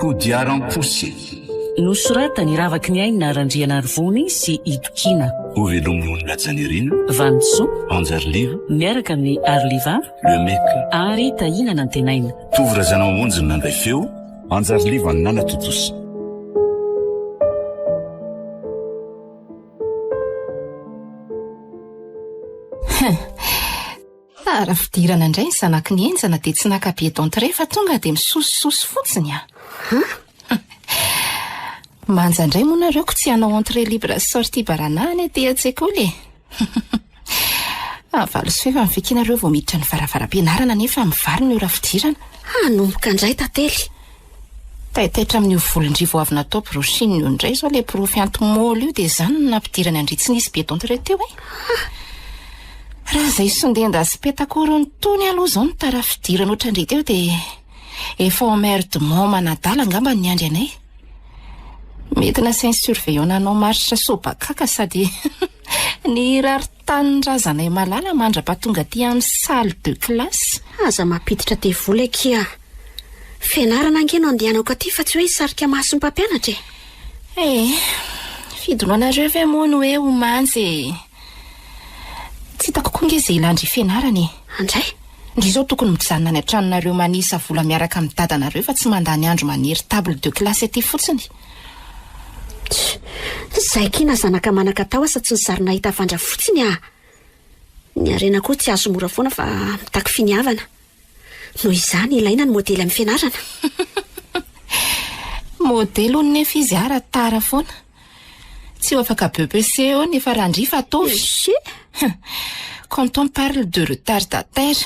Kodiaram-posy. Nosoratan'i Ravaky ny Aina Randrianarivony sy Itokiana. Hovelomin'i Hajanirina. Vanintsoa. Anjariliva. Miaraka amin'i Arliva. Le Mec. Ary Tahiana Nantenaina. Tovo Razanamamonjy no nandray feo, Anjariliva no nanatontosa. Tara fidirana indray ny zanaky ny henjana dia tsy naka billet d'entrée fa tonga dia misosososo fotsiny ah. Manja indray moa nareo ko tsy hanao entrée libre sy sortie baranahiny aty an-tsekoly e. Valo sy fefany ve kinareo vao miditra ny varavaram-pianarana nefa mivaly ny ora fidirana? Hanomboka indray Tantely. Taitaitra amin'io volon-dry vao avy natao brushing io indray izao ilay porofy anti-môly io dia izany no nampidirany an-dry tsy nisy billet d'entrée teo e. Raha izay sondenda sy petak'orony tony aloha izao no tara fidirana ohatran-dry teo dia efa emmerdement manadala angamba no niandry anay. Mety nasain'ny surveillant nanao marche sobakaka sady nihira ry tanindrazanay malala mandra-pahatonga aty amin'ny salle de classe. Aza mampiditra devoly akia a! Fianarana ange no andehanako aty fa tsy hoe hisarika maso ny mpampianatra e! Eh, fidonanareo ve moa ny hoe ho manja e? Tsy hitako koa nge izay ilan-dry fianarana e! Andray! Ndry izao tokony mijanona any an-tranonareo manisa vola miaraka amin'ny dadanareo fa tsy mandany andro manery table de classe aty fotsiny. Tch! Zay akia na zanaka manan-katao aza tsy nizary nahita havandra fotsiny ah! Ny harena koa tsy azo mora foana fa mitaky finiavana. Noho izany ilaina ny modely amin'ny fianarana. Modely hono nefa izy ara tara foana. Tsy ho afaka BEPC eo nefa Randria fa ataovy. Quand on parle de retardataire,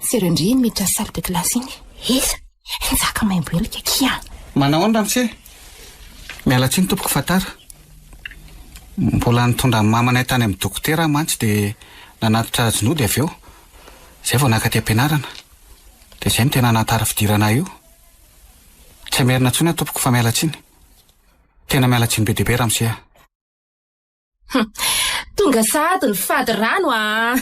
jereo ndry iny miditra salle de classe iny. Iza? Njaka maimbo helika akia. Manao ahoana ramose? Miala tsiny tompoko fa tara. Mbola nitondra ny mamanay tany amin'ny dokotera aho mantsy dia nanatitra azy nody avy eo. Izay vao naka aty am-pianarana. Dia izay no tena nahatara fidirana ahy io. Tsy hamerina intsony aho tompoko fa miala tsiny. Tena miala tsiny be dia be ramose a. Tonga sahady ny fady rano aa!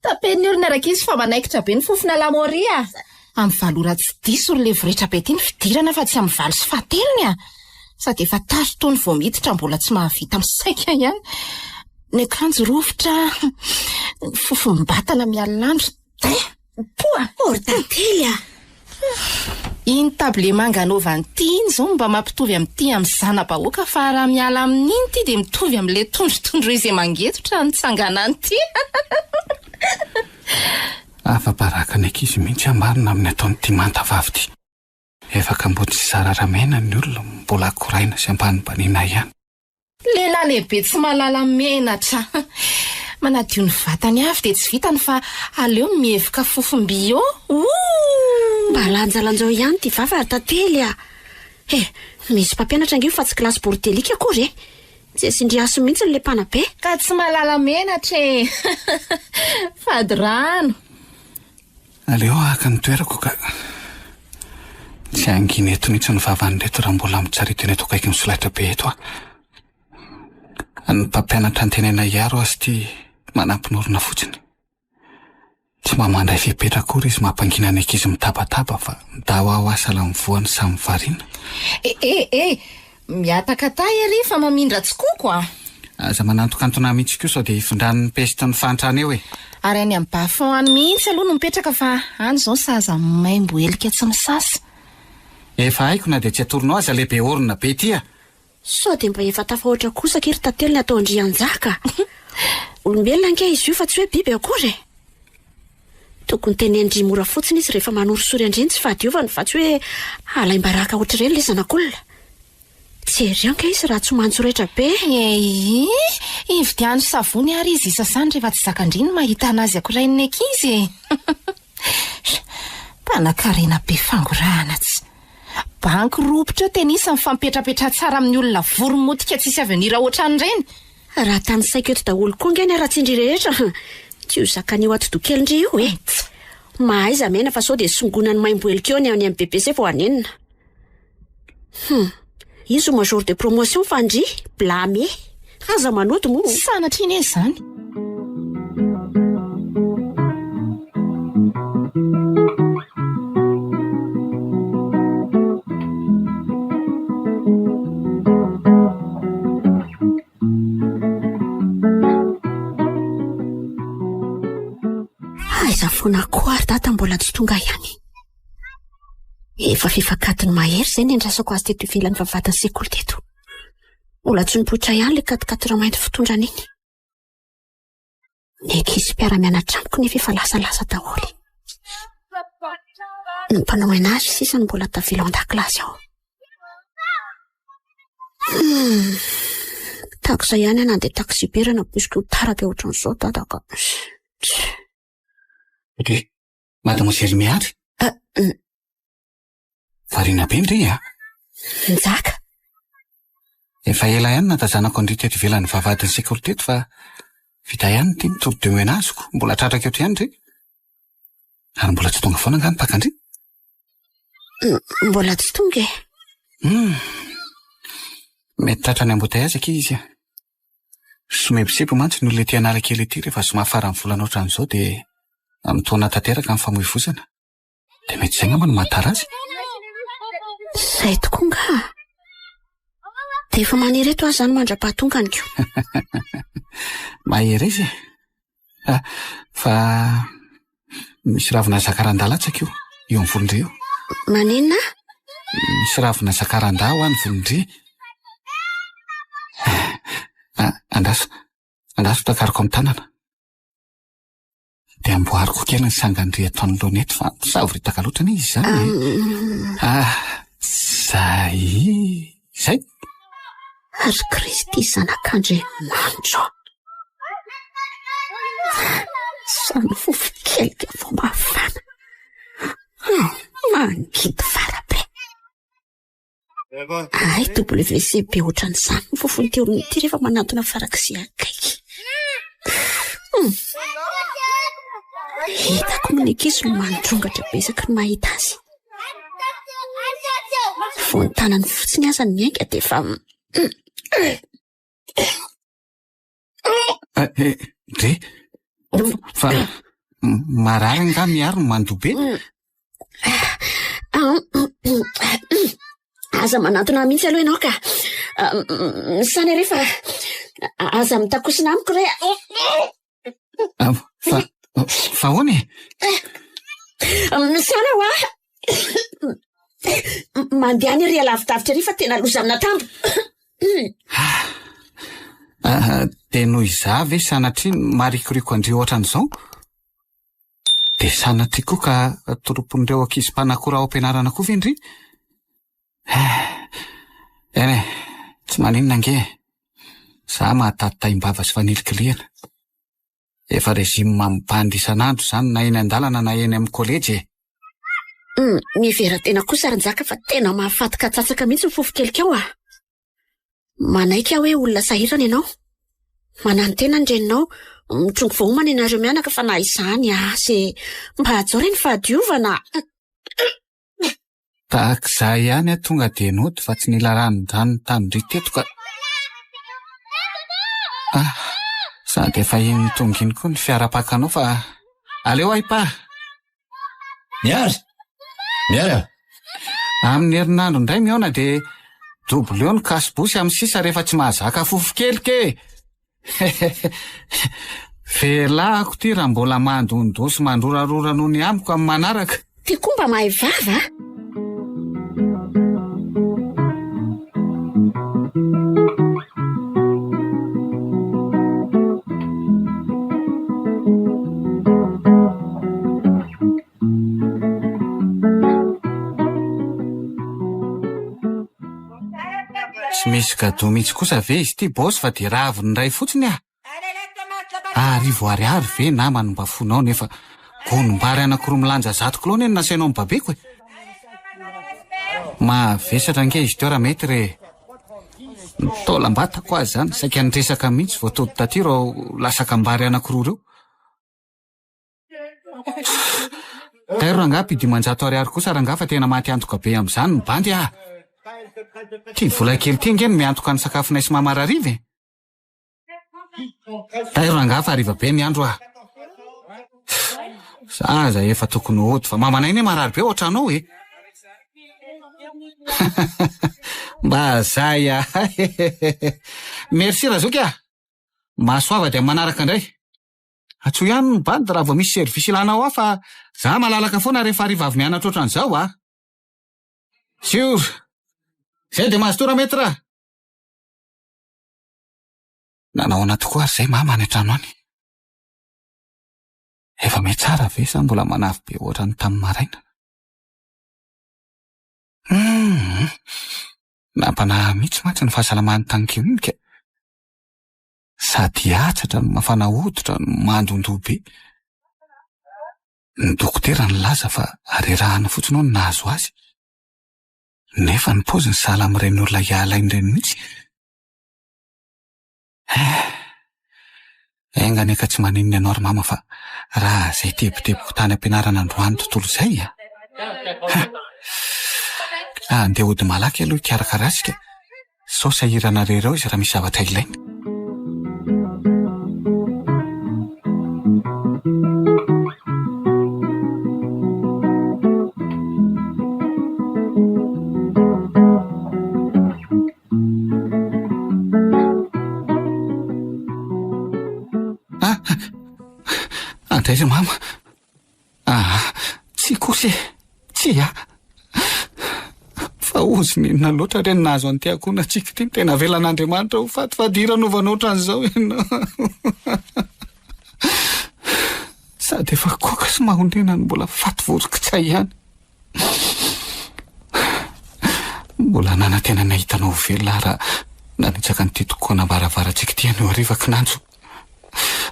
Tapen'ny olona rankizy fa manaikitra be ny fofona lamôria a! Amin'ny valo ora tsy diso ry levoretra be ity ny fidirana fa tsy amin'ny valo sy fahatelony a! Sady efa tara itony vao miditra mbola tsy mahavita misaika ihany. Ny akanjo rovitra, ny fofom-batana mialona andro. Hein! Poa! Oh ry Tantely a! Iny table manga anaovany ity iny izao no mba mampitovy amin'ity amin'ny zana-bahoaka fa raha miala amin'iny ity dia mitovy amin'ilay tondrotondro izay mangetotra nitsanganany ity. Afa-baraka ny ankizy mihitsy aho marina amin'ny ataon'ity manta vavy ity. Efa kamboty sy zara ramena ny olona mbola akoraina sy ambanibaniana ihany. Lehilahy lehibe tsy mahalala menatra. Manadio ny vatany avy dia tsy vitany fa aleo mihevoka fofom-by eo. Ooh! Mba lanjalanjao ihany ity vava ry Tantely a! Eh, misy mpampianatra ange io fa tsy kilasy bordelika akory e! Tsy asian-dry hasiny mihitsy ilay mpanabe. Ka tsy mahalala menatra e! Fady rano. Aleo haka ny toerako ka. Tsy hangina eto mihitsy ny vavan'ireto raha mbola mitsarito eny eto akaikin'ny solaitra be eto aho. Ny mpampianatra antenaina hiaro azy ity manampin'orona fotsiny. Tsy mba mandray fepetra akory izy mampangina ny ankizy mitabataba fa midawawa sahala amin'ny voany samy variana. Eh eh eh! Mihatakataha ery fa mamindra tsikoko a! Aza manantokantona ahy mihitsy koa sao dia hifindran'ny peste ny fahantrana eo e! Ary any amin'ny bas fond any mihitsy aloha no mipetraka fa any izao saza maimbo helika tsy misasa. Efa haiko na dia tsy atoronao aza le be orona be ity a! Sao dia mba efa tafahoatra kosa akia ry Tantely ny ataon-dry Anjaka a! Olombelona ange izy io fa tsy hoe biby akory e! Tokony tenenin-dry mora fotsiny izy rehefa manorisory an-dry ny tsy fahadiovany fa tsy hoe alaim-baraka ohatr'ireny ilay zanak'olona. Jereo ange izy raha tsy mantsoretra be e! Eii! Ividiano savony ary izy isasany rehefa tsy zakan-dry ny mahita an'azy akorain'ny ankizy e! Mpanakarena be fangorahana tsy. Banky ropitra eo tenisa mifampetrapetraha tsara amin'ny olona vory motika tsisy avenir ohatran'ireny! Raha tanisaiko eto daholo koa ange ny haratsian-dry rehetra, tsy ho zakan'io atidoha kelin-dry io e! Mahaiza mena fa sao dia songonan'ny maimbo helika eo ny any amin'ny BBC vao hanenina. Hum! Izy major de promotion fa ndry blâmé. Aza manody moa. Sanatria anie izany. Aiza foana koa ary dada mbola tsy tonga ihany. Efa fefak'adiny mahery izay niandrasako azy teto ivelan'ny vavahadin'ny sekoly teto. Mbola tsy nipoitra ihany ilay quat-quatre mainty fitondrana iny. Ny ankizy mpiara-mianatra amiko nefa efa lasalasa daholo. Ny mpanao ménage sisa no mbola tavela ao an-dakilasy ao. Hmm. Tahaka izay ihany aho nandeha taxi-be raha nampoiziko ho tara be ohatran'izao dada ka. Ry Mademoiselle Miary? Ah, Variana be ndry a! Njaka! Efa ela ihany natazanako an-dry teto ivelan'ny vavahadin'ny sekoly teto fa vita ihany ity ny tour de ménage-ko. Mbola tratrako eto ihany ndry. Ary mbola tsy tonga foana angaha ny mpaka an-dry? Mbola tsy tonga e. Hum. Mety tratran'ny embouteillage akia izy a. Somebiseby mantsy ny olona ety Analakely ety rehefa zoma faran'ny volana ohatran'izao dia mitaona tanteraka ny famoivozana. Dia mety izay angamba no mahatara azy. Izay tokoa nga. Dia efa maniry eto aho izany mandra-pahatongany ko. Mahery izy e. Ah, fa misy ravina zakarandahy latsaka io, eo amin'ny volon-dry io. Maninona? Misy ravina zakarandahy ho an'ny volon-dry. Ah, andraso, andraso takariko amin'ny tanana. Dia amboariko kely ny sangan-dry eto anoloana eto fa misavoritaka loatra anie izy izany e. Ah, zay, zay. Ry Kristy Zanak'Andriamanitra ô! Izany fofon-kelika vao mafana. Mangidy fara be. Hay WC be ohatran'izany ny fofon'ity olona ity rehefa manantona farak'izay akaiky. Hmm. Hitako moa ny ankizy no mandrongatra be isaky ny mahita azy. Vao ny tanany fotsiny aza no miainga dia efa... Dre, fa marary angaha Mihary no mandoa be? Aza manantona mihitsy aloha ianao ka. Misana ery fa aza mitakosina amiko re. Fa, fa ahoana e? Misana hoa. Mandehana ery alavidavitra ery fa tena loza amin'atambo. Ah, dia noho izaho ve sanatria marikoriko an-dry ohatran'izao? Dia sanatria koa ka toropon'ireo ankizy mpanakora ao am-pianarana koa ve ndry? Eny e, tsy maninona ange e. Za mahataty taim-bava sy fanilikilihana. Efa régime mibandy isan'andro izany na eny an-dalana na eny amin'ny kolejy e. Mihevera-tena kosa ry Njaka fa tena mahafaty katsatsaka mihitsy ny fofon-kelikao a! Manaiky aho hoe olona sahirana ianao. Mananotena ny reninao, mitrongy vao homana ianareo mianaka fa na izany aza e! Mba hajao re ny fahadiovana! Tahaka izaho ihany aho tonga dia nody fa tsy nila ranon-dranony tamin-dry teto ka. Ah, sady efa iny tonga iny koa ny fiara mpakanao fa aleo aho pa. Miary! Miary a! Amin'ny herinandro indray mihaona dia double eo ny casse-bouche amin'ny sisa rehefa tsy mahazaka fofo-kely ke! Velahako ity raha mbola mandondoa sy mandrorarora noho ny amiko amin'ny manaraka. Ty koa mba mahay vava a! Tsy misy cadeau mihitsy kosa ve izy ity boss fa dia raviny iray fotsiny ah! Arivo ariary ve nama no mba fonao nefa gonim-bary anankiroa milanja zato kilao anie no nasainao nibabeko e! Mavesatra ange izy teo raha mety re! Ny taolam-batako aza izany saika niresaka mihitsy vao tody taty ireo lasakam-bary anankiroa ireo. Tairo rangaha ampy 500 ariary kosa rangaha fa tena maty antoka be amin'izany ny bandy ah! Ity vola kely ity ange no miantoka ny sakafonay sy mama rahariva e. Tairo rangahy fa hariva be ny andro ah. Za aza efa tokony hody fa mamanay anie marary be ao an-trano ao e. Mba zay ah. Merci Razoky ah. Mahasoava dia manaraka indray. Antsoy ihany ny bandy raha vao misy service ilanao ahy fa za malalaka foana rehefa hariva avy mianatra ohatran'izao ah. Sûr. Zay dia mazotoa ra-maître ah. Nanao ahoana tokoa ary izay mama any an-trano any? Efa mihatsara ve sa mbola manavy be ohatran'ny tamin'ny maraina? Hum, nampanahy mihitsy mantsy ny fahasalamany tany klinika. Sady hatsatra no mafana hoditra no mandondoha be. Ny dokotera nilaza fa harerahana fotsiny hono nahazo azy. Nefa ny paoziny sahala amin'ireny olona hiala aina ireny mihitsy. Eh! Enga anie ka tsy maninona ianao ry mama fa raha izay tebitebiko tany am-pianarana androany tontolo izay a! Ha! Andeha hody malaky aloha hikarakara azy ka sao sahirana irery ao izy raha misy zavatra ilainy. Ah, andray ry mama. Ah, tsy kosa e, tsia. Fa ozona inona loatra re ny nahazo an'ity ankohonantsika ity, tena avelan'Andriamanitra ho faty fadiranovana ohatran'izao ianao. Sady efa koaka sy mahonena no mbola faty voron-kitay ihany. Mbola nanantena ny hahita anao ho velona aho raha nanitsaka an'ity tokonam-baravarantsika ity anio hariva kinanjo.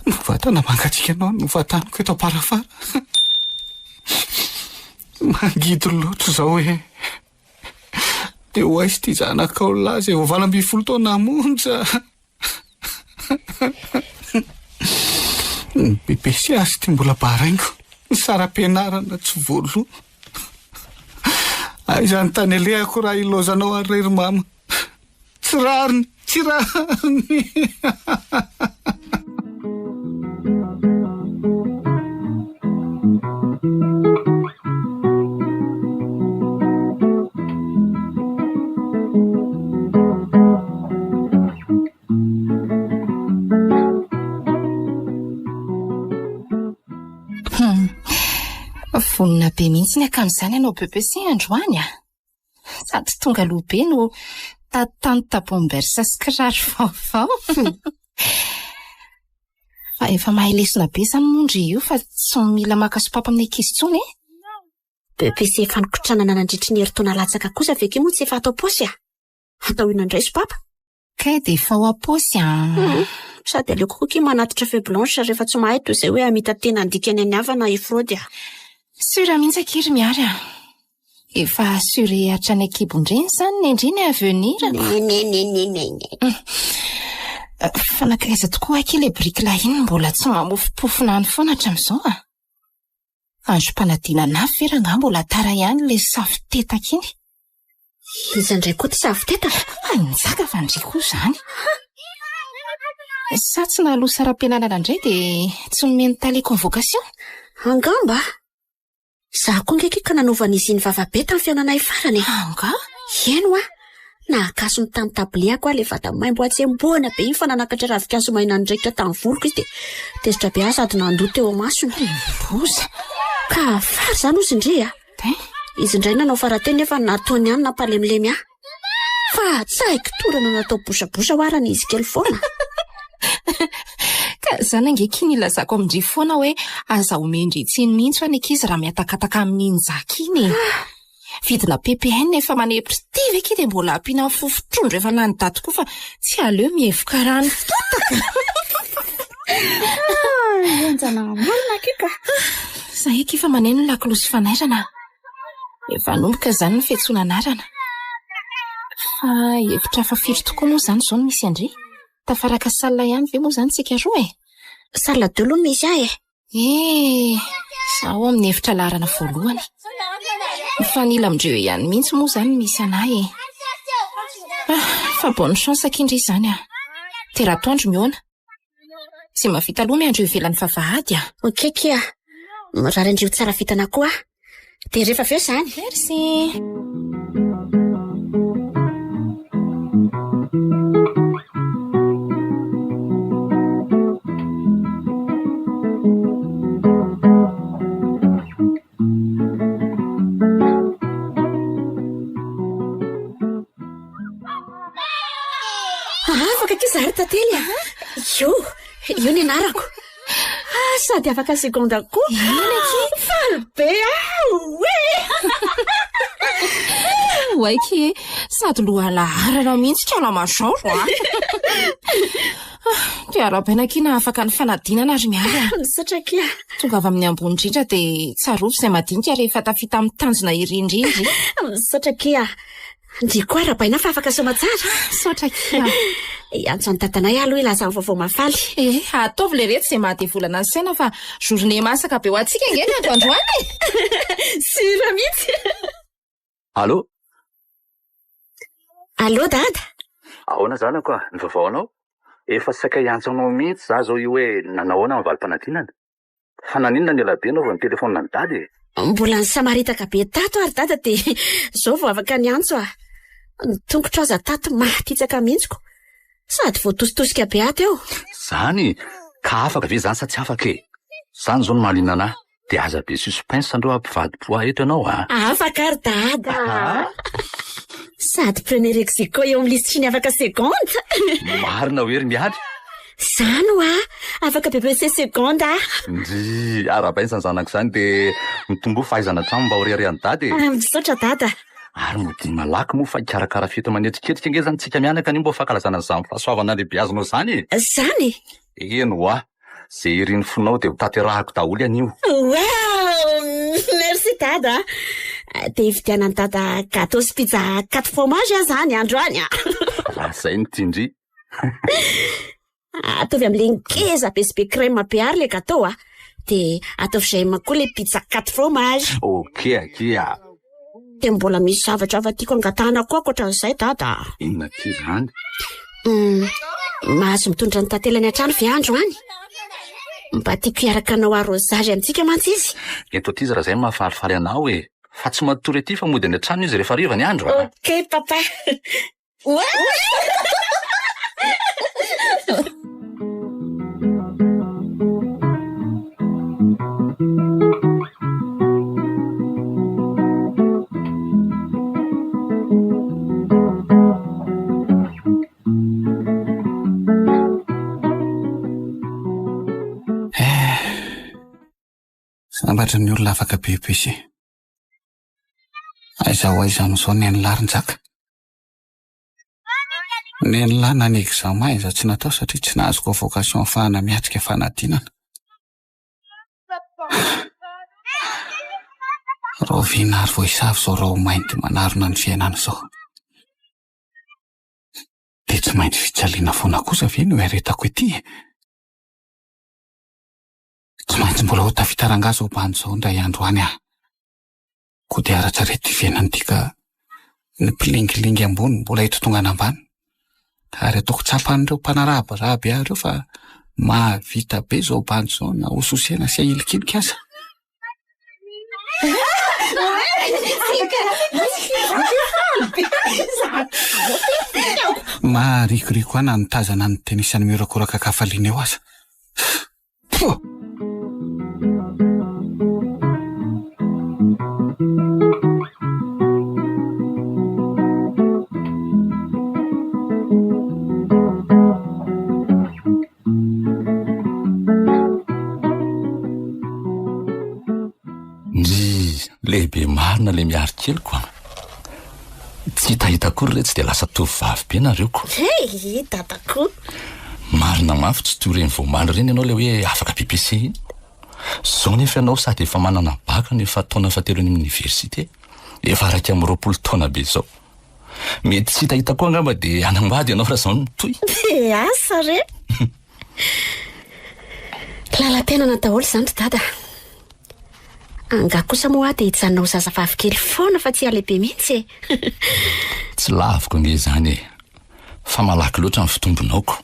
Ny vatana mangatsiaka anao no vataniko eto am-parafara. Mangidy loatra izao e. Dia ho aiza ity zanakao lahy izay vao 18 taona monja. Ny bebe sy azy ity mbola baraingo, ny saram-pianarana tsy voaloa. Aiza ny tany alehako raha ilaozanao ary ry mama. Tsy rariny, tsy rariny. Vonona be mihitsy ny akanjo izany ianao BEPC androany a! Sady tonga aloha be no tatanta bombers sy kiraro vaovao. Fa efa mahay lesona be izany moa ndry io fa tsy mila maka sopapa amin'ny ankizy intsony e! BEPC efa nikotranana nandritry ny herintaona latsaka kosa ve kay moa tsy efa ato am-paosy a? Atao inona indray sopapa? Kay dia efa ao am-paosy an! Hum, sady aleoko koa kia manatitra feuille blanche rehefa tsy mahay toy izay hoe hamita-tena handika ny an'ny hafa na hifraody a! Sûr mihitsy akia ry Miary a! Efa assuré hatrany an-kibon-dreny izany ny ndry ny avenir-ko. Nenenenenene. Fa nankaiza tokoa akia ilay biriky lahy iny mbola tsy mamofompofona any foana hatramin'izao a! Androm-panadinana avy ve rangahy mbola tara ihany ilay safotetaka iny? Iza indray koa ity safotetaka? Fa nizaka fa ndry koa izany. Sa tsy nahaloa saram-pianarana indray dia tsy nomen'ny tale convocation? Angamba. Izaho koa ange kay ka nanaovan'izy iny vava be tamin'ny fihaonanay farany e. Angaha? Eny hoa. Nahakaso ny tamin'ny tabliako aho ilay vata maimbo hatsembohana be iny fa nanakatra ravinkazo maina niraikitra tamin'ny voloko izy dia tezitra be aho sady nandoa teo imasony. Loza! Ka fary izany hozy ndry a! Izy indray nanao farateny nefa nataony ihany nampalemilemy ahy. Fa tsy haiko torana natao bosabosa hoa raha izy kely foana. Ka zany ange ky ny ilazako amin-dry foana hoe aza omen-dry tsiny mihitsy hoa ny ankizy raha mihatakataka amin'iny zaka iny e. Vidina PPN efa manepry ity ve ky dia mbola ampiana fofon-trondro efa lany daty koa fa tsy aleo mihevoka rano fotaka. Henjana marina akia ka. Zay akia fa maneno ny lakolosy fanairana. Efa hanomboka izany ny fiantsoana anarana. Fa hevitra hafa firy tokoa moa izany izao no misy an-dry? Tafaraka salle ihany ve moa izany tsika roa e? Salle deux aloha no misy ahy e. Eh, izaho amin'ny efitra laharana voalohany. Mifanila amin-dreo ihany mihitsy moa izany no misy an'ahy e. Ah, fa bonne chance akia ndry izany ah. Dia raha atoandro mihaona. Izay mahavita aloha miandry eo ivelan'ny vavahady ah. Ok akia. Mirary an-dry ho tsara vintana koa aho. Dia rehefa avy eo izany. Merci. Afaka akia za ry Tantely a! Io, io ny anarako. Ah, sady afaka seconde koa. Eny akia. Faly be aho e! Oay akia, sady lohalaharana mihitsy kala major a! Dia arahabaina akia na afaka ny fanadinana ry Mialy a! Misaotra akia. Tongava amin'ny ambony indrindra dia tsarovy izay madinika rehefa tafita amin'ny tanjona iry indrindra e. Misaotra akia. Ndry koa arahabaina fa afaka soamatsara. Misaotra akia. Hiantso an'i dadanay aho aloha hilaza ny vaovao mahafaly. Eh, ataovy le retsy izay mahadevolana ny saina fa journée masaka be ho antsika ange ny andro androany e! Sura mihitsy. Allô? Allô dada? Ahoana zanako a, ny vaovao anao? Efa saika hiantso anao mihitsy za zao io hoe nanahoana ny valim-panadinana? Fa naninona no ela be anao vao nitelefaonina an'i dada e? Mbola nisamaritaka be tato ary dada dia zao vao afaka niantso ah. Ny tongotro aza tato maty hitsaka mihitsy ko. Sady voatositosika be ato eo. Zany? Ka afaka ve zany sa tsy afaka e? Zany zao no mahaliana anah. Dia aza be suspense andreo hampivadi-po ahy eto ianao a! Afaka ry dada a! Sady premier ex aequo eo amin'ny lisitry ny afaka seconde. Marina hoe ry Mialy? Zany hoa! Afaka BEPC seconde ah! Ndrii! Arahabaina izany zanako izany dia mitomboa fahaizana hatrany mba ho reharehan'i dada e! Misaotra dada! Ary modia malaky moa fa hikarakara fety manetriketrika ange izany tsika mianaka anio mba ho fankalazana an'izany fahasoavana lehibe azonao izany e! Zany e! Eny hoa! Ze irin'ny fonao dia ho tanterahako daholo anio. Wow! Merci dada a! Dia hividianan'i dada gâteau sy pizza quatre fromages aho zany androany a! Raha zay no tian-dry. Ataovy amin'ilay ngeza be sy be crème be ary ilay gâteau a! Dia ataovy j'aime koa ilay pizza quatre fromages. Ok akia a! Dia mbola misy zavatra hafa tiako angatahana koa ankoatran'izay dada a! Inona akia izany? Hum, mahazo mitondra ny tantely any an-trano ve andro any? Mba tiako hiaraka hanao arrosage amintsika mantsy izy. Ento aty izy raha izay no mahafalifaly anao e! Fa tsy matory aty fa mody any an-trano izy rehefa hariva ny andro a! Ok papa. Eh, sambatra ny olona afaka BEPC. Aiza ho aiza amin'izao ny an'i Larinjaka? Nen'lah na ny examen aiza tsy natao satria tsy nahazo convocation ahafahana miatrika fanadinana. Rahoviana ary vao hisava izao raho-mainty manarona ny fiainana izao? Dia tsy maintsy fijaliana foana kosa ve no iaretako ety e? Tsy maintsy mbola ho tafita rangahy izao bandy izao indray andro any aho. Kodiaran-tsarety ivelany ity ka ny mpilingilingy ambony mbola hitotongana ambany ary ataoko tsapan'ireo mpanarabiraby ahy ireo fa mahavita be izao bandy izao na hososena sy ahilikilika aza. Maharikoriko ahy na nitazana ny tenisany mihorakoraka an-kafaliana eo aza. Pouh! Ndry, lehibe marina le miary keliko a! Tsy hitahita akory re tsy dia lasa tovovavy be nareo ko. Hey, dadako. Marina mafy tsy toy ireny voamaly ireny ianao ilay hoe afaka BEPC iny. Zao nefa ianao sady efa manana bac no efa taona fahatelo any amin'ny université. Efa 21 taona be izao. Mety tsy hitahita koa angamba dia hanambady ianao raha izao no mitohy. Dia asa re. Lalam-piainana daholo izany ry dada. Angaha kosa moa aho dia hijanona ho zazavavy kely foana fa tsy halehibe mihitsy e. Tsy laviko ange izany e. Fa malaky loatra ny fitombonao ko.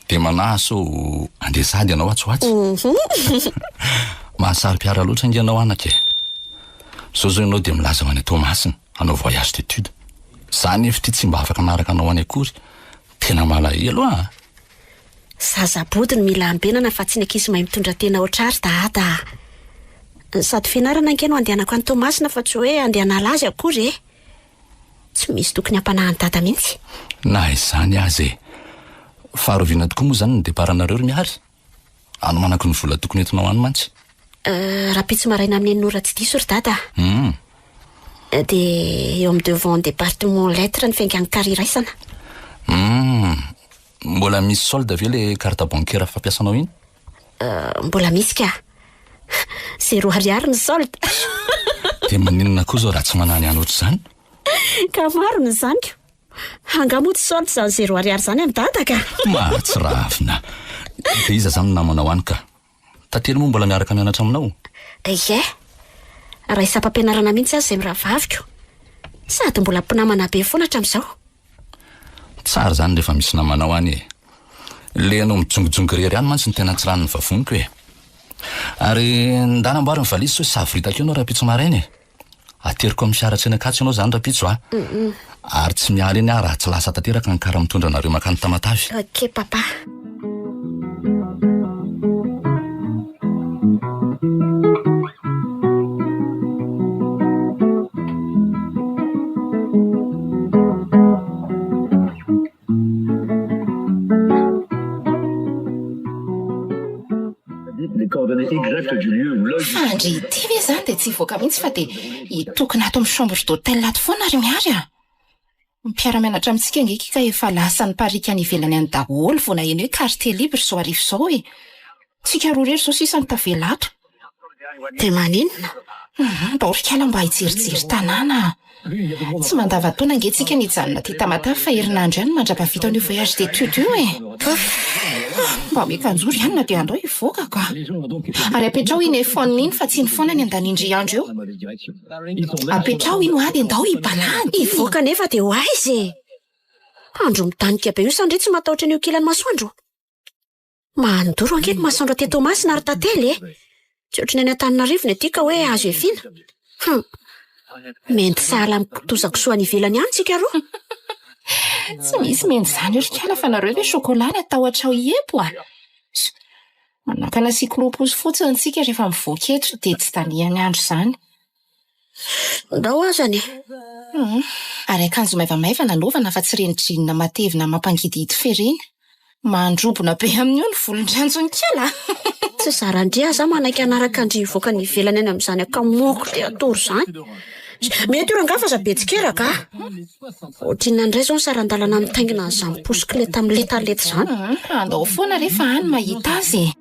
Dia manahy sao handeha sahady ianao atsy ho atsy. Mahasaro-piara loatra ange ianao anaka e. Zao zao ianao dia milaza ho any Toamasina hanao voyage d'études. Za nefa ity tsy mba afaka manaraka anao any akory. Tena malahelo aho a! Zaza body no mila ambenana fa tsy ny ankizy mahay mitondra tena ohatr'ahy ry Dada a! Sady fianarana ange no andehanako any Toamasina fa tsy hoe andeha hanala azy akory e! Tsy misy tokony hampanahy an'i Dada mihitsy. Na izany aza e! Fa rahoviana tokoa moa izany ny départ-nareo ry Mihary? Anomanako ny vola tokony entinao any mantsy. Rahampitso maraina amin'ny enina ora tsy diso ry Dada a! Hum. Dia eo amin'ny devant département lettres ny fiaingan'ny car iraisana. Hum. Mbola misy solde ve ilay carte bancaire fampiasanao iny? Mbola misy ka. Zéro ariary ny solde. Dia maninona koa izao raha tsy manany any ohatr'izany? Ka marina izany ko. Angaha moa tsy solde izany zéro ariary izany amin'i Dada ka. Mahatsiravina. Dia iza izany no namanao any ka? Tantely moa mbola miaraka mianatra aminao? Ie. Raisam-pampianarana mihitsy aza izay mirahavaviko. Sady mbola mpinamana be foana hatramin'izao. Tsara izany rehefa misy namanao any e. Le ianao mijongojongo irery any mantsy no tena tsy lanin'ny vavoniko e. Ary ndana amboary ny valizy sao hisavoritaka eo ianao rahampitso maraina e. Ateriko amin'ny fiara tsy eny Ankatso ianao izany rahampitso a. Ary tsy miala eny aho raha tsy lasa tanteraka ny kara mitondra anareo mankany Tamatave. Ok papa. Fa ndry ity ve zany dia tsy hivoaka mihitsy fa dia hitokona ato amin'ny chambre d'hôtel ato foana ry Miary a! Ny mpiara-mianatra amintsika ange kika efa lasa nipariaka any ivelany any daholo vao naheno hoe quartier libre izao hariva izao e! Tsika roa irery izao sisa no tavela ato. Dia maninona? Hum, ndao ry kala mba hijerijery tanàna a! Tsy mandavan-taona ange tsika ny hijanona aty Tamatave fa herinandro ihany mandra-pahavita an'io voyage d'études io e! Mba miakanjoa ry anona dia andao hivoaka ka! Ary apetraho iny iPhone iny fa tsy iny foana ny andanindry andro eo. Apetraho iny hoa dia ndao hibalady! Hivoaka anefa dia ho aiza e? Andro midanika be io sa ndry tsy matahotra ny ho kilan'ny masoandro? Mandoro ange ny masoandro aty Toamasina ry Tantely e! Tsy ohatry ny any Antananarivo ny aty ka hoe azo ihafiana. Hum! Mendy sahala amin'ny kitoza kisoa any ivelany any tsika roa. Tsy misy mendy izany eo ry kala fa nareo ve chocolat no atahotra hiepo a! Manakana cyclo-pousse fotsiny tsika rehefa mivoaka eto dia tsy danian'ny andro izany. Ndao azany e! Hum, ary akanjo maivamaivana anaovana fa tsy ireny jean matevina mampangidihidy fe ireny. Mandrobona be amin'io ny volon-dranjon'i kala a! Tsy zaran-dry aza aho manaiky hanaraka an-dry hivoaka any ivelany any amin'izany hakamoako dia atoro izany. Mety io rangahy fa aza be tsikera ka! Ohatrinona indray izao ny saran-dalana mitaingina an'izany posikileta miletaleta izany? Andao foana re fa any mahita azy e!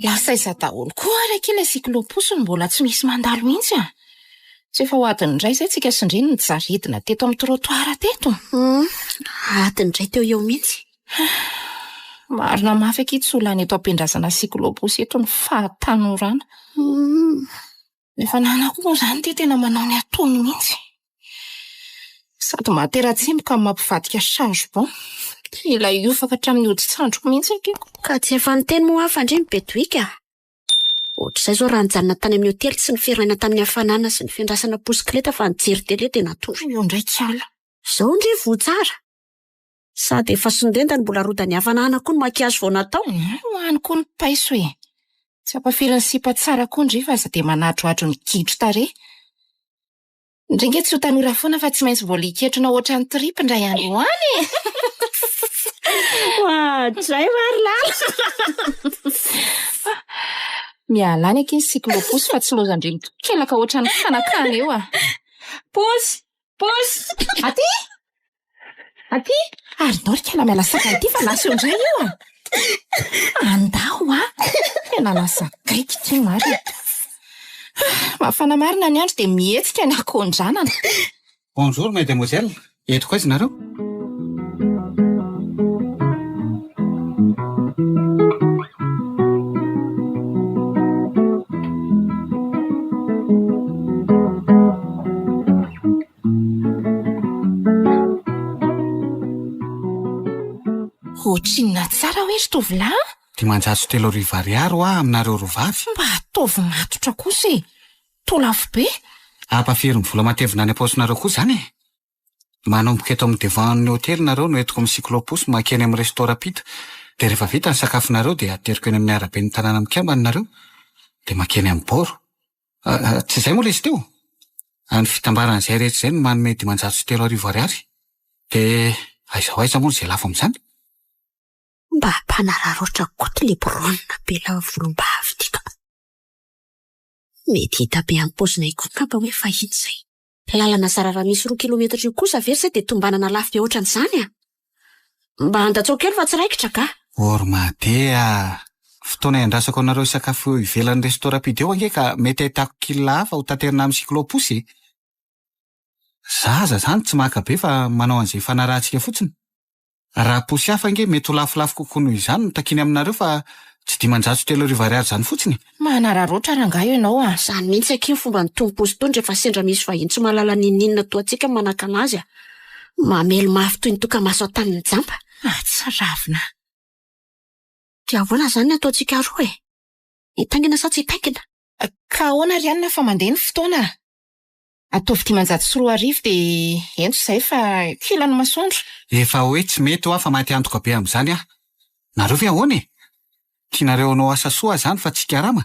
Lasa aiza daholo koa ary akia ilay cyclo-pousse no mbola tsy misy mandalo mihitsy a! Tsy efa ho adiny iray izay tsika sy ndry no nijaridina teto amin'ny trottoir teto? Hum, adiny iray teo eo mihitsy. Marina mafy akia tsy ho lany eto am-piandrasana cyclo-pousse eto ny fahatanorana. Hum. Efa nana koa moa izany ity tena manao ny ataony mihitsy. Sady mahatera-tsemboka no mampivadika charbon. Ilay hiofaka hatramin'ny hodi-tsandriko mihitsy akia. Ka tsy efa niteny moa aho fa ndry mibedoika. Ohatr'izay izao raha nijanona tany amin'ny hotely tsy niferinaina tamin'ny hafanana sy ny fiandrasana posikileta fa nijery tele dia natory. Eo indray kala. Izao ndry voa tsara. Sady efa sondenda no mbola rodan'ny hafanana koa ny makiazy vao natao. Ho any koa ny paiso e. Tsy ampafirin'ny sipa tsara koa ndry fa aza dia manadrohadro ny gidro tarehy. Ndry nge tsy ho tanora foana fa tsy maintsy mbola hiketrona ohatran'ny tripy indray andro any e! Oadray va ry Lala! Miala any akia ny cyclo-pousse fa tsy lozan-dry mitokelaka ohatran'ny fanakana eo a! Pousse! Pousse! Aty! Aty! Ary ndao ry kala miala sakana ity fa lasa eo indray io a! Andao a! Tena lasa gaigy ity marina. Mafana marina ny andro dia mihetsika ny akondranana. Bonjour mesdemoiselles, eto koa aiza nareo? Ohatrinona tsara hoe ry tovolahy a? 3500 ariary hoa aminareo roa vavy. Mba ataovy matotra kosa e! Toa lafo be. Ampafiry ny vola matevina any am-paosinareo koa izany e! Manomboka eto amin'ny devant-n'ny hotely nareo no entiko amin'ny cyclo-pousse mankeny amin'ny resto rapide, dia rehefa vita ny sakafonareo dia ateriko eny amin'ny araben'ny tanàna mikambana nareo, dia mankeny amin'ny bord. Tsy izay moa ilay izy teo? Ny fitambaran'izay rehetra izay no manome 3500 ariary. Dia aiza ho aiza moa izay lafo amin'izany? Mba mpanararaotra koa ity le brune be lava volombava ity ka. Mety hita be am-paozinay koa angamba hoe fahiny izay. Lalana zara raha misy roa kilometatra io kosa ve ry zay dia tombanana lafo be ohatran'izany a! Mba andatsao kely fa tsy raikitra ka! Ormade a! Fotoana iandrasako anareo hisakafo eo ivelan'ny resto rapide eo ange ka mety ahitako kil hafa ho taterina amin'ny cyclo-pousse e! Za aza zany tsy maka be fa manao an'izay ifanarahantsika fotsiny. Raha posy hafa ange mety ho lafolafo kokoa noho izany no takiany aminareo fa tsy 3500 ariary izany fotsiny e! Manararaotra rangahy ianao a! Izany mihitsy akia ny fomban'ny tompo-posy itony rehefa sendra misy vahiny tsy mahalala n'inon'inona toa antsika manakana azy a! Mamely mafy toy ny tokamaso an-tanin'ny jamba. Mahatsiravina. Dia ahoana izany ny ataontsika roa e? Hitaingina sa tsy hitaingina? Ka ahoana ry anona fa mandeha ny fotoana a! Ataovy 2500 dia ento izay fa kilan'ny masoandro. Efa hoe tsy mety hoa fa maty antoka be amin'izany aho. Nareo ve ahoana e? Tianareo hanao asa soa aho izany fa tsy hikarama?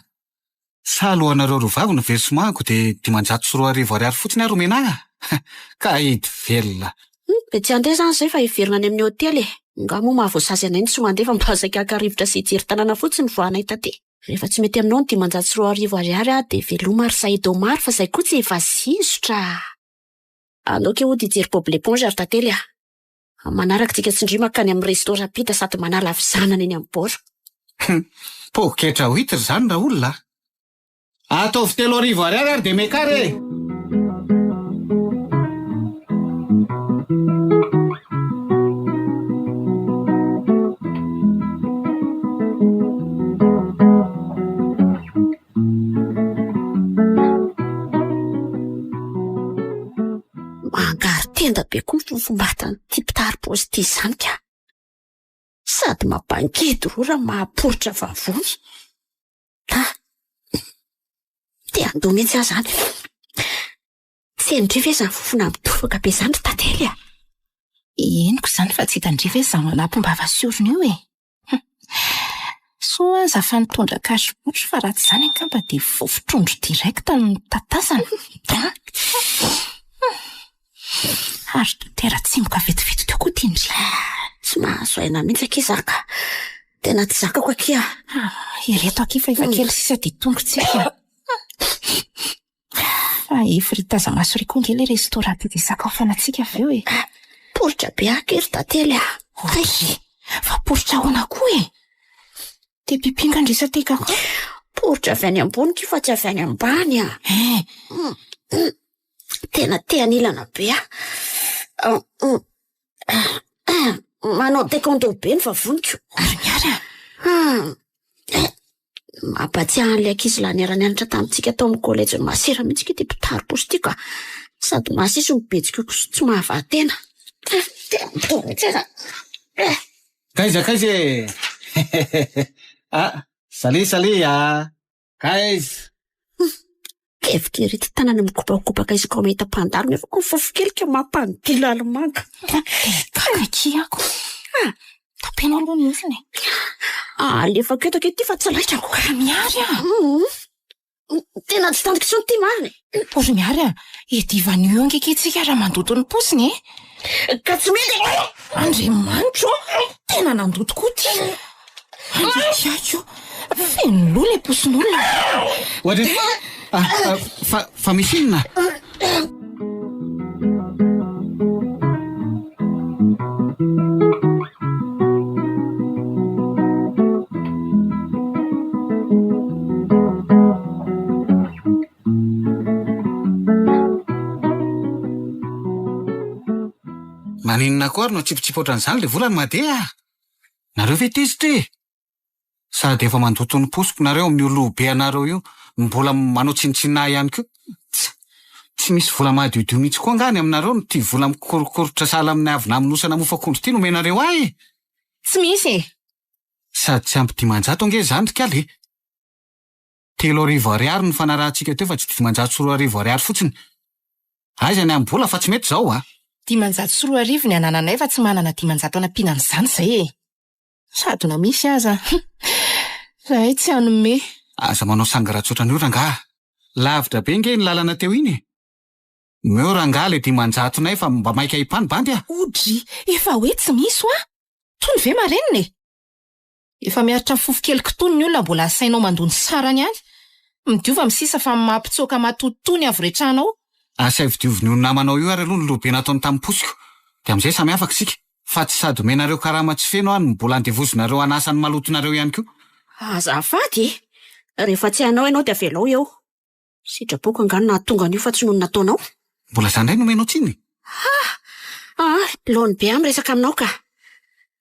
Sa alohanareo roa vavy no versement-ko dia 2500 ariary fotsiny ary omena ahy? Ka hidy velona. Hum, dia tsy handeha izany izay fa hiverina any amin'ny hotely e! Nga moa mahavoasazy anay ny tsy mandeha fa mba saika haka rivotra sy hijery tanàna fotsiny vao anay taty. Rehefa tsy mety aminao ny 2500 ariary aho dia veloma ry Saïd Omar fa zay koa tsy efa zizotra a! Andao ke hody hijery Bob l'éponge ry Tantely a! Amin'ny manaraka tsika tsindrio mankany amin'ny resto rapide sady manala vizanana eny amin'ny bord. Hum! Poketra huitre izany raolona a! Ataovy 3000 ariary ary dia mekara e! Mangaro-tenda be koa ny fofom-batan'ity mpitari-paosy ity izany ka! Sady mampangidy rora mahaporitra vavony. Ah! Te handoa mihitsy aho izany. Tsy henondry ve izany fofona mitofaka be izany ry Tantely a? Henoko izany fa tsy hitan-dry ve izany manapom-bava sy orona io e? Soa aza fa nitondra cache-bouche fa raha tsy izany angamba dia fofon-trondro direct no notatazana. Ary toa tera-tsimoka vetivety teo koa ity ndry. Tsy mahazo aina mihitsy akia za ka. Tena tsy zakako akia. Ireto akia fa efa kely sisa dia tonga tsika. Fa efa ry taza-maso ry koa nge le restaurant be dia isakafoanantsika avy eo e. Poritra be akia ry Tantely a. Oay, fa poritra ahoana koa e? Te pipi nga ndry sa te kaka? Poritra avy any ambony ko fa tsy avy any ambany a. Eh. Tena te hanilana be aho. Manao taekwondo be ny vavoniko. Ary miary a! Mampatsiahy an'ilay ankizy lahy niara-nianatra tamintsika tao amin'ny kolejin'ny masera mihitsy ity mpitari-posy ity ka. Sady masiso no be tsikoko sy tsy mahavaha tena. Tena mitovy mihitsy aza. Kaiza kaiza e! Ah, salut salut ah! Kaiza! Kevoka ery ity tanana mikopakopaka izy kao mahita mpandalo nefa koa mifofo kely ka mampanodilo alimanga. Gaga akia ako. Tapeno aloha ny nifiny e. Alefako eto akia ity fa tsy laitrako. Ka Miary a! Tena tsy tantiko intsony ity marina e. O ry Miary a! Edivana io ange akia tsika raha mandoto ny paosiny e. Ka tsy mety e! Andriamanitro ô! Tena nandoto koa ity. Andriatiako ô! Feno loha ilay paosin'olona. Ohatry fa fa misy inona? Maninona koa ary no atsipitsipy ohatran'izany le vola no madeha a! Nareo ve tezitra e? Sady efa mandoto ny paosiko nareo amin'io loha be anareo io no mbola manao tsinontsinona ahy ihany koa. Tsa! Tsy misy vola madiodio mihitsy koa angaha any aminareo no ity vola mikorokorotra sahala amin'ny avy namonosana mofo akondro ity no omenareo ahy e! Tsy misy e! Sady tsy ampy 500 ange izany ry kala e! 3000 ariary no fanarahantsika teo fa tsy 2500 ariary fotsiny. Aiza ny amim-bola fa tsy mety izao a! 2500 ny anananay fa tsy manana 500 anampiana an'izany izay e! Sady na misy aza, izahay tsy hanome. Aza manao sangy ratsy ohatran'io rangaha. Lavitra be nge iny lalana teo iny e! Omeo rangaha le dimanjatonay fa mba maika hipano bandy a! Odry, efa hoe tsy misy hoa! Tony ve marenina e? Efa miaritra ny fofo-kely kitony ny olona mbola asainao mandoa ny sarany ihany. Midiova amin'ny sisa fa mampitsoaka matotoa ny havoretranao. Asaivo diovin'io namanao io ary aloha ny loha be nataony tamin'ny paosiko dia amin'izay samy afaka isika fa tsy sady omenareo karama tsy feno aho no mbola andevozinareo hanasa ny malotonareo ihany koa. Azafady e! Rehefa tsy hanao ianao dia avelao eo. Sitrapoko angaha no nahatonga an'io fa tsy noho ny nataonao. Mbola za indray no omenao tsiny e! Ha! Ah! Laony be aho miresaka aminao ka!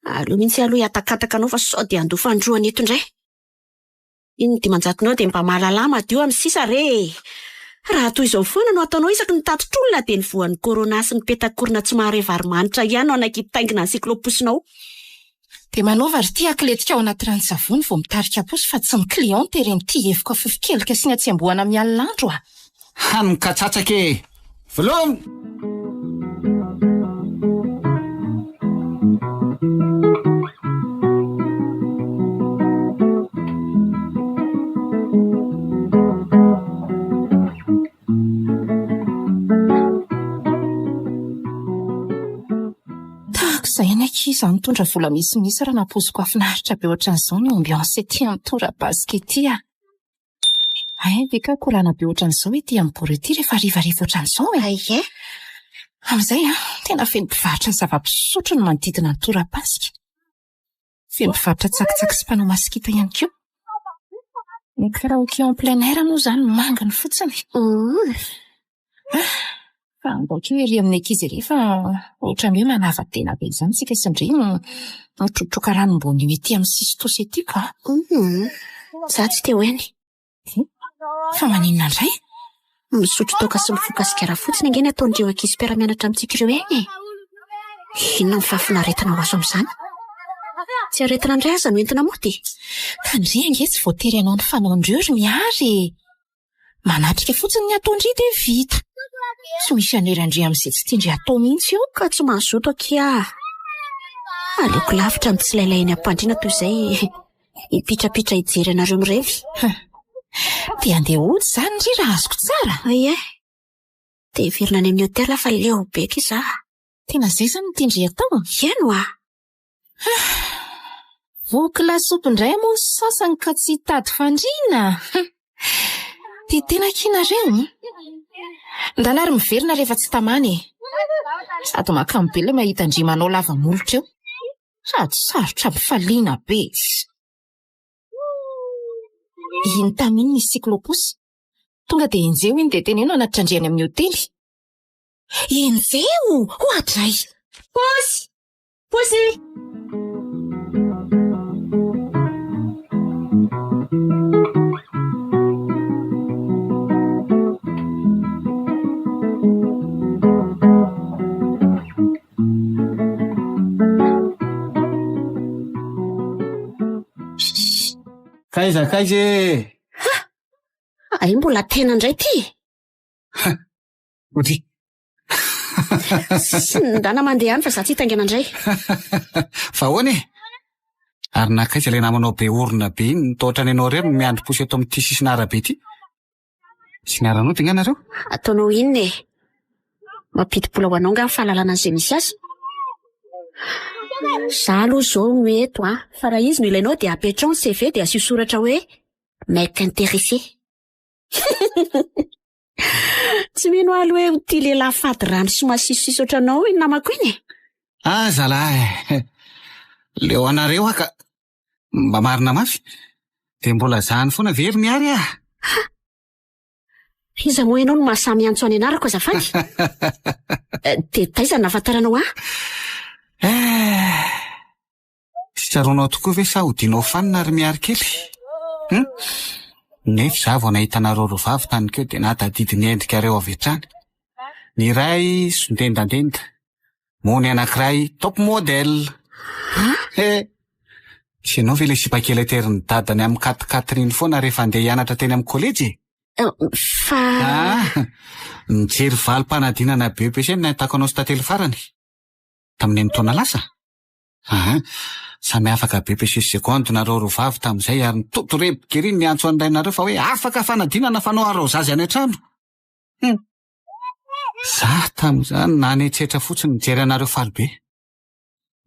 Aleo mihitsy aloha hihatakataka anao fa sao dia handoa fandroana eto indray. Iny ny dimanjatonao dia mba mahalalà madio amin'ny sisa re e! Raha toy izao foana no ataonao isaky ny tatitr'olona dia ny voan'ny corona sy ny petakorona tsy mahare vary manitra ihany no hanaiky hitaingina ny cyclo-pousse-nao. Dia manaova ry ty akiletika ao anaty ranon-tsavony vao mitarika posy fa tsy ny client tereny ity hevoka fofokelika sy ny hatsembohana mialina andro a! Hany mikatsatsaka e! Veloma! Tahaka izay ihany akia izaho nitondra vola misimisy raha nampoiziko hahafinaritra be ohatran'izao ny ambiance ety amin'ny tora-basika ety ah. Hay ve ka korana be ohatran'izao ety amin'ny bureau ety rehefa harivariva ohatran'izao e? Hay e! Amin'izay an, tena feno mpivarotra zava-pisotro ny manodidina ny tora-pasika. Feno mpivarotra tsakitsaky sy mpanao masikita ihany koa. Ny karaoke en plein air moa izany manginy fotsiny. Ah, fa andao kely ery amin'ny ankizy ery fa ohatran'ny hoe manava-tena be izany isika sy ndry mitrotroka ranom-boanio ety amin'ny sisin-tosy ety ka. Izaho tsy te ho eny. Fa maninona indray? Misotro toaka sy mifoka sigara fotsiny ange ny ataon'ireo ankizy mpiara-mianatra amintsika ireo eny e! Inona ny fahafinaretana ho azo amin'izany? Tsy aretina indray aza no entina mody e! Ka ndry ange tsy voatery hanao ny fanaon-dreo ry Mihary e! Manatrika fotsiny ny ataon-dry dia vita. Tsy misy haneran-dry amin'izay tsy tian-dry hatao mihitsy eo. Ka tsy mahazoto akia aho. Aleoko lavitra mitsilailay eny am-pandriana toy izay Hipitrapitra hijery anareo mirevy. Te handeha hody izany ry raha azoko tsara? Ie. Te hiverina any amin'ny hotel aho fa leo be akia za. Tena izay izany no tian-dry atao? Eny hoa. Voky lasopy indray moa ny sasany ka tsy hitady fandriana. Tia tena akia nareo. Ndana ary miverina rehefa tsy tamana e. Sady mahakamo be ilay mahita an-dry manao lava molotra eo. Sady sarotra ampifaliana be. Iny tamin ny cyclo-pousse. Tonga dia enjeho iny dia teneno hanatitra an-dry any amin'ny hotely. Enjeho! Oadray! Posy! Posy! Kaiza kaiza e! Ha! Ay mbola tena indray ity e! Ha! Odry! Ndana mandeha any fa za tsy hitaingana indray. Fa ahoana e? Ary nankaiza ilay namanao be orona be iny no toa ohatran'ny ianao irery no miandry posy eto amin'ity sisin'arabe ity? Tsy niara-nody nga nareo? Ataonao inona e? Mampidi-bola ho anao nga ny fahalalana an'izay misy azy? Za aloha izao no eto an, fa raha izy no ilainao dia apetraho ny CV dia asio soratra hoe mec intéressé. Tsy mino aho aloha hoe ho tia lehilahy fady rano sy masisosiso ohatranao iny namako iny e! Ah zalahy e! Leo anareo aho ka! Mba marina mafy? Dia mbola zany foana ve ry Miary ah? Ha! Iza moa ianao no mahasahy miantso any anarako azafady? Eh, dia taiza no nahafantaranao ahy? Eh, tsy tsaroanao tokoa ve sa hodianao fanina ry Mihary kely? Hum? Nefa izaho vao nahita anareo roa vavy tany keo dia nahatadidy ny endrikareo avy hatrany. Ny iray sondendandenda, moa ny anankiray top model. He! Tsy ianao ve ilay sipa kely aterin'ny dadany amin'ny quat quatre iny foana rehefa handeha hianatra teny amin'ny kolejy e? Fa. Ah! Nijery valim-panadinana BEPC no nahitako anao sy Tantely farany. Tamin'ny enin-taona lasa. Aa! Samy afaka BEPC seconde nareo roa vavy tamin'izay ary nitotorebika ery niantso an'ny rainareo fa hoe afaka fanadinana fanao arôzazy any an-trano. Hum! Za tamin'izany nanetsetra fotsiny nijery anareo faly be.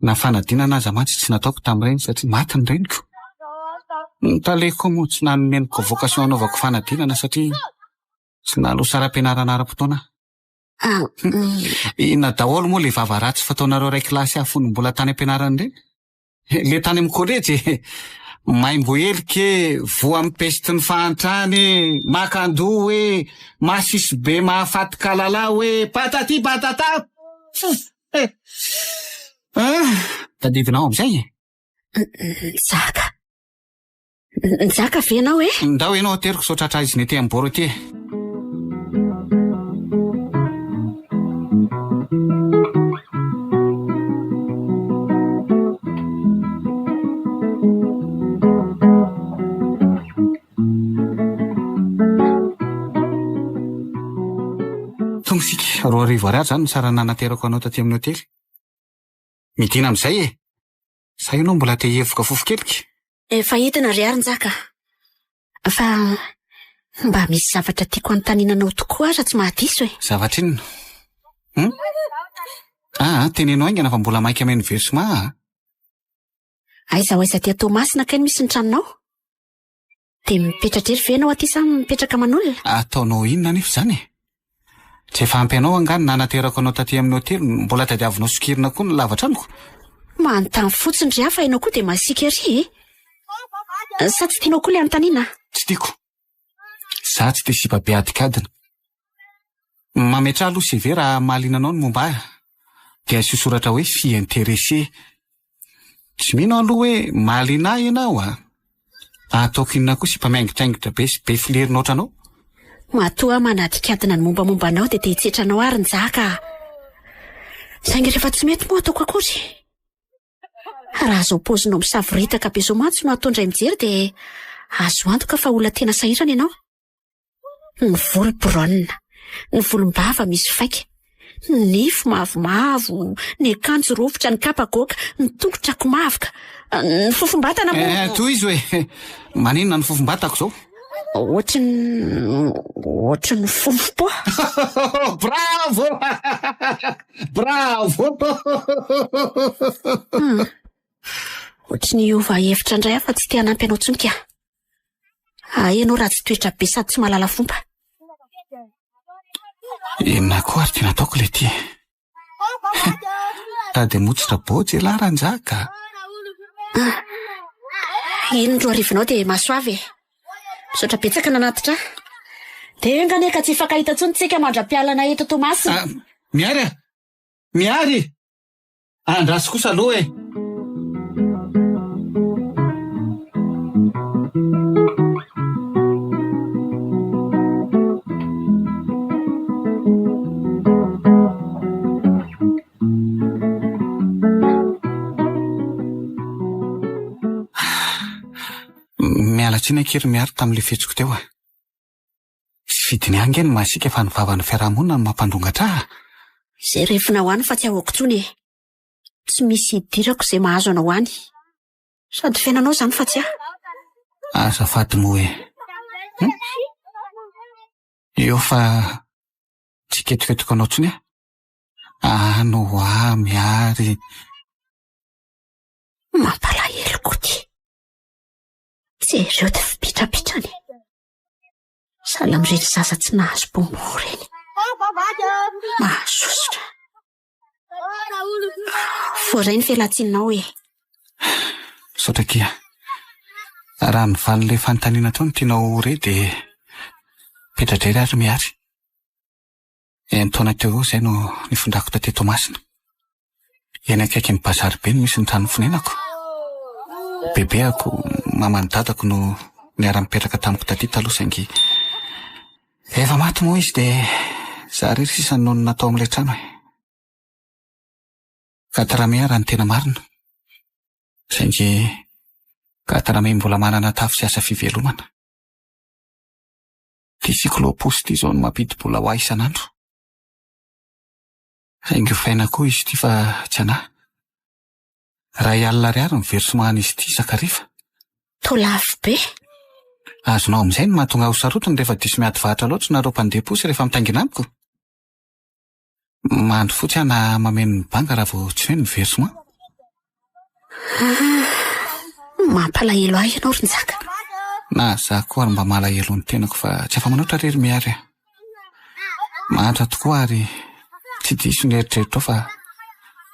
Na fanadinana aza mantsy tsy nataoko tamin'ireny satria maty ny reniko. Ny taleko koa moa tsy nanome ny convocation hanaovako fanadinana satria tsy naloa saram-pianarana ara-potoana aho. Inona daholo moa ilay vava ratsy fataonareo iray kilasy ahy fony mbola tany am-pianarana ireny? Ilay tany amin'ny kolejy e! Maimbo helika e, voa amin'ny pestin'ny fahantrana e, makan-doha e, masiso be mahafaty kalala hoe patati patata! Ah, tadidinao amin'izay e? Njaka. Njaka ve ianao e? Ndao ianao ateriko sao tratra aizina ety amin'ny bord ety e. Tonga isika, 2000 ariary izany ny sarany nanaterako anao taty amin'ny hotely. Midina amin'izay e! Sa ianao mbola te hihevoka fofokelika? Efa hidina ry ary Njaka a! Fa mba misy zavatra tiako hanontaniana anao tokoa aza tsy mahadiso e! Zavatra inona? Hum? Aa, teneno haingana fa mbola maika hameno versement a! Aiza ho aiza aty Toamasina kay no misy ny tranonao? Dia mipetra-drery ve ianao aty sa mipetraka aman'olona? Ataonao inona anefa izany e? Tsy efa ampy anao angaha ny nanaterako anao taty amin'ny hotely no mbola tadiavinao sokirina koa ny lava-tranoko? Manontany fotsiny ry ahy fa ianao koa dia masiaka ery e! Sa tsy tianao koa ilay anontaniana? Tsy tiako. Za tsy tia sipa be adikadina. Mametraha aloha CV raha mahaliana anao ny momba ahy dia asio soratra hoe fille intéressée. Tsy mino aho aloha hoe mahaliana ahy ianao a! Ataoko inona koa sipa miaingitraingitra be sy be filerina ohatranao? Matoa aho manadikadina ny mombamomba anao dia te hitsetra anao ary Njaka a! Saingy rehefa tsy mety moa ataoko akory. Raha izao paozinao misavoritaka be izao mantsy no atao indray mijery dia azo antoka fa olona tena sahirana ianao. Ny volo brun, ny volombava misy faika, ny nify mavomavo, ny akanjo rovitra, ny kapa goaka, ny tongotra komavoka, ny fofom-batana moa. Eh, tohizo e! Maninona ny fofom-batako izao? Ohatry ny ohatry ny fofom-po. Bravo! Bravo! Hmm. Ohatry ny hiova hevitra indray aho fa tsy te hanampy anao intsony ka. Hay ianao ratsy toetra be sady tsy mahalala fomba. Inona koa ary ty nataoko le ty e? Tady hamotsitra bôjy elah Ranjaka a! Ah, iny roarivonao dia mahasoava e. Misaotra betsaka nanatitra ahy. Dia enga anie ka tsy hifankahita intsony tsika mandra-pialana eto Toamasina. Ah, Miary a! Miary! Andraso kosa aloha e! Miala tsiny akia ry Miary tamin'ilay fihetsiko teo a. Tsy fidiny ahy ange ny masiaka fa ny vavan'ny fiarahamonina no mampandrongatra ahy. Izay refinao any fa tsy ahoako intsony e. Tsy misy idirako izay mahazo anao any. Sady fiainanao izany fa tsy ahy. Azafady moa e. Hum? Eo fa tsy ketoketoka anao intsony aho. Any ho ahy Miary. Mampalahelo koa ty. Jereo ty fipitrapitrany. Sahala amin'ireny zaza tsy nahazo bonbon ireny. Mahasosotra. Voaray ny fialan-tsininao e. Misaotra akia. Raha ny valin'ilay fanontaniana teo no tianao ho re dia. Petra-drery ary Mihary. Enin-taona teo eo izay no nifindrako taty Toamasina. Eny akaikin'ny bazary be no misy ny trano fonenako. Bebeako, maman'i dadako no niara-nipetraka tamiko taty taloha saingy efa maty moa izy dia za irery sisa no nonina tao amin'ilay trano e. Katrame raha ny tena marina. Saingy Katrame mbola manana tafo sy asa fivelomana. Ity cyclo-pousse ity izao no mampidi-bola ho ahy isan'andro. Saingy hofaina koa izy ity fa tsy an'ahy. Iray alina ariary ny versement-n'izy ity isan-kariva. Toa lafo be. Azonao amin'izay ny mahatonga ahy ho sarotiny rehefa diso miady varotra loatra nareo mpandeha posy rehefa mitaingina amiko. Mandry fotsy aho na mameno ny banga raha vao tsy hoe ny versement. Ah, mampalahelo ahy ianao ry Njaka. Na za koa ary mba malahelo ny tenako fa tsy afa-manoatra re ry Mihary a. Mahantra tokoa ary tsy diso ny eritreritrao fa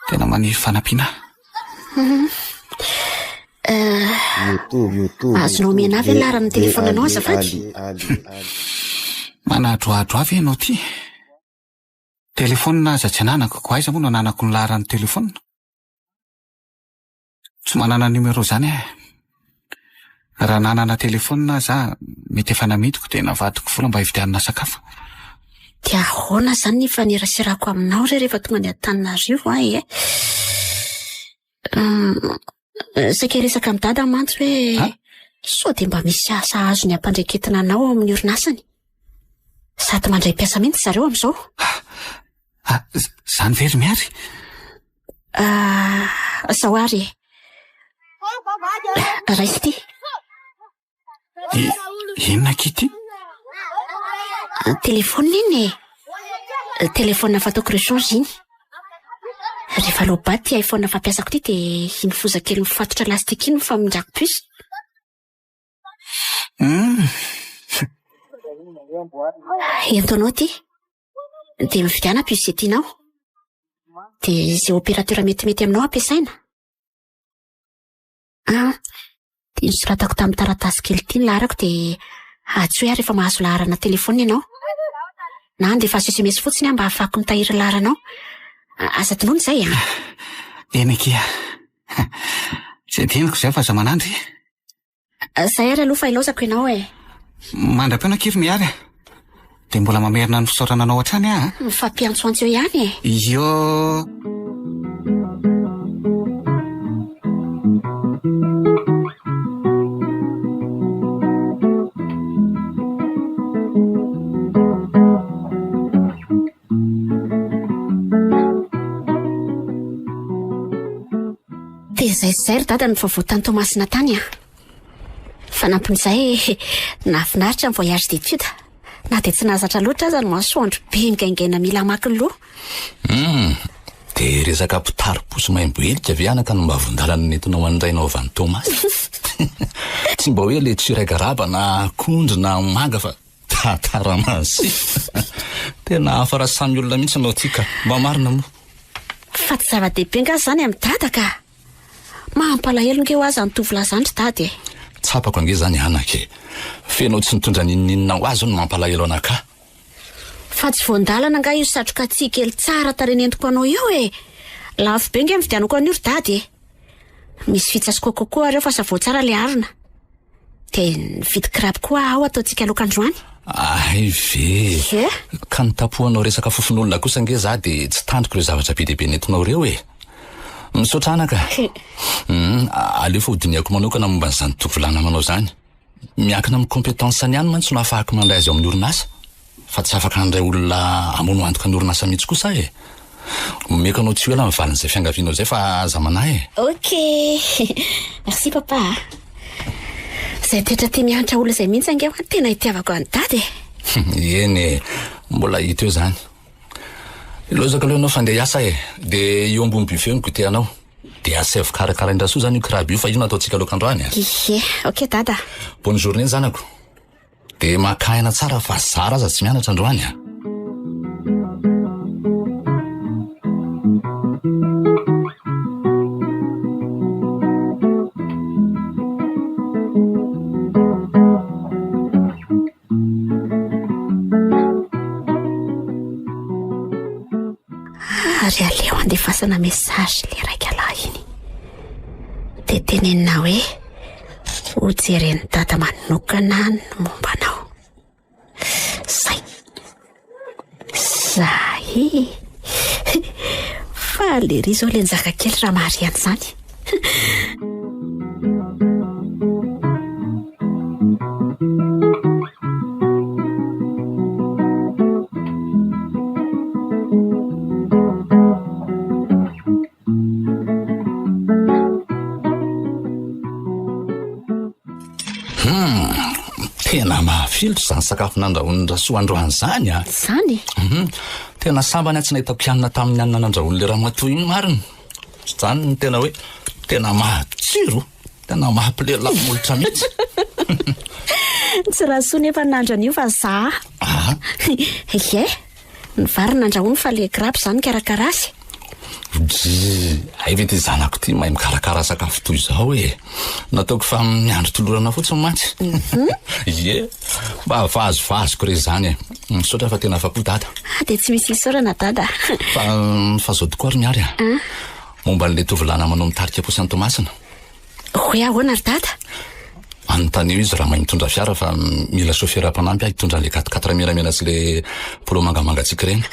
tena maniry fanampiana aho. Mhm. Eh, azonao omena ahy ve ny laharan'ny telefaonanao azafady? Manadrohadro ahy ve ianao ity? Telefaonina aza tsy ananako, koa aiza moa no ananako ny laharan'ny telefaonina? Tsy manana numéro izany aho e. Raha nanana telefaonina aza aho, mety efa namidiko dia navadiko vola mba hividianana sakafo. Dia ahoana izany ny hifaneraserako aminao re rehefa tonga any Antananarivo aho e? Saika hiresaka amin'i Dada mantsy hoe sao dia mba misy asa azony ampandreketina anao ao amin'ny orinasany. Sady mandray mpiasa mihitsy zareo amin'izao. Ah, izany ve ry Miary? Ah, izao ary e. Raiso ity. Inona akia ity? Telefaonina iny e. Telefaonina fataoko rechange iny. Rehefa low-bat ity iPhone fampiasako ity dia iny foza kely mifatotra lastika iny no famindrako puce. Hmm. Ento anao ity. Dia mividiana puce izay tianao. Dia izay opérateur metimety aminao ampiasaina. Ah, dia nosoratako tamin'ny taratasy kely ity ny laharako dia antsoy aho rehefa mahazo laharana telefaonina ianao. Na andefaso sms fotsiny aho mba hahafahako mitahiry ny laharanao. Aza adinoina izay an! Eny akia. Tsy adinoko izay fa aza manandry. Zay ary aloha fa ilaozako ianao e. Mandra-peo akia ry Mihary a. Dia mbola mamerina ny fisaorana anao hatrany aho a. Mifampiantsoantso eo ihany e. Io. Dia izay sy izay ry dada no vaovao tany Toamasina tany an. Fanampin'izay, nahafinaritra ny voyage d'études. Na dia tsy nahazatra loatra aza ny masoandro be migaingaina mila hamaky ny loha. Hum, dia resaka mpitari-posy maimbo helika ve anaka no mba vondalana nentinao an'ny rainao avy any Toamasina? Tsy mba hoe letchi iray garaba na akondro na manga fa Tantara masia. Tena hafa raha samy olona mihitsy ianao ty ka. Mba marina moa. Fa tsy zava-dehibe angaha izany amin'i Dada ka. Mampalahelo nge ho aza ny tovolahy izany ry Dada e. Tsapako ange izany anaka e. F'enao tsy nitondra n'inon'inona ho azy no mampalahelo anakahy. Fa tsy voan-dalana angaha io satroka tsihy kely tsara tarehy nentiko anao io e. Lafo be nge nividianako an'io ry Dada e. Misy fitsa sy coco koa ary ao fa savon tsara le harona. Dia nividy crabe koa aho ataontsika laoka androany. Hay ve! Ie. Ka nitapohanao resaka fofon'olona kosa ange za dia tsy tandriko ireo zavatra be dia be nentinao ireo e! Misaotra anaka. Hum, aleo fa hodinihako manokana momba an'izany tovolahy namanao izany. Miankina amin'ny compétence-ny ihany mantsy no ahafahako mandray azy ao amin'ny orinasa. Fa tsy afaka handray olona hamono antoka ny orinasa mihitsy kosa aho e! Omeko anao tsy ho ela ny valin'izay fiangavianao izay fa aza manahy e! Ok! Merci papa a! Izay toetra tia miantra olona izay mihitsy ange hoa no tena itiavako an'i dada e! Eny e! Mbola hita eo izany. Ilaozako aloha ianao fa andeha hiasa e! Dia eo ambony buffet ny goûter anao. Dia asaivo karakarain-dRasoa izany io crabe io fa io no ataontsika laoka androany a! Ie, ok dada. Bonne journée zanako. Dia maka aina tsara fa zara aza tsy mianatra androany a! Ary aleo andefasana message le raika lahy iny. Dia tenenina hoe ho jeren'i dada manokana ny momba anao. Zay. Zay. Faly ery izao le njaka kely raha mahare an'izany. Tena mahafilotra izany sakafo nandrahoin'i Rasoa androany izany a! Izany? Mhm. Tena sambany aho tsy nahitako hanina tamin'ny hanina nandrahoin'ilay ramatoa iny marina. Izany no tena hoe tena matsiro, tena mampilelafo molotra mihitsy. Tsy Rasoa nefa no nandro an'io fa za. Ah. Ie, ny vary nandrahoiny fa le crabe za nikarakara azy. Dry, hay ve ty zanako ty mahay mikarakara sakafo toy izao e. Nataoko fa miandry tolorana fotsiny mantsy. Ie, mba vazivaziko re izany e. Misaotra fa tena afa-po dada. Ah, dia tsy misy isaorana dada. Fa, fa zao tokoa ry Miary a. Momba an'ilay tovolahy namanao mitarika posy any Toamasina. Hoe ahoana ry dada? Anontanio izy raha mahay mitondra fiara fa mila chauffeur mpanampy aho hitondra an'ilay quatre-quatre menamena sy ilay polo mangamanga antsika ireny.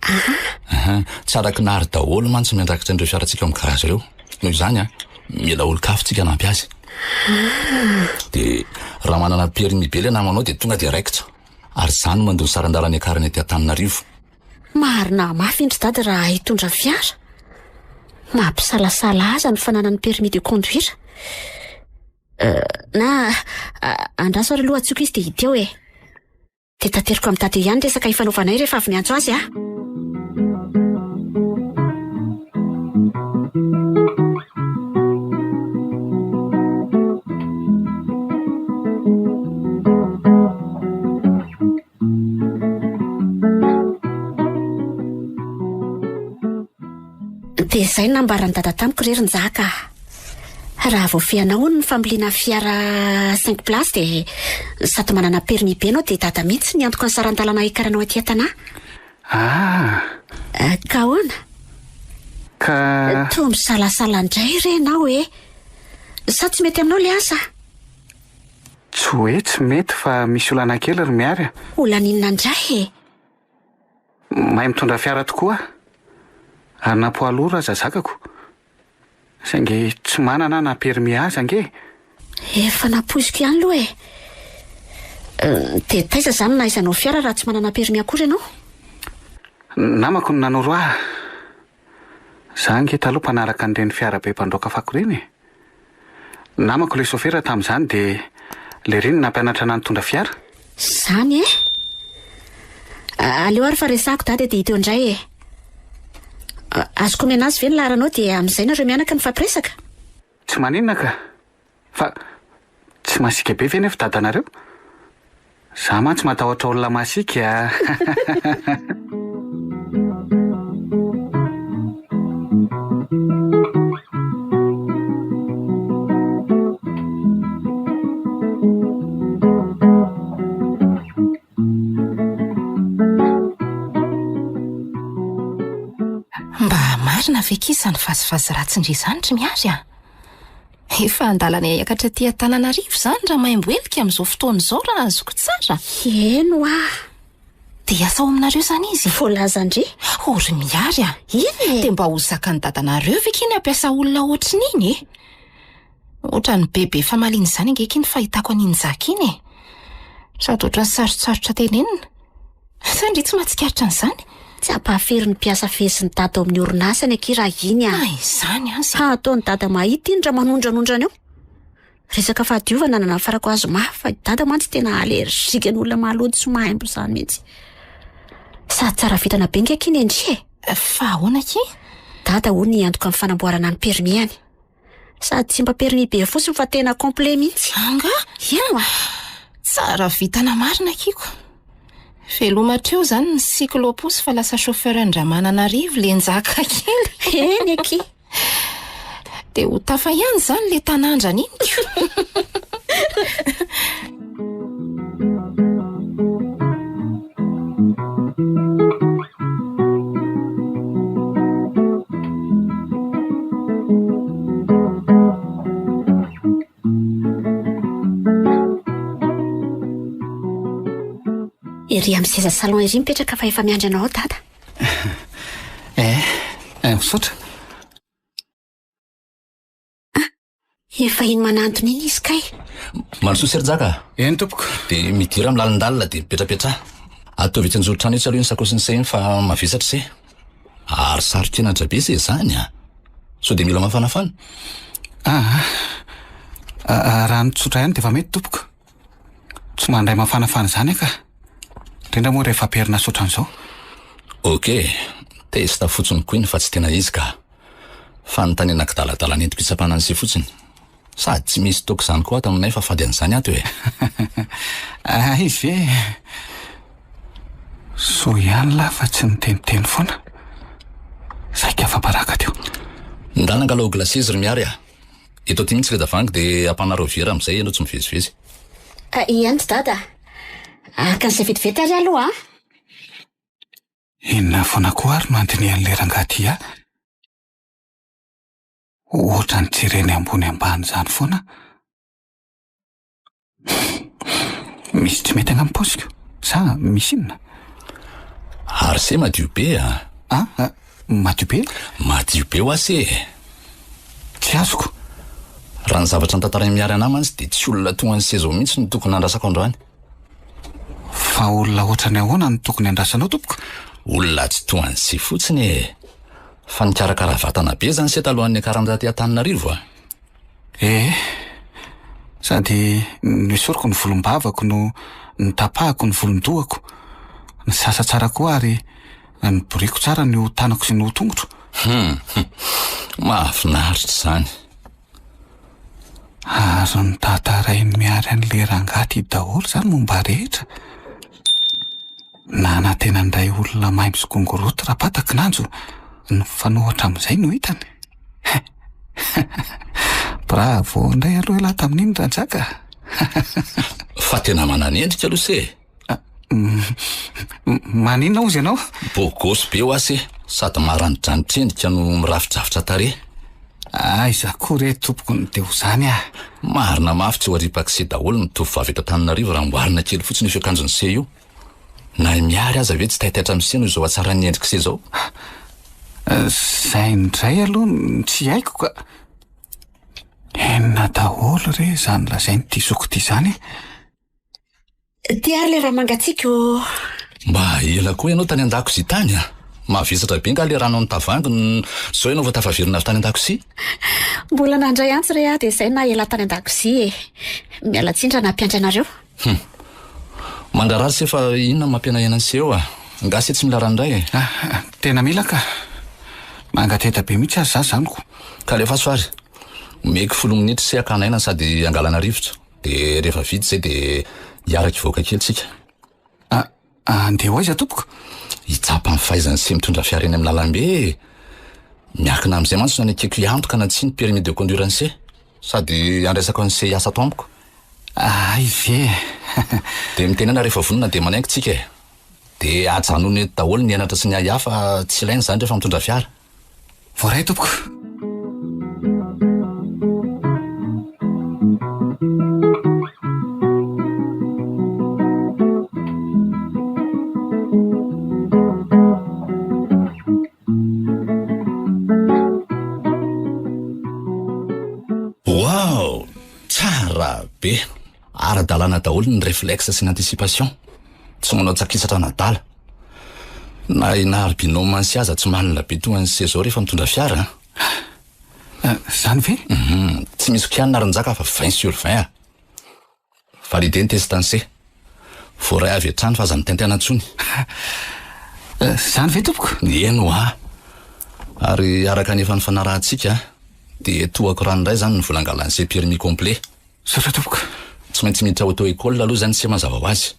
Aha. Tsy araky nary daholo mantsy miandraikitra an'ireo fiarantsika ao amin'ny garage ireo. Noho izany a, mila olon-kafa tsika hanampy azy. Dia raha manana permis be ilay namanao dia tonga dia raikitra. Ary izaho no mandoa ny saran-dalana hiakarany aty Antananarivo. Marina mafy indry dada raha hitondra fiara. Mampisalasala aza ny fananany permis de conduire. Na andraso ary aloha antsoiko izy dia hita eo e. Dia tateriko amin'i Dada ihany resaka ifanaovanay rehefa avy miantso azy aho. Dia izay no nambaran'i Dada tamiko re ry Njaka a! Raha voafehinao hono ny familiana fiara cinq places dia sady manana permis be ianao dia dada mihitsy ny antoka ny saran-dalana hikaranao aty an-tanà. Ah! Ka ahoana? Ka. Toa misalasala indray re ianao e! Sa tsy mety aminao ilay asa? Tsy hoe tsy mety fa misy olana kely ry Miary a! Olana inona indray e? Mahay mitondra fiara tokoa aho, ary na poids lourd aza zakako. Saingy tsy manana aho na permis aza ange e! Efa nampoiziko ihany aloha e! Dia taiza izany no nahaizanao fiara raha tsy manana permis akory ianao? Namako no nanoro ahy. Za ange taloha mpanaraka an'ireny fiarabe mpandroaka fako ireny e! Namako ilay sofera tamin'izany dia lery no nampianatra anah nitondra fiara. Izany e! Aleo ary fa resahako dada dia hita eo indray e! Azoko omena azy ve ny laharanao dia amin'izay nareo mianaka mifampiresaka? Tsy maninona ka! Fa tsy masiaka be ve nefa dadanareo? Za mantsy matahotra olona masiaka a! Mba marina ve kisa izany vazivazy ratsin-dry izany ry Miary a? Efa an-dalana hiakatra aty Antananarivo izany Ramaimbo Helika amin'izao fotoana izao raha azoko tsara. Eny hoa. Dia hiasa ao aminareo izany izy? Voalazan-dry. O ry Miary a! Iny e! Dia mba ho zakan'ny dadanareo ve k'iny hampiasa olona ohatrin'iny e? Ohatran'ny bebe famaliana izany ange k'iny fahitako an'iny Njaka iny e! Sady ohatran'ny sarotsarotra tenenina. Sa ndry tsy mahatsikaritra an'izany? Tsy hampahafiry ny mpiasa fehezin'i Dada ao amin'ny orinasany akia raha iny a! Na izany aza. Ha, ataon'i Dada mahita iny raha manondranondrana eo. Resaka fahadiovana no nanafarako azy mafy fa i Dada mantsy tena allergique ny olona maloto sy maimbo izany mihitsy. Sady tsara vintana be nge akia ny an-dry e! Fa ahoana akia? Dada hono hiantoka ny fanamboarana ny permis-any. Sady tsy mba permis be fotsiny fa tena complet mihitsy. Angaha? Eny oa. Tsara vintana marina akiko. Veloma hatreo izany ny cyclo-pousse fa lasa chauffeur an-dRamananarivo le Njaka kely. Eny akia. Dia ho tafa ihany izany le tanandrana iny ko. Ery amin'ny seza salon ery mipetraka fa efa miandry anao ao dada. Eh, eh, misaotra. Ah, efa iny manantona iny izy kay. Mandrosoa Serjaka. Eny tompoko. Dia midira amin'ny lalindalina dia mipetrapetraha. Ataovy etsy anjoron-trano etsy aloha iny sakaosin'i se iny fa mavesatra se. Ary saro-kenatra be se izany a. Sao dia mila mafanafana? Ah, ah, raha ny tsotra ihany dia efa mety tompoko. Tsy mandray mafanafana izany aho ka. Indrindra moa rehefa am-perinasa ohatran'izao. Ok, test fotsiny koa iny fa tsy tena izy ka. Fanontaniana kidaladala nentiko hitsapana an'ise fotsiny. Sady tsy misy toaka izany koa ato aminay fa fady an'izany ato e. Hay ve? Soa ihany lahy fa tsy niteniteny foana. Saika afa-baraka teo. Ndana angalao glace ry Miary a. Eto aty mihitsy le tavangy dia ampanarao vera amin'izay ianao tsy mivezivezy. Eny ry dada a! Araka an'izay vetivety ary aloha a! Inona foana koa ary no andinihan'ilay rangahy ty ahy? Ohatran'ny jereny ambony ambany izany foana. Misy tsy mety angamba paoziko sa misy inona? Ary se madio be a! Ah, ah, madio be? Madio be hoa se e! Tsy azoko. Raha ny zavatra notantarain'i Miary anah mantsy dia tsy olona toa an'i Sezao mihitsy no tokony handrasako androany. Fa olona ohatran'ny ahoana no tokony handrasanao tompoko? Olona tsy toa an'i Se fotsiny e! Fa nikarakara vatana be izany se talohan'ny niakarany taty Antananarivo a! Ee, sady nesoriko ny volombavako no notapahako ny volon-dohako, nisasa tsara koa ary niboriako tsara ny hoho-tanako sy ny hoho-tongotro. Hum, mahafinaritra izany. Ary notantarain'i Miary an'ilay rangahy ity daholo izany momba rehetra. Nanantena indray olona maimbo sy gongoroty Rapata kinanjo nifanohitra amin'izay no hitany. Bravo indray aloha ialahy tamin'iny Ranjaka. Fa tena mananendrika aloha se e. Maninona hozy ianao? Beau gosse be hoa se, sady maranidranitra endrika no mirafidrafitra tarehy. Aiza koa re tompoko no dia ho zany ah. Marina mafy tsy ho aripak'i se daholo ny tovovavy eto Antananarivo raha amboarina kely fotsiny io fiakanjon'i se io. Na i Miary aza ve tsy taitaitra amin'i se noho izao hatsaran'ny endrik'i se izao? Zay indray aloha no tsy haiko ka. Inona daholo re izany lazain'ity zoky ity izany e? Ty ary le raha mangatsiaka ô. Mba ela koa ianao tany an-dakozia tany a! Mavesatra be nga le rano amin'ny tavoahangy no zao ianao vao tafaverina avy tany an-dakozia? Mbola nandray antso re aho dia izay naha ela tany an-dakozia e! Miala tsiny raha nampiandry anareo. Hum. Mandrara se fa inona no mampihenahena an'i se eo a? Nga se tsy mila rano indray e? Ah, tena mila ka. Mangateta be mihitsy aza za zany ko. Ka alefaso ary. Omeko folo minitra se hakana aina sady hangalana rivotra. Dia rehefa vita izay dia hiaraka hivoaka kely tsika. Ah, andeha ho aiza tompoko? Hitsapa ny fahaizan'i se mitondra fiara eny amin'ny lalambe e! Miankina amin'izay mantsy no anekeko hiantoka na tsia ny permis de conduire an'i se. Sady handraisako an'i se hiasa ato amiko. Hay ve e! Dia mitenena rehefa vonona dia manaiky tsika e! Dia ajanony eto daholo ny henatra sy ny ahiahy fa tsy ilaina izany rehefa mitondra fiara. Voaray tompoko. Wow! Tsara be! Ara-dalàna daholo ny réflexe sy ny anticipation. Tsy manao tsakisatra an'adala. Na i Nary binôme an'i aza tsy malina be toa an'i Sezao rehefa mitondra fiara an! Zany ve? Hum, tsy misy kianina ry Njaka fa 20 sur 20 a! Validé ny test an'i Se. Voaray avy hatrany fa aza mitaintaina intsony. Zany ve tompoko? Eny hoa! Ary araka ny efa nifanarahantsika dia tohako ranoray izany ny vola angalan'i Se permis complet. Misaotra tompoko. Tsy maintsy miditra auto école aloha izany se mazava ho azy.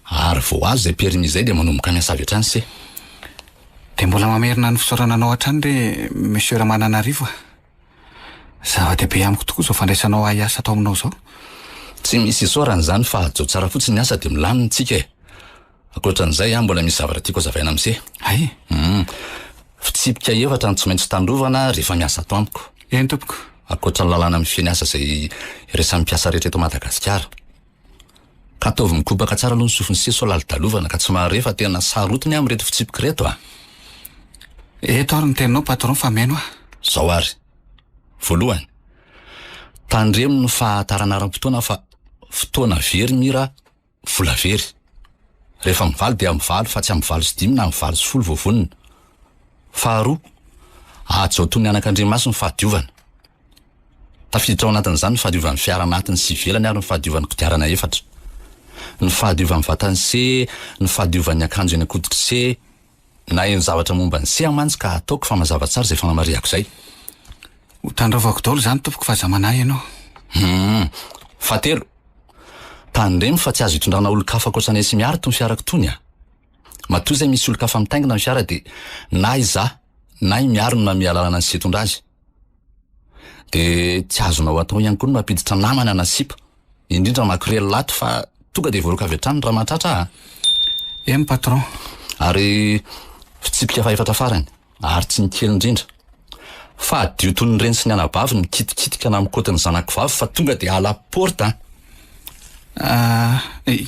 Ary vao azo izay permis izay dia manomboka miasa avy hatrany se. Dia mbola mamerina ny fisaorana anao hatrany re Monsieur Ramananarivo a. Zava-dehibe amiko tokoa izao fandraisanao ahy hiasa ato aminao izao. Tsy misy isaorana izany fa hajao tsara fotsiny ny asa dia milamina tsika e. Ankoatran'izay an, mbola misy zavatra tiako hazavaina amin'se. Hay? Hum. Fitsipika efatra no tsy maintsy tandrovana rehefa miasa ato amiko. Eny tompoko. Ankoatra ny lalàna mifehy ny asa izay iraisan'ny mpiasa rehetra eto Madagasikara. Ka ataovy mikopaka tsara aloha ny sofin'i se sao lalodalovana ka tsy mahare fa tena sarotiny aho amin'ireto fitsipika ireto a! Eto ary ny teninao patron fa mihaino aho. Zao ary. Voalohany, tandremo ny fahatarana ara-potoana fa fotoana very mira vola very. Rehefa mivaly dia mivaly fa tsy amin'ny 8 sy 5 na amin'ny 8 sy 10 vao vonona. Faharoa, hajao toy ny anakandriamaso ny fahadiovana. Tafiditra ao anatin'izany ny fahadiovan'ny fiara anatiny sy ivelany ary ny fahadiovan'ny kodiarana efatra. Ny fahadiovan'ny vatan'ny se, ny fahadiovan'ny akanjo eny an-koditry se, Naheno zavatra momba ny seha mantsy ka ataoko fa mazava tsara izay fanamarihako izay. Ho tandrovako daholo izany tompoko fa aza manahy ianao. Hum. Fahatelo, tandremo fa tsy azo itondrana olon-kafa ankoatra anay sy Miary itony fiarako itony a! Matoa izay misy olon-kafa mitaingina ny fiara dia na izaho na i Miary no manome alalana ny hitondra azy. Dia tsy azonao atao ihany koa ny mampiditra namana na sipa. Indrindra makorel ato fa tonga dia voaroaka avy hatrany raha mahatratra a! Eny patron. Ary fitsipika fahefatra farany, ary tsy ny kely indrindra. Fadio toy ny reny sy ny anabavy ny mikitikitika na mikoty ny zanako vavy fa tonga dia à la porte a! Ah,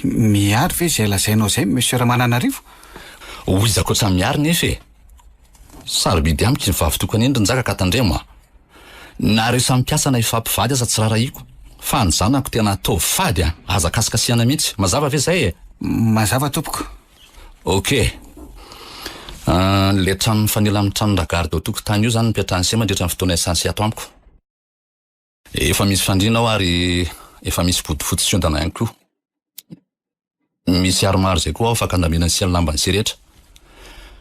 Miary ve izay lazainao izay Monsieur Ramananarivo? Ho iza ankoatra an'i Miary nefa e! Sarobidy amiko iny vavy tokana iny ry Njaka ka tandremo a! Nareo samy mpiasa na hifampivady aza tsy rarahiko fa ny zanako tena ataovy fady a! Aza kasikasihana mihitsy! Mazava ve zay e? Mazava tompoko. Ok. Le trano mifanila amin'ny tranon-dragarde ao tokotany io zany no ipetrahan'i se mandritra ny fotoana iasan'i se ato amiko. Efa misy fandriana ao ary efa misy bodofotsy sy ondana ihany koa. Misy armoire izay koa ao afaka andaminan'i se ny lamban'i se rehetra.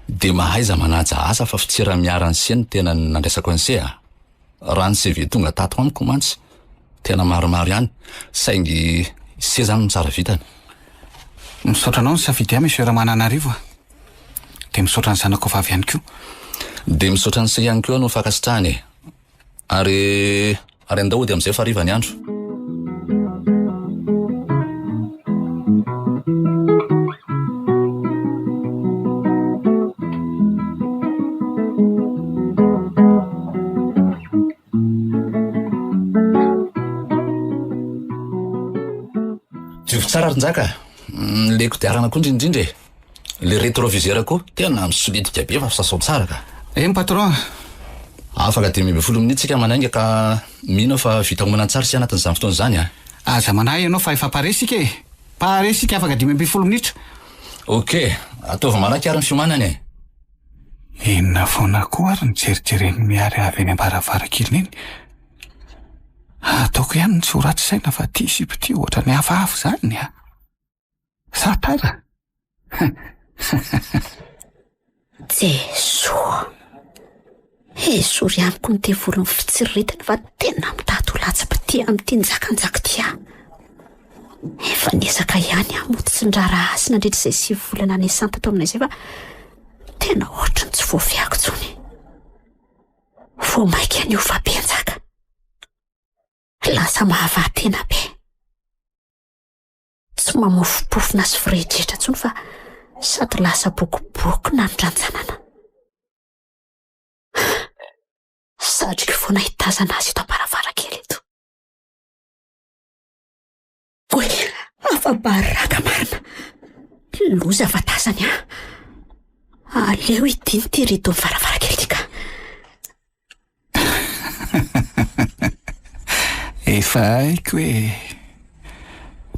Dia mahaiza manaja asa fa fitsera miara an'i se no tena nandraisako an'i se a! Raha ny CV tonga tato amiko mantsy tena maromaro ihany saingy se zany no tsara vitany. Misaotra anao nisafidy ahy Monsieur Ramananarivo a! Dia misaotra ny zanakao vavy ihany koa. Dia misaotra an'i se ihany koa aho noho ny fankasitrahana e! Ary ary andao hody amin'izay fa hariva ny andro. Diovy tsara ry Njaka a! Le kodiarana koa indrindra indrindra e! Le rétroviseur koa tena misolitika be fa sasao tsara ka. Eny patron a. Afaka 15 minutes tsika manainga ka mino aho fa vita omana tsara isika anatin'izany fotoana izany a. Aza manahy ianao fa efa pare isika e. Pare isika afaka 15 minitra. Ok, ataovy malaky ary ny fiomanana e. Inona foana koa ary ny jerijeren'i Miary avy eny am-baravarankely eny. Ataoko ihany ny tsy ho ratsy saina fa ity sipa ity ohatran'ny hafahafa izany a. Sa tara? Jesoa! Esory amiko ny devolin'ny fitsiriritana fa tena mitady ho latsa-pitia amin'ity njakanjaka ity aho. Efa niezaka ihany aho mody tsy niraharaha azy nandritra izay sivy volana niasany tato aminay izay fa tena ohatry ny tsy voafiako intsony. Vao mainka niova be Njaka. Lasa mahavaha-tena be. Tsy mamofompofona sy firehidrehitra intsony fa sady lasa bokobokona ny rantsanana. Satriko foana hitazana azy eto am-baravarankely eto. Oy, afa-baraka marina. Loza fa tazany aho. Aleo hidiny ity rideau varavarankely ity ka. Efa haiko e.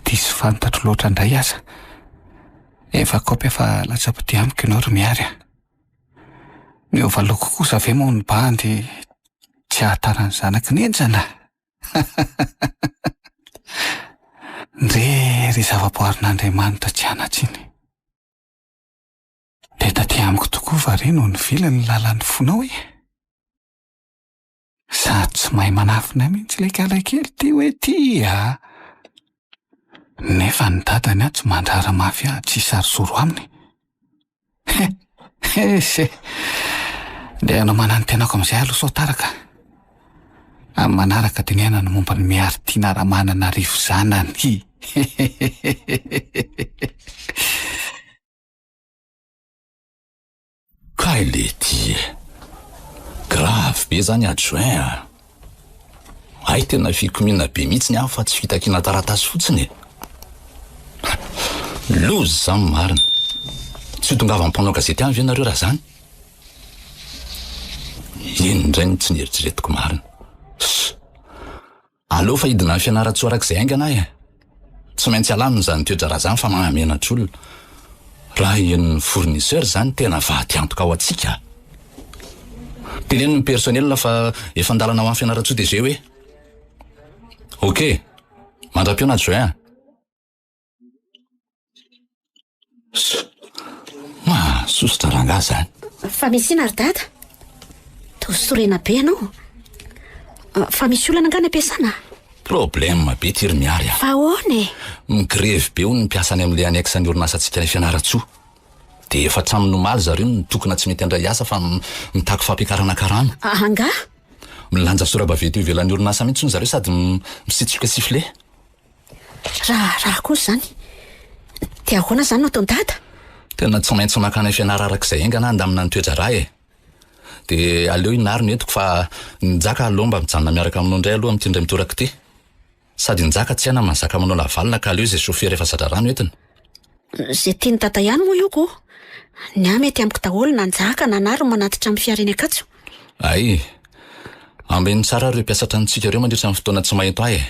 Diso fantatro loatra indray aza. Efa kaopy efa latsa-pitia amiko ianao ry Miary a. Miova loko kosa ve moa ny bandy tsy hahatara ny zanaky ny henjana? Ndre ry zava-boarin'Andriamanitra tsy hanan-tsiny. Dia taty amiko tokoa va re no nivily ny lalan'ny fonao e? Sady tsy mahay manafina mihitsy ilay kalakely ity hoe ty a! Nefa ny dadany aho tsy mandrara mafy ahy tsy hisary zoro aminy. He! He! Ndeha hanomana ny tenako amin'izay aloha sao tara ka. Amin'ny manaraka dinihana ny momba ny Miary Tiana Ramananarivo zanany. Kay lety e! Grave be zany adjoint a! Hay tena fikomiana be mihitsy ny ahy fa tsy fitakiana taratasy fotsiny e! Loza izany marina. Tsy ho tongavan'ny mpanao gazety any ve nareo raha izany? Iny indray no tsy nieritreretiko marina. Aleo fa hidina any Fianarantsoa araka izay haingana aho e! Tsy maintsy alamina izany toe-draharaha izany fa mahamenatra olona. Raha henon'ny fournisseur izany tena vaty antoka ho antsika a! Teneno ny personnel fa efa an-dalana ho any Fianarantsoa DG hoe. Ok! Mandra-pihaona adjoint a! Mahasosotra rangahy zany. Fa misy inona ry dada? Toa sorena be ianao. Ah, fa misy olana angaha ny ampiasana? Problème be ty ry Miary a. Fa ahoana e? Migrevy be hono ny mpiasa any amin'ilay annexe ny orinasantsika any Fianarantsoa. Dia efa hatramin'ny omaly zareo no nitokona tsy mety handray asa fa mitaky fampiakarana karama. Ah, angaha? Milanja sora-baventy eo ivelan'ny orinasa mihitsy hono zareo sady misitsoka sifflet. Raharaha kosa izany. Dia ahoana izany no ataon'i Dada? Tena tsy maintsy mankany fianara araka izay haingana handamina ny toe-draharaha e. Dia aleo i Nary no entiko fa ny Njaka aleo mba mijanona miaraka aminao indray aloha amin'ity indray mitoraka ity. Sady i Njaka tsy hay na mahazaka manao lavalina ka aleo izay chauffeur efa za-draharaha no entina. Izay tian'i Dada ihany moa io ko. Ny ahy mety amiko daholo na Njaka na Nary no manatitra amin'ny fiara eny Ankatso. Hay. Ambeno tsara ireo mpiasa tranontsika ireo mandritra ny fotoana tsy mahento ahy e.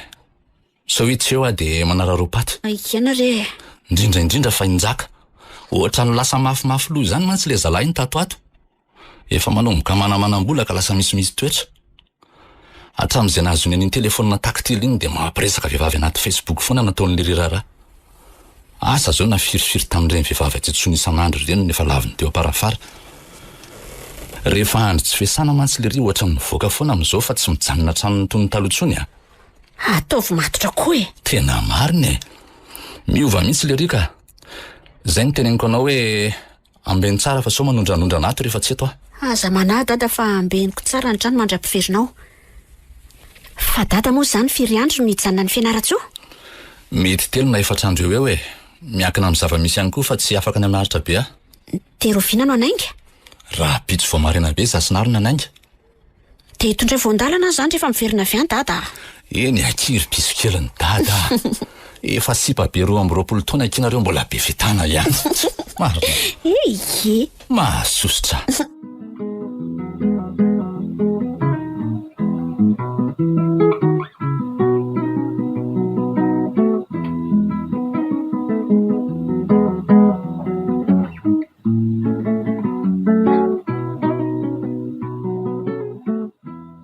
Sao i tsy eo aho dia manararaopaty. Ahiana re e. Indrindra indrindra fa i Njaka. Ohatran'ny lasa mafimafy loha izany mantsy ilay zalahy iny tato ato. Efa manomboka manamanam-bola ka lasa misimisy toetra. Hatramin'izay nahazoany an'iny telefaonina tactile iny dia mampiresaka vehivavy anaty Facebook foana nataon'i Lery raharaha. Asa izao na firifiry tamin'ireny vehivavy atsitsoiny isan'andro ireny no efa laviny teo am-parafara. Rehefa andro tsy fiasana mantsy Lery ohatran'ny mivoaka foana amin'izao fa tsy mijanona an-tranony toy ny taloha intsony a! Ataovy matotra koa e! Tena marina e! Miova mihitsy Lery ka! Izay no teneniko anao hoe ambeno tsara fa sao manondranondrana ato rehefa tsy eto aho. Aza manahy Dada fa ambeniko tsara ny trano mandra-piverinao. Fa Dada moa izany firy andro no hijanona any Fianarantsoa? Mety telo na efatra andro eo ho eo e! Miankina amin'ny zava-misy ihany koa fa tsy afaka ny hamaritra be aho. Dia rahoviana no hanainga? Rahampitso vao maraina be izaho sy Nary no hanainga. Dia hitondray voan-dalana aho izany rehefa miverina avy any Dada a! Eny akia ry piso kelin'i Dada a! Efa sipa be 22 taona akia nareo mbola be fitana ihany. Marina. Eie! Mahasosotra.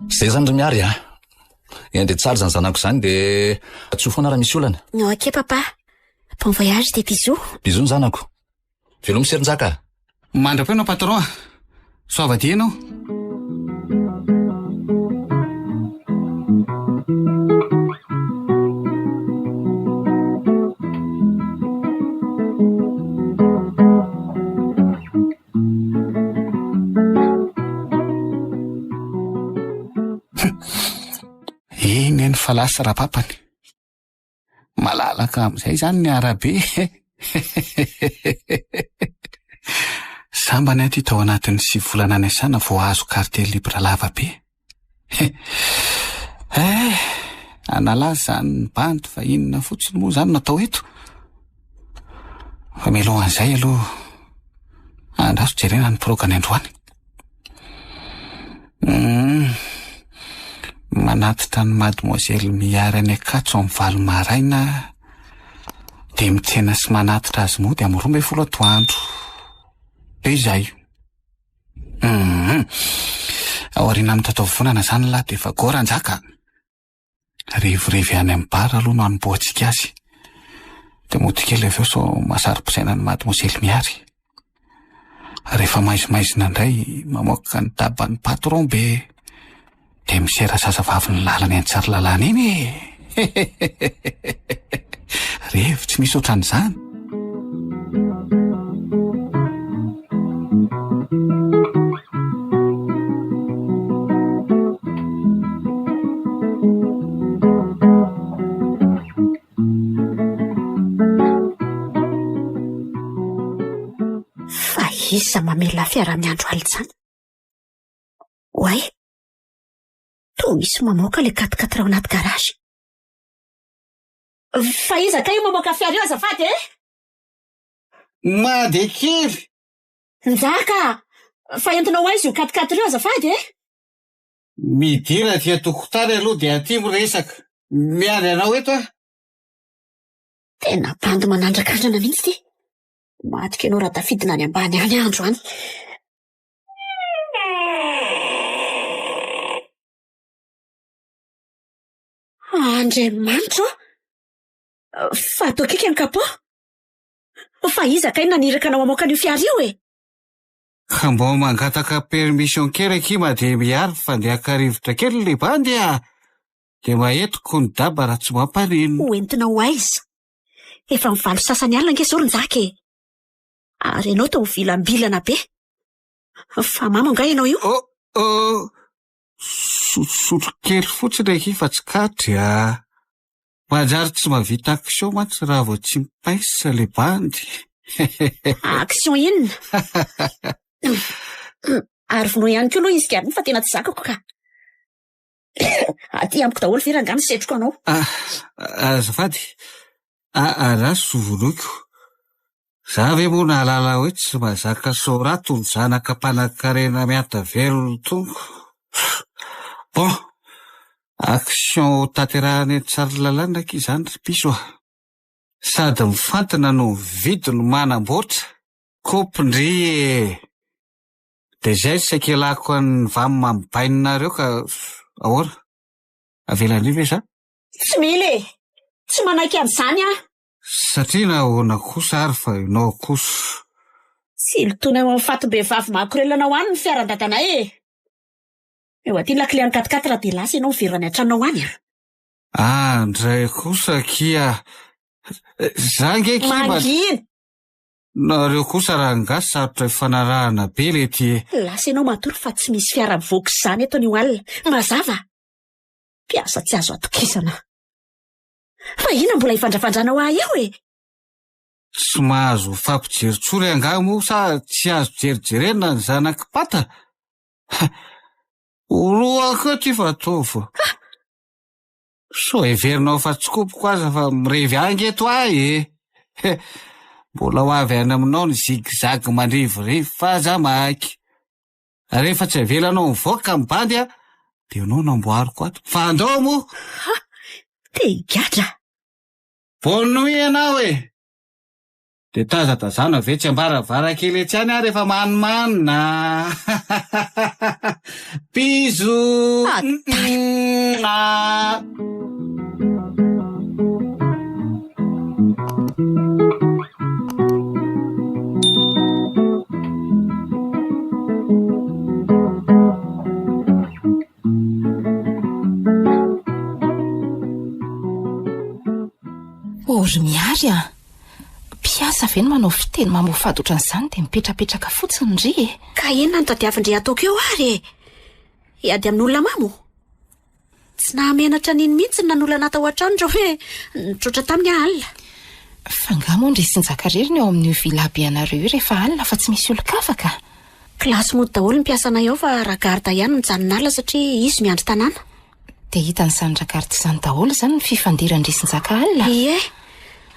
Zay zany ry Miary a! Endre tsara izany zanako izany de antsoy foana raha misy olana. Ok papa. Bon voyage de bisous. Bisous ny zanako. Veloma sy Herinjaka a! Mandra-peo anao patron a! Soava dia ianao. Iny eny fa lasa rapapany. Malalaka amin'izay izany ny arabe. Sambany aho ity tao anatin'ny sivy volana niasana vao azo carte libre lava be. Eh, analahy izany ny bandy fa inona fotsiny moa izany no atao eto? Fa mialohan'izay aloha, andraso jerena ny progany androany. Hum, manatitra an'i Mademoiselle Mihary any Ankatso amin'ny valo maraina dia mitsena sy manatitra azy mody amin'ny 12 atoandro. Dia izay. Hum, aoriana mitataovonana izany lahy dia efa go Ranjaka. Revirevy any amin'ny bar aloha no hanombohantsika azy. Dia mody kely avy eo sao mahasaro-pisaina an'i Mademoiselle Mihary. Rehefa maizimaizina indray mamoaka ny taban'ny patron be dia misera zazavavy ny lalana eny Tsaralalàna eny e! Revy tsy misy ohatran'izany. Fa iza mamela fiara miandro alina izany? Oay! Toa misy mamoaka ilay quat-quatre ao anaty garage. Fa iza kay io mamoaka fiara io azafady e? Made kely! Njaka a! Fa entinao ho aiza io quat-quatre io azafady e? Midira aty an-tokotany aloha dia aty miresaka. Miandry anao eto aho. Tena bandy manandrakandrana mihitsy ity. Matoky ianao raha tafidina any ambany any andro any. Andriamanitra ô! Fa atao akaiky ny capot? Fa iza kay naniraka anao hamoaka an'io fiara io e? Ka mbô mangataka permission kely akia made miary fa ndeha haka rivotra kely le bandy a! De mba entiko ny daba raha tsy mampanino. Ho entinao ho aiza? Efa mivalo sasany alina ange izao ry Njaka e! Ary ianao toa mivilambilana be. Fa mamo angaha ianao io? Oh oh! Sotrosotro kely fotsiny akia fa tsy katry a! Manjary tsy mahavita action mantsy raha vao tsy mi-pince le bandy. Action inona? Ary vonoy ihany koa aloha izy Gabin fa tena tsy zakako ka. Aty amiko daholo ve rangahy ny setroka anao? Ah, azafady. Andraso vonoiko. Za ve moa nahalala hoe tsy mahazaka sorato ny zanaka mpanankarena mianta velona itony? Bon, action ho tanterahana eny Tsaralalàna akia izany ry piso a! Sady mifantina no mividy no manamboatra, kopy ndry e! Dia izay no saika ialako an'ny vam amin'ny bainareo ka ahoana? Avelan-dry ve za? Tsy mila e! Tsy manaiky an'izany aho! Satria nahoana kosa ary fa ianao kosa. Tsy lotoina eo amin'ny fatim-behivavy makorelina anao any ny fiaran-dadanay e! Eo aty ny lakile an'ny quat-quatre dia lasa ianao miverina any an-tranonao any a! Ah ndray kosa akia! Za nge akia mba. Mangina! Nareo kosa rangahy sarotra ifanarahana be lety e! Lasa ianao matory fa tsy misy fiara mivoaka izany eto anio alina. Mazava? Mpiasa tsy azo atokisana. Fa inona mbola ivandravandranao ahy eo e? Tsy mahazo mifampijery tsory angaha moa sa tsy azo jerijerena ny zanak'i Pata? Ha! Orohako eo ty fa ataovy. Ha! Sao heverinao fa tsy kopiko aza fa mirevy ahy ange to ahy e! He! Mbola ho avy any aminao ny zigzag mandrivorivo fa aza maiky. Rehefa tsy avelanao mivoaka ny bandy a, dia ianao no amboariko ato. Fa andao moa! Ha! Te higadra! Bonne nuit ianao e! Dia tazatazana ve tsy ambaravarakely etsy ihany aho rehefa manimanina? Bisous! Adala! Oh ry Miary a! Mpiasa ve no manao fiteny mamoafady ohatran'izany dia mipetrapetraka fotsiny ry e? Ka inona no tadiavin-dry ataoko eo ary e? Hiady amin'olona mamo? Tsy nahamenatra an'iny mihitsy ny nanolana tao an-trano raha hoe nitroatra taminy aho alina. Fa angaha moa ndry sy Njaka irery no ao amin'io villa be anareo io rehefa alina fa tsy misy olon-kafa ka? Kilasy mody daholo ny mpiasanay ao fa Ragarda ihany no mijanona alina satria izy miandry tanàna. Dia hitan'izany Ragarda izany daholo izany ny fifandiran-dry sy Njaka alina? Ie.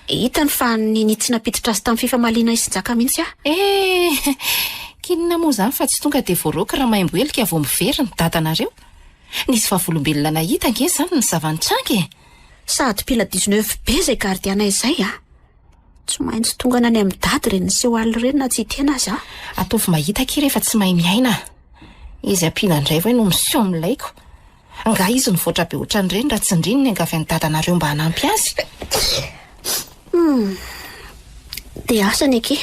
Hitany fa ninia tsy nampiditra azy tamin'ny fifamaliana i sy Njaka mihitsy aho. Eh! K'inona moa izany fa tsy tonga dia voaroaka Ramaimbo helika vao miverina dadanareo? Nisy vavolombelona nahita ange izany ny zava-nitranga e! Sady pila dix-neuf be izay gardiana izay a! Tsy maintsy tongana any amin'i Dada ireny niseho alina ireny na tsy hiteny aza. Ataovy mahita akia rehefa tsy mahay miaina. Izy ampiana indray ve no miseho milaiko? Angaha izy nivoatra be ohatran'ireny raha tsy ndry ny niangavy an'i Dadanareo mba hanampy azy? Hum, dia asa ny akia.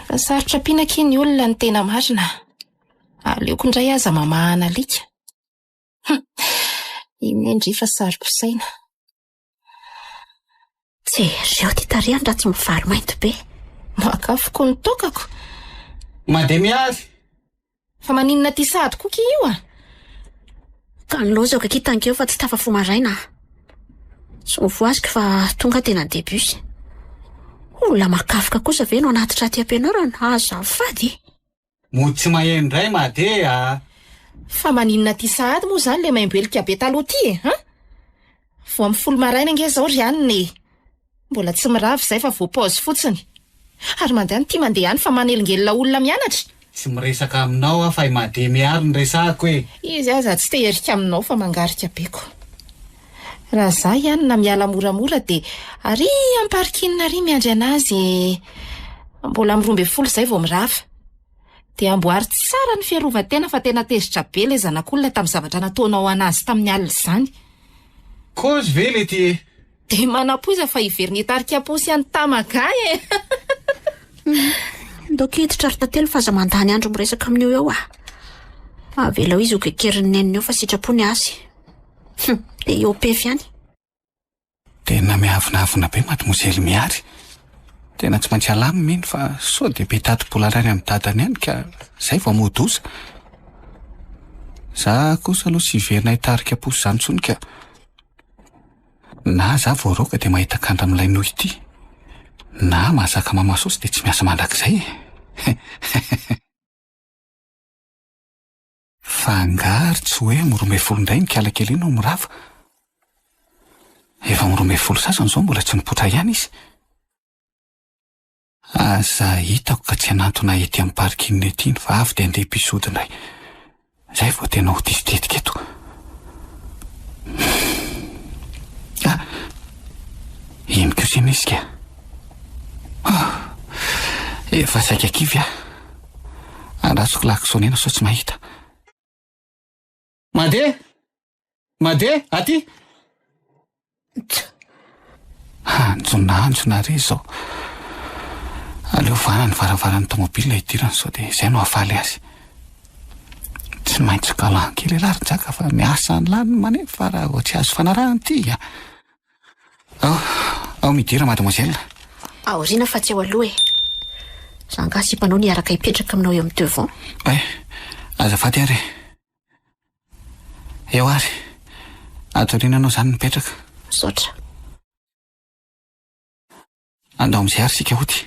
Fa sarotra ampiana akia ny olona ny tena marina. Aleoko indray aza mamahana alika. Hum, iny ndry fa saro-pisaina. Jereo ty tarehiny raha tsy mivalo mainty be. Makafoko ny toakako. Mandeha miary. Fa maninona aty sahady koa ki io a? Ka ny lozako akia tankeo fa tsy tafafoha maraina aho. Tsy novoaziko fa tonga dia nandeha bus. Olona makafoka kosa ve no hanatitra aty am-pianarana? Azafady e! Mody tsy maheno indray Made a! Fa maninona aty sahady moa izany le maimbo helika be taloha ty e? An? Vao amin'ny folo maraina ange izao ry anona e! Mbola tsy mirava izay fa vao pause fotsiny. Ary mandehana ity mandeha any fa manelingelina olona mianatra. Tsy miresaka aminao aho fa i Mademy Miary no resahako e! Izy aza tsy te herika aminao fa mangarika be ko. Raha za ihany na miala moramora dia ary am parking ary miandry anazy e! Mbola am 12 izay vao mirava. Dia amboary tsara ny fiarovan-tena fa tena tezitra be ilay zanak'olona tamin'ny zavatra nataonao anazy tamin'ny alina izany. Kozy ve le ty e? Dia manapoiza fa hiverina hitarika posy any Tamagay e! Ndao kiditra ry Tantely fa aza mandany andro miresaka amin'io eo ah. Avelao izy ho kekerin'ny neniny eo fa sitrapo ny azy. Hum, dia hiopefy ihany. Tena miavonavona be Mademoiselle Miary. Tena tsy maintsy alamina iny fa sao dia be tati-bolana any amin'ny dadany any ka zay vao moa-doza. Za kosa aloha tsy hiverina hitarika posy izany intsony ka. Na za voaroaka dia mahita kandra amin'ilay nohy ity, na mahazaka mama saosy dia tsy miasa mandrakizay e. Fa angaha ary tsy hoe amin'ny 12 indray ny kalakely iny no mirava? Efa amin'ny 12 sasany izao mbola tsy nipoitra ihany izy. Aza hitako ka tsy hanantona ety amin'ny parking ety iny fa avy dia andeha episode indray. Zay vao tena ho diso tetika eto. Ah! Iny kosa iny izy ka. Ah! Efa saika kivy aho. Andrasoko klaxonena sao tsy mahita. Mandeha! Mandeha! Aty! Anjonanjona re izao. Aleo vahana ny varavaran'ny tomobile hidirany sao dia izay no hahafaly azy. Tsy maintsy galant kely ialahy ry Njaka fa miasa ny lany manefa raha vao tsy azo fanarahana ity a. Ao, ao midira mademoiselle. Aoriana fa tsy eo aloha e. Za angaha sipanao ny hiaraka hipetraka aminao eo amin'ny devant. Eh, azafady ary e. Eo ary. Ato aoriana anao izany mipetraka. Misaotra. Andao amin'izay ary isika hody.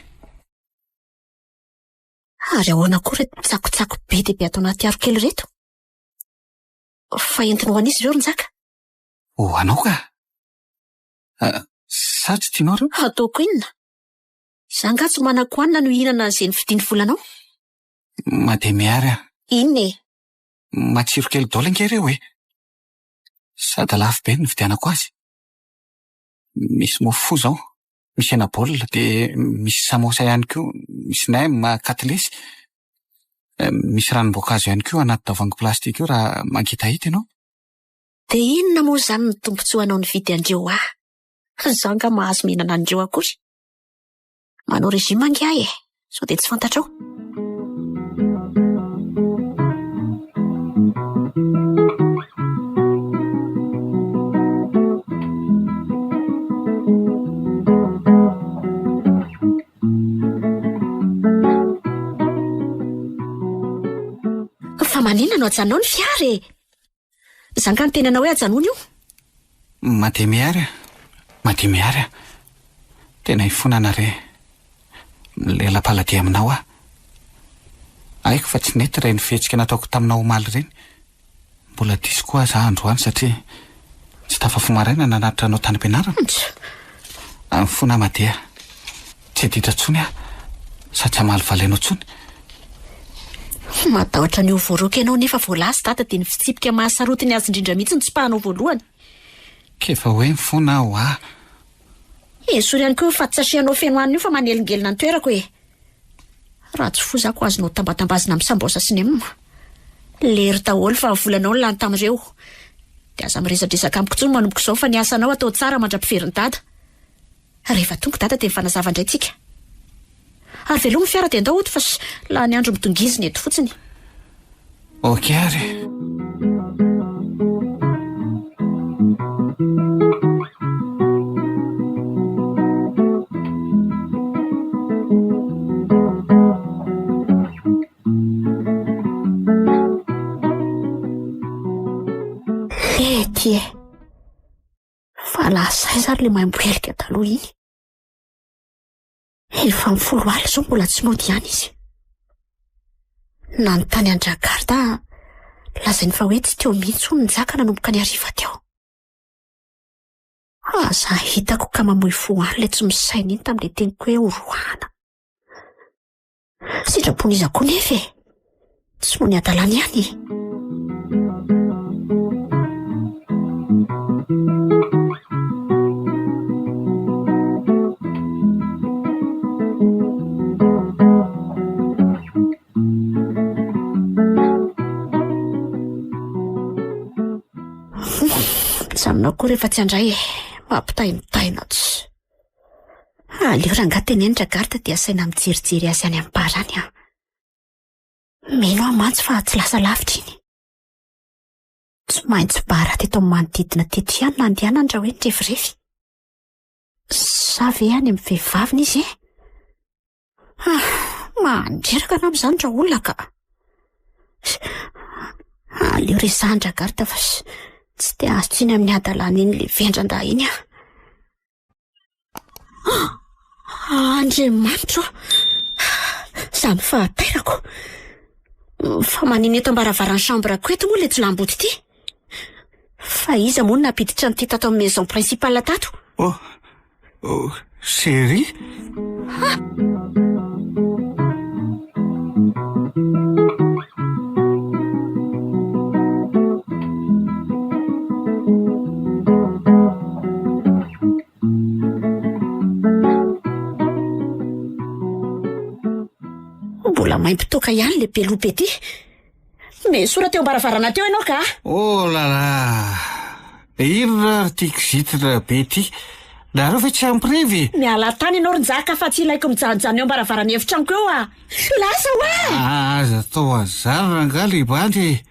Ary ahoana koa ireto tsakotsako be dia be ato anaty aro kely ireto? Fa entiny ho an'iza ireo ry Njaka? Ho anao ka! Sa tsy tianao ireo? Hataoko inona? Izaho angaha tsy manan-kohanina no hihinana an'izay nividian'ny volanao? Mandeha miary aho. Inona e? Matsiro kely daholo ange ireo e! Sady lafo be no nividianako azy. Misy mofo foza ao, misy hena baolina, dia misy samosa ihany koa, misy nem, katilesy. Misy ranom-boankazo ihany koa anaty tavoahangy plastika io raha mangetaheta ianao. Dia inona moa izany no tombontsoanao nividy an'ireo ahy? Izaho angaha mahazo mihinana an'ireo akory? Manao régime ange aho e! Sao dia tsy fantatrao? Fa maninona no ajanonao ny fiara e? Za nga niteny anao hoe ajanony io? Mademy ary a! Mademy ary a! Tena ifonana re. Milela-paladia aminao aho. Haiko fa tsy nety ireny fihetsika nataoko taminao omaly ireny. Mbola diso koa aza aho androany satria tsy tafafoha maraina nanatitra anao tany am-pianarana. Mifona aho Madeha. Tsy ditra intsony aho. Sady tsy hamalivaly anao intsony. Matahotra ny ho voaroaka ianao nefa voalaza dada dia ny fitsipika mahasarotiny azy indrindra mihitsy no tsipahanao voalohany. K'efa hoe mifona aho ah. Esory ihany koa io fatsasianao feno hanina io fa manelingelina ny toerako e. Raha tsy foza ako azonao tambatambazina amin'ny sambosa sy nem. Lery daholo fa volanao no lany tamin'ireo. Dia aza miresadresaka amiko intsony manomboka izao fa ny asanao atao tsara mandra-piverin'i dada. Rehefa tonga dada dia mifanazava indray tsika. Ary velomy ny fiara dia andao hody fa lany andro midongizina eto fotsiny. Ok ary. Ety e. Fa lasa aiza ary le maimbo helika taloha iny? Efa amin'ny folo alina izao mbola tsy nody ihany izy. Nanontany an-dRagarda aho, lazainy fa hoe tsy teo mihitsy hono Njaka nanomboka ny hariva teo. Aza hitako ka mamoy fo any ilay tsy misaina iny tamin'ilay teniko hoe horoahana. Sitrapon'iza koa nefa e! Tsy noho ny hadalany ihany e! Mijanona koa rehefa tsy handray e. Mampitaintaina tsy. Aleo rangahy teneno Ragarda dia asaina mijerijery azy any amin'ny bar any aho. Mino aho mantsy fa tsy lasa lavitra iny. Tsy maintsy bar teto amin'ny manodidina teto ihany nandehanany raha hoe nirefirefy. Sa ve any amin'ny vehivaviny izy e? Ah, mandreraka angamba izany raolona ka. Aleo resahan-dRagarda fa tsy te hahazo tsiny amin'ny hadalana iny le vendran-dahy iny aho. Ah, Andriamanitro ô! Izany fahatairako. Fa manina eto am-baravaran'ny chambre-ko eto moa ilay jiolahim-boto ity? Fa iza moa no nampiditra an'ity tato amin'ny maison principale tato? Oh, oh, chérie? Ha! Mbola maimbo toaka ihany le beloha be ty. Mesora teo am-baravarana teo ianao ka. Oh là là! Inona ary ty kizitina be ty? Nareo ve tsy ampy revy e? Miala tany ianao ry Njaka fa tsy ilaiko mijanojano eo am-baravaran'ny efitranoko eo ah! Lasa hoa! Aza atao an'izany rangahy le bandy e!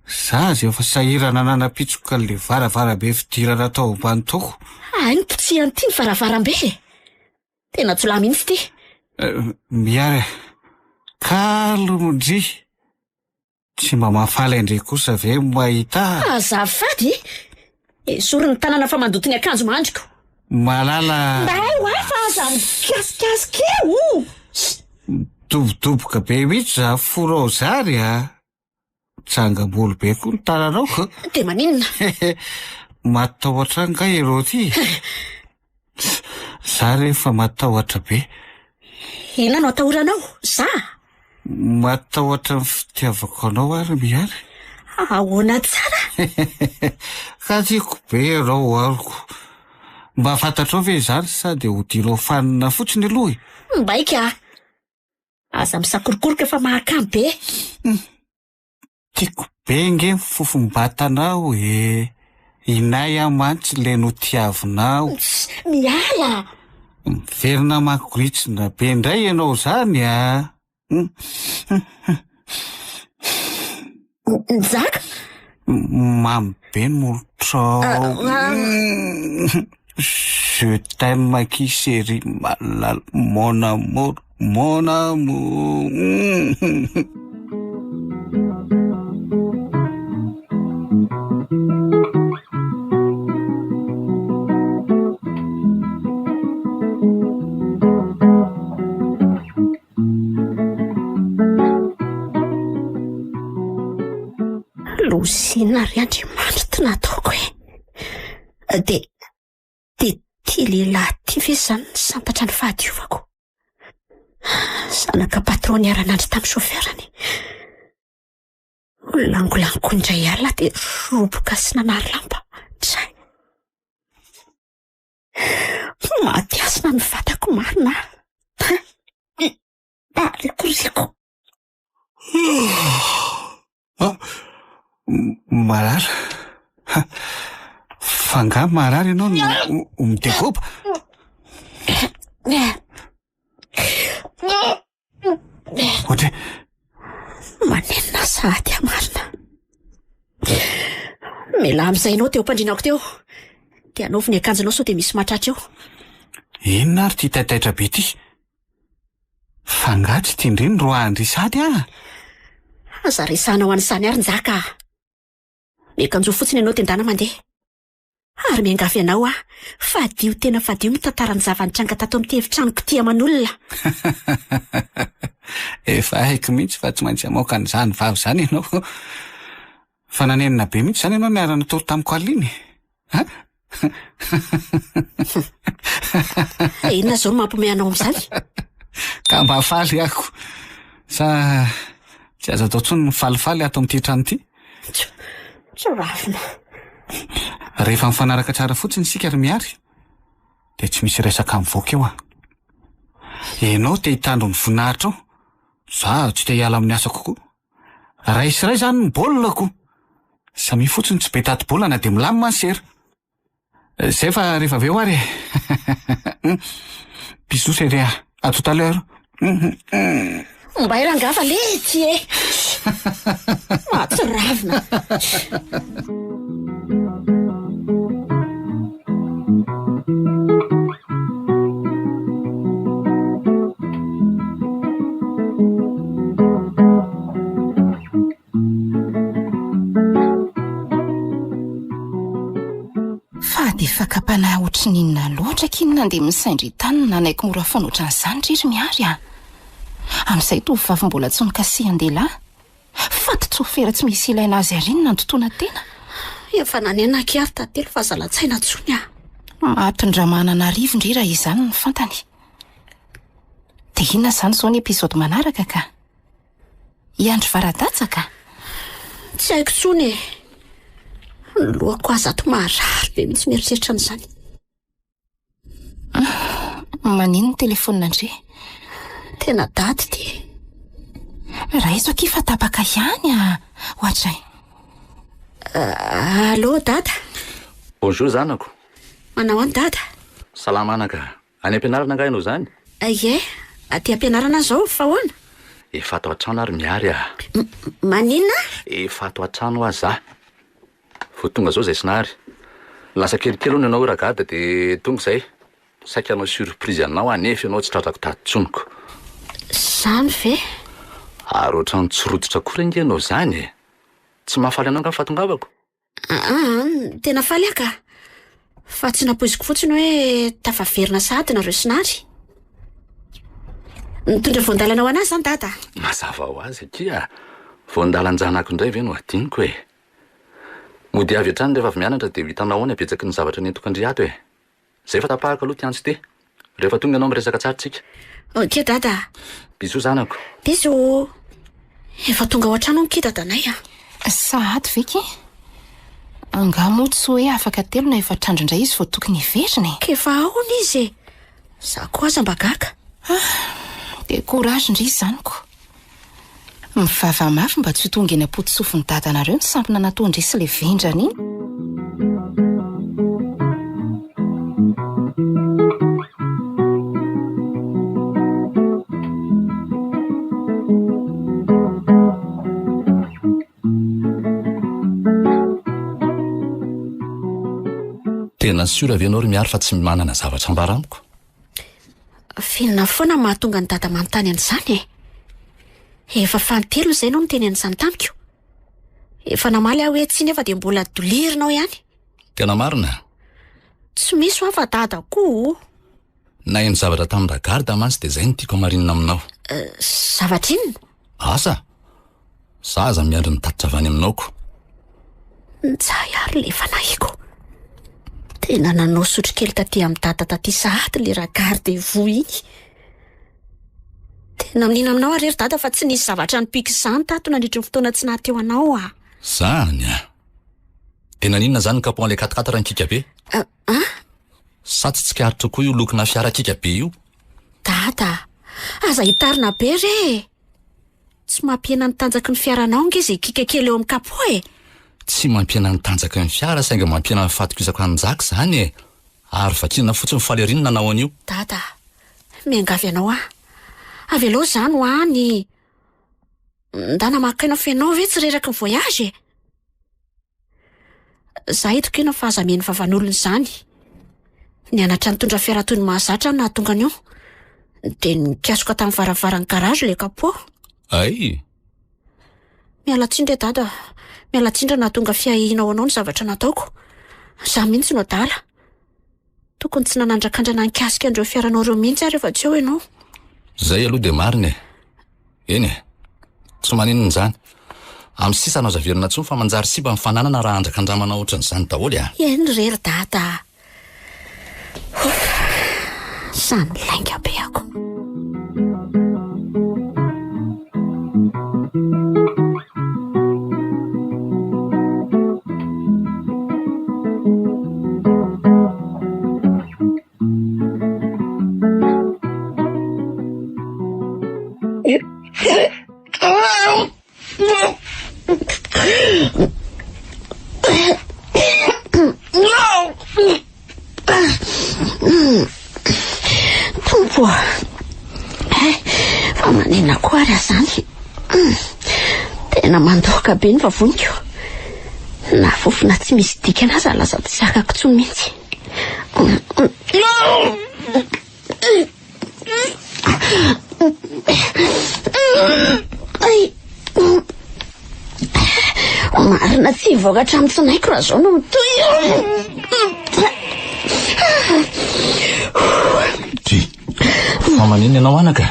Za aza efa sahirana nanapitsoka an'le varavarambe fidirana tao ambany tao. Hay ny potsihan'ity ny varavarambe e! Tena jiolahy mihitsy ity. Miary a! Kalo ndry! Tsy mba mahafaly an-dry kosa ve mahita ahy? Azafady! Esory ny tanana fa mandoto ny akanjo mandriko. Malala. Ndao hoa fa aza mikasikasika eo! Midobodoboka be mihitsy za forao zary a! Mitsangam-bolo be koa ny tananao ka. Dia maninona? Matahotra angaha ianao ity? Za rehefa matahotra be. Inona no atahoranao? Za? Matahotra ny fitiavako anao aho ry Miary. Ahoana tsara? Ka tiako be ianao aroko. Mba fantatrao ve izany sa dia hodianao fanina fotsiny aloha e? Mbaika a! Aza misakorokoroka fa mahakamo be. Tiako be nge ny fofom-batanao e! Inay aho mantsy le notiavinao. Miala! Miverina makoritsina be indray ianao zany a! Njaka? Mamy be ny molotrao. Je t'aime akia chérie malala, mon amour, mon amour. Lozina ry Andriamanitra ty nataoko e. Dia dia ty lehilahy ty ve izany nisantatra ny fahadiovako? Zanaka patron niara-nandry tamin'ny chauffeur-ny. Langolango indray alina dia roboka sy nanary lamba. Tray. Maty hasina ny vatako marina. Arikoriko. Ah, marary. Fa angaha marary ianao no midegoba? Ohatra hoe manenina sahady aho marina. Mialà amin'izay ianao teo am-pandrianako teo. Dia anaovy ny akanjonao sao dia misy mahatratra eo. Inona ary ity taitaitra be ity? Fa angaha tsy tian-dry ny roahan-dry sahady ah? Aza resahana ho an'izany ary Njaka ah. Miakanjoa fotsiny ianao dia ndana mandeha. Ary miangavy anao aho, fadio tena fadio mitantara ny zava-nitranga tato amin'ity efitranoko ity aman'olona. Efa haiko mihitsy fa tsy maintsy hamoaka an'izany vava izany ianao. Fa nanenina be mihitsy izany ianao niara-natory tamiko alina iny e? An? Inona izao no mampiomehy anao amin'izany? Ka mba faly aho. Sa tsy azo atao intsony ny mifalifaly ato amin'ity trano ity? Tsy ravina. Rehefa mifanaraka tsara fotsiny isika ry Miary dia tsy misy resaka mivoaka eo an. Ianao te hitandro ny voninahitrao, za tsy te hiala amin'ny asako koa. Ray sy ray zany ny baolina ko! Samia fotsiny tsy be taty baolina na dia milamina ny sera. Zay fa rehefa avy eo ary e! Bisous chérie a! À tout à l'heure! Mbay rangaha fa letsy e! Mahatsiravina! Fa dia fakam-panahy ohatry ny inona loatra akia ny nandeha misaindry tany no nanaiky mora foana ohatran'izany ry ry Miary a! Amin'izay tovovavy mbola tsy nokasihan-dehilahy. Faty tsofera tsy misy ilaina azy àry ny nandotoana tena. Efa nanena akia ry Tantely fa aza latsaina intsony aho. Matin-dRamananarivo ndry raha izany no fantany. Dia inona izany izao ny episode manaraka ka? Hiandry vara-datsaka? Tsy haiko intsony e. Ny lohako aza ato marary be mihitsy mieritreritra an'izany. Manino ny telefonina ndry? Tena daty ity. Raiso akia fa tapaka ihany a! Ohatray. Allô dada. Bonjour zanako. Manao ahoana dada? Salama anaka. Any am-pianarana angaha ianao izany? Ie, aty am-pianarana aho izao, fa ahoana? Efa ato an-trano ary Miary a! Maninona? Efa ato an-trano aho za. Vao tonga zao zay sinary. Lasa kelikely hono ianao ragada de tonga izay. Saika hanao surprise anao aho nefa ianao tsy tratrako tato intsony ko. Zany ve? Ary ohatran'ny tsy rototra akory ange ianao izany e! Tsy mahafaly anao angaha ny fahatongavako? Aa, tena faly aho ka. Fa tsy nampoiziko fotsiny hoe tafaverina sahady nareo sinary. Nitondra voan-dalana ho an'ahy izany dada? Mazava ho azy akia. Voan-dalan-janako indray ve no adinoko e! Modia avy hatrany rehefa avy mianatra dia ho hitanao ao ny habetsaky ny zavatra nentiko an-dry ato e! Zay fa tapahako aloha ity antso ity. Rehefa tonga ianao miresaka tsara tsika. Ok dada a! Bisous zanako. Bisous! Efa tonga ao an-trano ankia dadanay a! Sahady ve ki? Angaha moa tsy hoe afaka telo na efatr'andro indray izy vao tokony hiverina e? K'efa ahoana izy e? Za koa aza mba gaga. Ah! Dia courage ndry izany ko! Mivava mafy mba tsy ho tonga eny am-potosofin'i dadanareo ny sampona nataon-dry sy le vendrana iny. Tena sûr ve ianao ry Miary fa tsy manana zavatra ambara amiko? F'inona foana mahatonga an'i Dada manontany an'izany e? Efa fanintelony izay ianao niteny an'izany tamiko. Efa namaly aho hoe tsia nefa dia mbola dolirinao ihany. Tena marina? Tsy misy hoa fa Dada koa o! Naheno zavatra tamin'i Ragarda mantsy dia izay no tiako hamarinina aminao. Zavatra inona? Asa! Za aza miandry ny tatitra avy any aminao ko. Njay ary le fanahiko. Tena nanao sotrokely taty amin'i dada taty sahady le ragarde-vous iny. Tena mino aminao aho re ry dada fa tsy nisy zavatra nipika izany tato nandritry ny fotoana tsy naha teo anao ah. Zany ah. De naninona zany ny capot an'le quatre quatre nikika be? Ah? Sa tsy tsikaritra koa io lokona fiara kika be io? Dada, aza hitarina be re e! Tsy mampihena ny tanjaky ny fiaranao ange izay kiaka kely eo amin'ny capot e! Tsy mampihena ny tanjaky ny fiara saingy mampihena ny fatokisako an'i Njaka izany e! Ary vakiana fotsiny faly ery ny nanao an'io. Dada, miangavy anao aho. Avelao izany ho any. Ndana maka aina f'enao ve tsy reraky ny voyage e? Za eto kena fa aza mihaino vavan'olona izany. Nianatra nitondra fiara toy ny mahazatra aho nahatonga an'io. Dia nikasoka tamin'ny varavaran'ny garage ilay capot. Ay! Miala tsiny re dada. Miala tsiny raha nahatonga fiahiana ho anao ny zavatra nataoko. Za mihitsy no adala. Tokony tsy nanandrakandrana nikasika an'ireo fiaranao ireo mihitsy aho rehefa tsy eo ianao. Izay aloha dia marina e. Eny e. Tsy maninona izany. Amin'ny sisa no azo averina intsony fa manjary simba ny fananana raha andrakandramana ohatran'izany daholo a! Eny re ry dada a! Ouf! Samy lainga be ako. Tompo a! Eh, fa manina koa ary azany? Tena mandoaka be ny vavoniko. Na fofona tsy misy dikany aza lasa tsy zakako intsony mihitsy. Marina tsy hivoaka hatramin'ny tsinaiko raha izao no mitohy. Dry, fa maninona ianao anaka?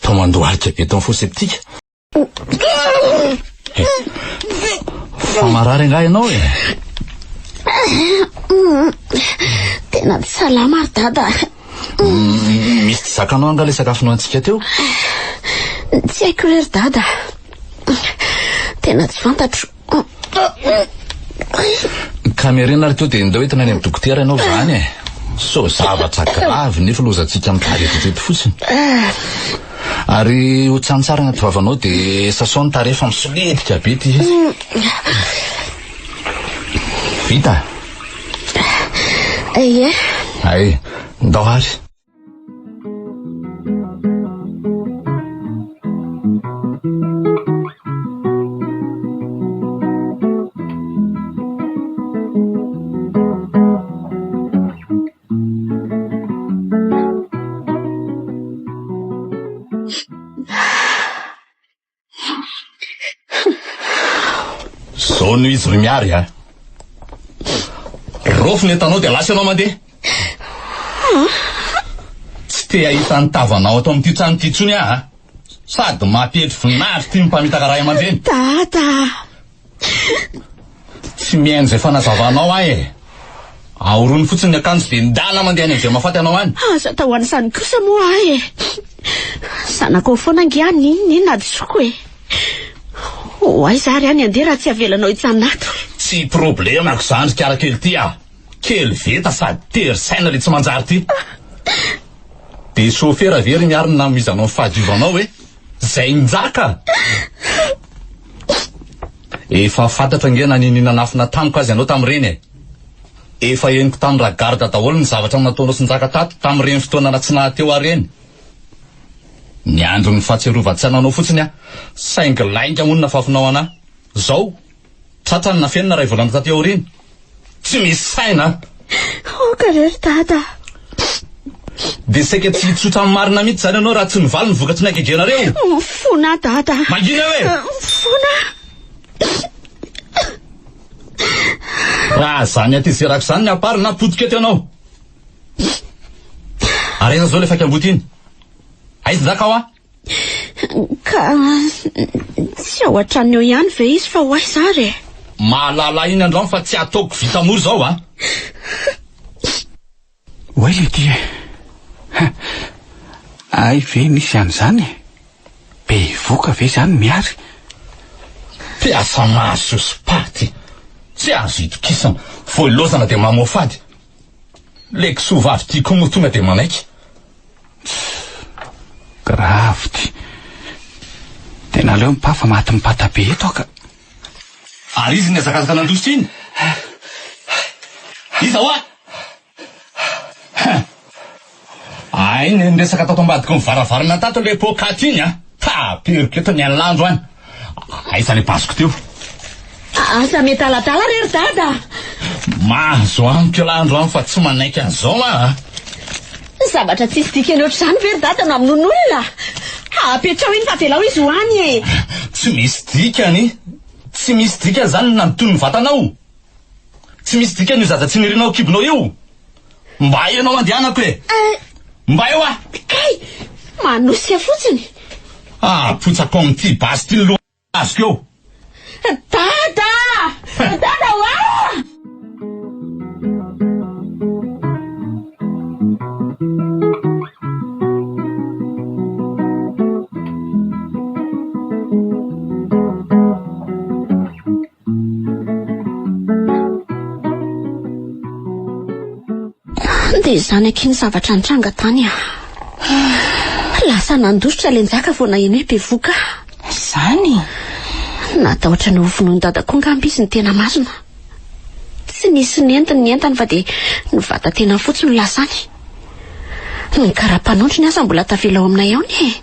Toa mandohalika be tao amin'ny fosse septique. Fa marary angaha ianao e? Tena tsy salama ry dada. Misy tsy zakanao angaha ilay sakafo nohanintsika teo? Tsy haiko re ry dada. Tena tsy fantatro. Ka miarina ary teo dia ndao entina any amin'ny dokotera ianao izany e. Sao zavatra grave nefa lozantsika mitady eto eto fotsiny. Ary ho tsara anaty vavanao dia sasao ny tarehy fa misolelika be ity izy. Vita? Ie. Hay, ndao ary. Zao no izy ry Miary a. Raofy ny entanao dia lasa ianao mandeha. Tsy te hahita ny tavanao ato amin'ity trano ity intsony aho a. Sady mampietry voninahitra ity ny mpamitaka ray aman-dreny. Dada! Tsy mihaino izay fanazavanao aho e. Ahorony fotsiny ny akanjo dia ndana mandeha any amin'izay mahafaty anao any. Aza atao an'izany kosa moa ahy e. Zanakao foana ange aho n'inon'inona hadisoako e. Ho aiza ary aho ny handeha raha tsy avelanao hijanona ato? Tsy problemako izany ry kiarakely ity a. Kely veta sady tery saina ilay tsy manjary ity. Dia chauffeur ve ry Miary no namoizanao ny fahadiovanao e? Zay njaka! Efa fantatro ange na niniana nanafina tamiko aza ianao tamin'ireny e! Efa henoko tamin'i Ragarda daholo ny zavatra nataonao sy Njaka tato tamin'ireny fotoana tsy naha-teo ahy ireny. Niandry ny fahatsiarovan-tsaina anao fotsiny aho, saingy lainga hono nafafinao anà. Zao, tratra ny nafenina iray volana taty aoriana. Tsy misy saina a! Aoka re ry dada a! Dia saika tsy hitsotra ny marina mihitsy izany ianao raha tsy nivaly ny vokatry ny hagegenareo? Mifona aho dada a! Mangina hoe! Mifona aho! Raha izany hatezerako izany ny ampary na potika eto ianao. Ary aiza izao ilay faikam-boto iny? Aiza zaka hoa? Ka tsy ao an-tranony ao ihany ve izy fa ho aiza ary e? Mahalala iny androany fa tsy ataoko vita mora izao a! Oay le ty e! Hay ve nisy an'izany e? Bevoka ve izany Miary? Mpiasa maso sy paty, tsy azo itokisana, vao ilaozana dia mamoafady. Le kisoa vavy ty koa moa tonga dia manaiky. Tss, grave ty. Tena aleo mipà fa maty mipata be eto aho ka. Ary izy nihazakazaka nandositra iny? Iza hoa? Hay ny niresaka tato ambadiky ny varavarana tato le poakaty iny a! Taperiko eto ny an'landro any. Aiza le basiko teo? Aza miadaladala re ry dada! Mahazo amiko ialahy androany fa tsy manaiky an'izao aho a! Zavatra tsisy dikany ohatr'izany ve ry dada no hamonoana olona? Apetraho iny fa avelao izy ho any e! Tsy misy dikany, tsy misy dikany izany ny nandotoany ny vatanao! Tsy misy dikany io zaza tsy nirinao an-kibonao io! Mba eo ianao andehanako e! Mba eo aho! Kay! Manosika fotsiny! Apotsako amin'ity basy ity ny loha azoko eo! Dada! Dada oa! Dia izany akia ny zavatra nitranga tany ah. Lasa nandositra ilay Njaka vao naheno hoe bevohoka aho. Izany? Natahotra ny hovonoin'i Dada koa angamba izy ny tena marina. Tsy nisy nentiny ny entany fa dia ny vatan-tenany fotsiny no lasa any. Ny kara-panondrony aza mbola tavela ao aminay ao anie e.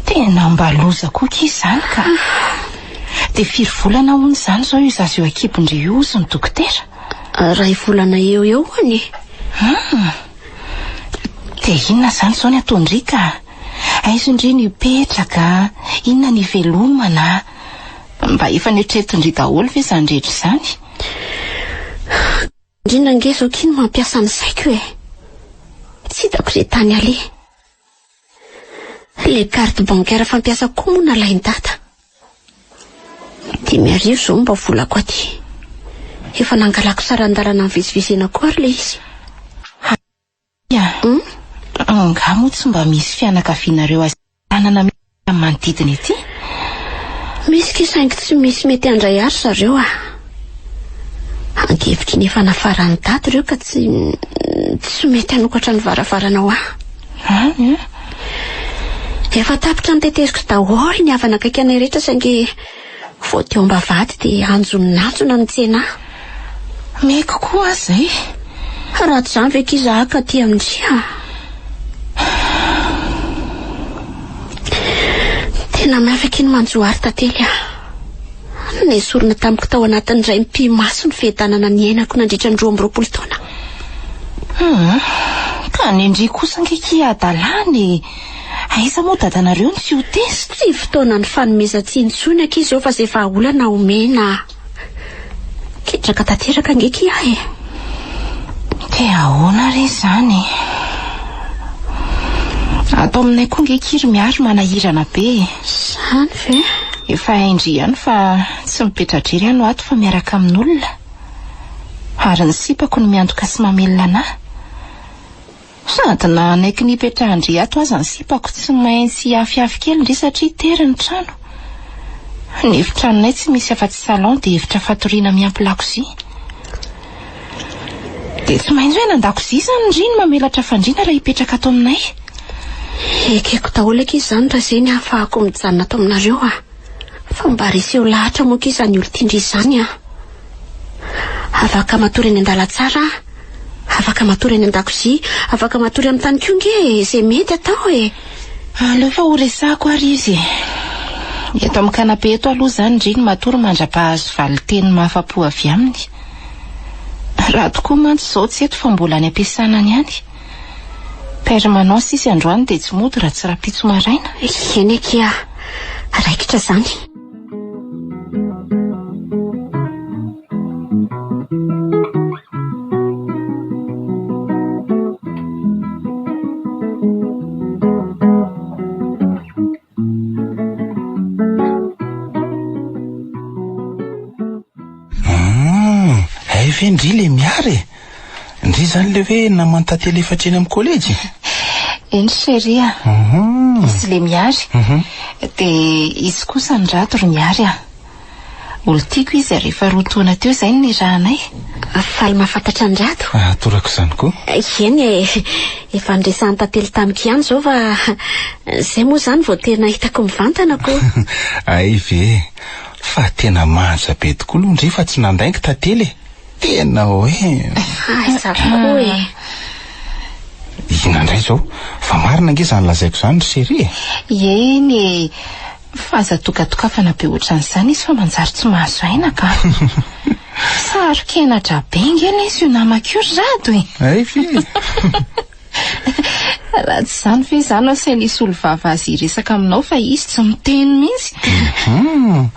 Tena mba loza koa akia izany ka. Dia firy volana hono izany izao io zaza eo an-kibon-dry io hozy ny dokotera? Iray volana eo eo hono e. Dia inona izany izao ny ataon-dry ka? Aiza ndry no hipetraka? Inona no hivelomana? Mba efa noeritreretin-dry daholo ve izany rehetra izany? Indrindra ange izao akia no mampiasa ny saiko e! Tsy hitako izay tany aleha. Ilay carte bancaire fampiasako koa moa nalain'i Dada. 5000 izao no mba volako aty. Efa nangalako saran-dalana nivezivezena koa ary ilay izy. Ia, angaha moa tsy mba misy fianakavianareo azo tanana mihitsy amin'ny manodidina ety? Misy kay saingy tsy misy mety handray ahy ry zareo a! Ankevitry ny efa nafaran'i dada ireo ka tsy tsy mety hanokatra ny varavarana ho ahy. Any an! Efa tapitra noteteziko daholo ny havana akaiky anay rehetra saingy Vao teo am-bavahady dia anjonanjona ny tsena ahy. Meko koa aza e! Raha tsy izany ve akia izaho ka aty amin-dry a! Tena mafy akia ny manjo ahy ry Tantely a! Nesorina tamiko tao anatin'ny iray mipi-maso ny fiadanana niainako nandritra ny 22 taona. Hum, ka ny an-dry kosa ange akia hadalana e! Aiza moa dadanareo no tsy ho tezitra? Tsy fotoanan'ny fanomezan-tsiny intsony akia izao fa izay vahaolana omena. Ketraka tanteraka ange akia aho e. Dia ahoana re izany e? Ato aminay koa ange akia ry Miary manahirana be e. Izany ve? Efa hain-dry ihany fa tsy mipetra-drery aho no ato fa miaraka amin'olona. Ary ny sipako no miantoka sy mamelona anà. Sady na hanaiky ny hipetrahan-dry ato aza ny sipako tsy maintsy hiafiafy kely ndry satria tery ny trano. Ny efitranonay tsy misy afa-tsy salon dia efitra fatoriana miampy lakozia. Dia tsy maintsy hoe any an-dakozia izany ndry no mamelatra fandriana raha hipetraka ato aminay. Ekeko daholo akia izany raha izay ny ahafahako mijanona ato aminareo a! Fa mba reseho lahatra moa akia izany olon-tian-dry izany a! Afaka matory eny an-dalantsara aho, afaka matory any an-dakozia, afaka matory amin'ny tany koa nge e, izay mety atao e. Aleo fa ho resahako ary izy e. Eto amin'ny canapé eto aloha izany ndry no matory mandra-pahazo valin-teny mahafa-po avy aminy. Raha tokoa mantsy izao tsy eto fa mbola any am-piasana any ihany. Permanence izy androany dia tsy mody raha tsy rahampitso maraina. Eny akia, raikitra izany. Hum, hay ve ndry le Miary e? Ndry zany le hoe naman'i Tantely efatra eny amin'ny kolejy? Eny chérie a. Izy le Miary. Dia izy kosa ny Rado ry Miary a. Olon-tiako izy ary efa roa taona teo izay no nirahanay. Faly mahafantatra an'i Rado. Ah, toraka izany koa. Eny e, efa niresahan'i Tantely tamiko ihany izao fa izay moa izany vao tena hitako mivantana ko. Hay ve, fa tena manja be tokoa aloha ndry fa tsy nandainga Tantely e. Tena hoe. Aiza koa e. Inona indray izao? Fa marina ange izany lazaiko izany ry chérie e. Eny e. Fa aza dokadokafana be ohatran'izany izy fa manjary tsy mahazo aina ka. Saro-kenatra be nge lesy io namako io ry Rado e. Hay ve? Raha tsy izany ve izaho no asaina hisolo vava azy hiresaka aminao fa izy tsy miteny mihitsy. Hum.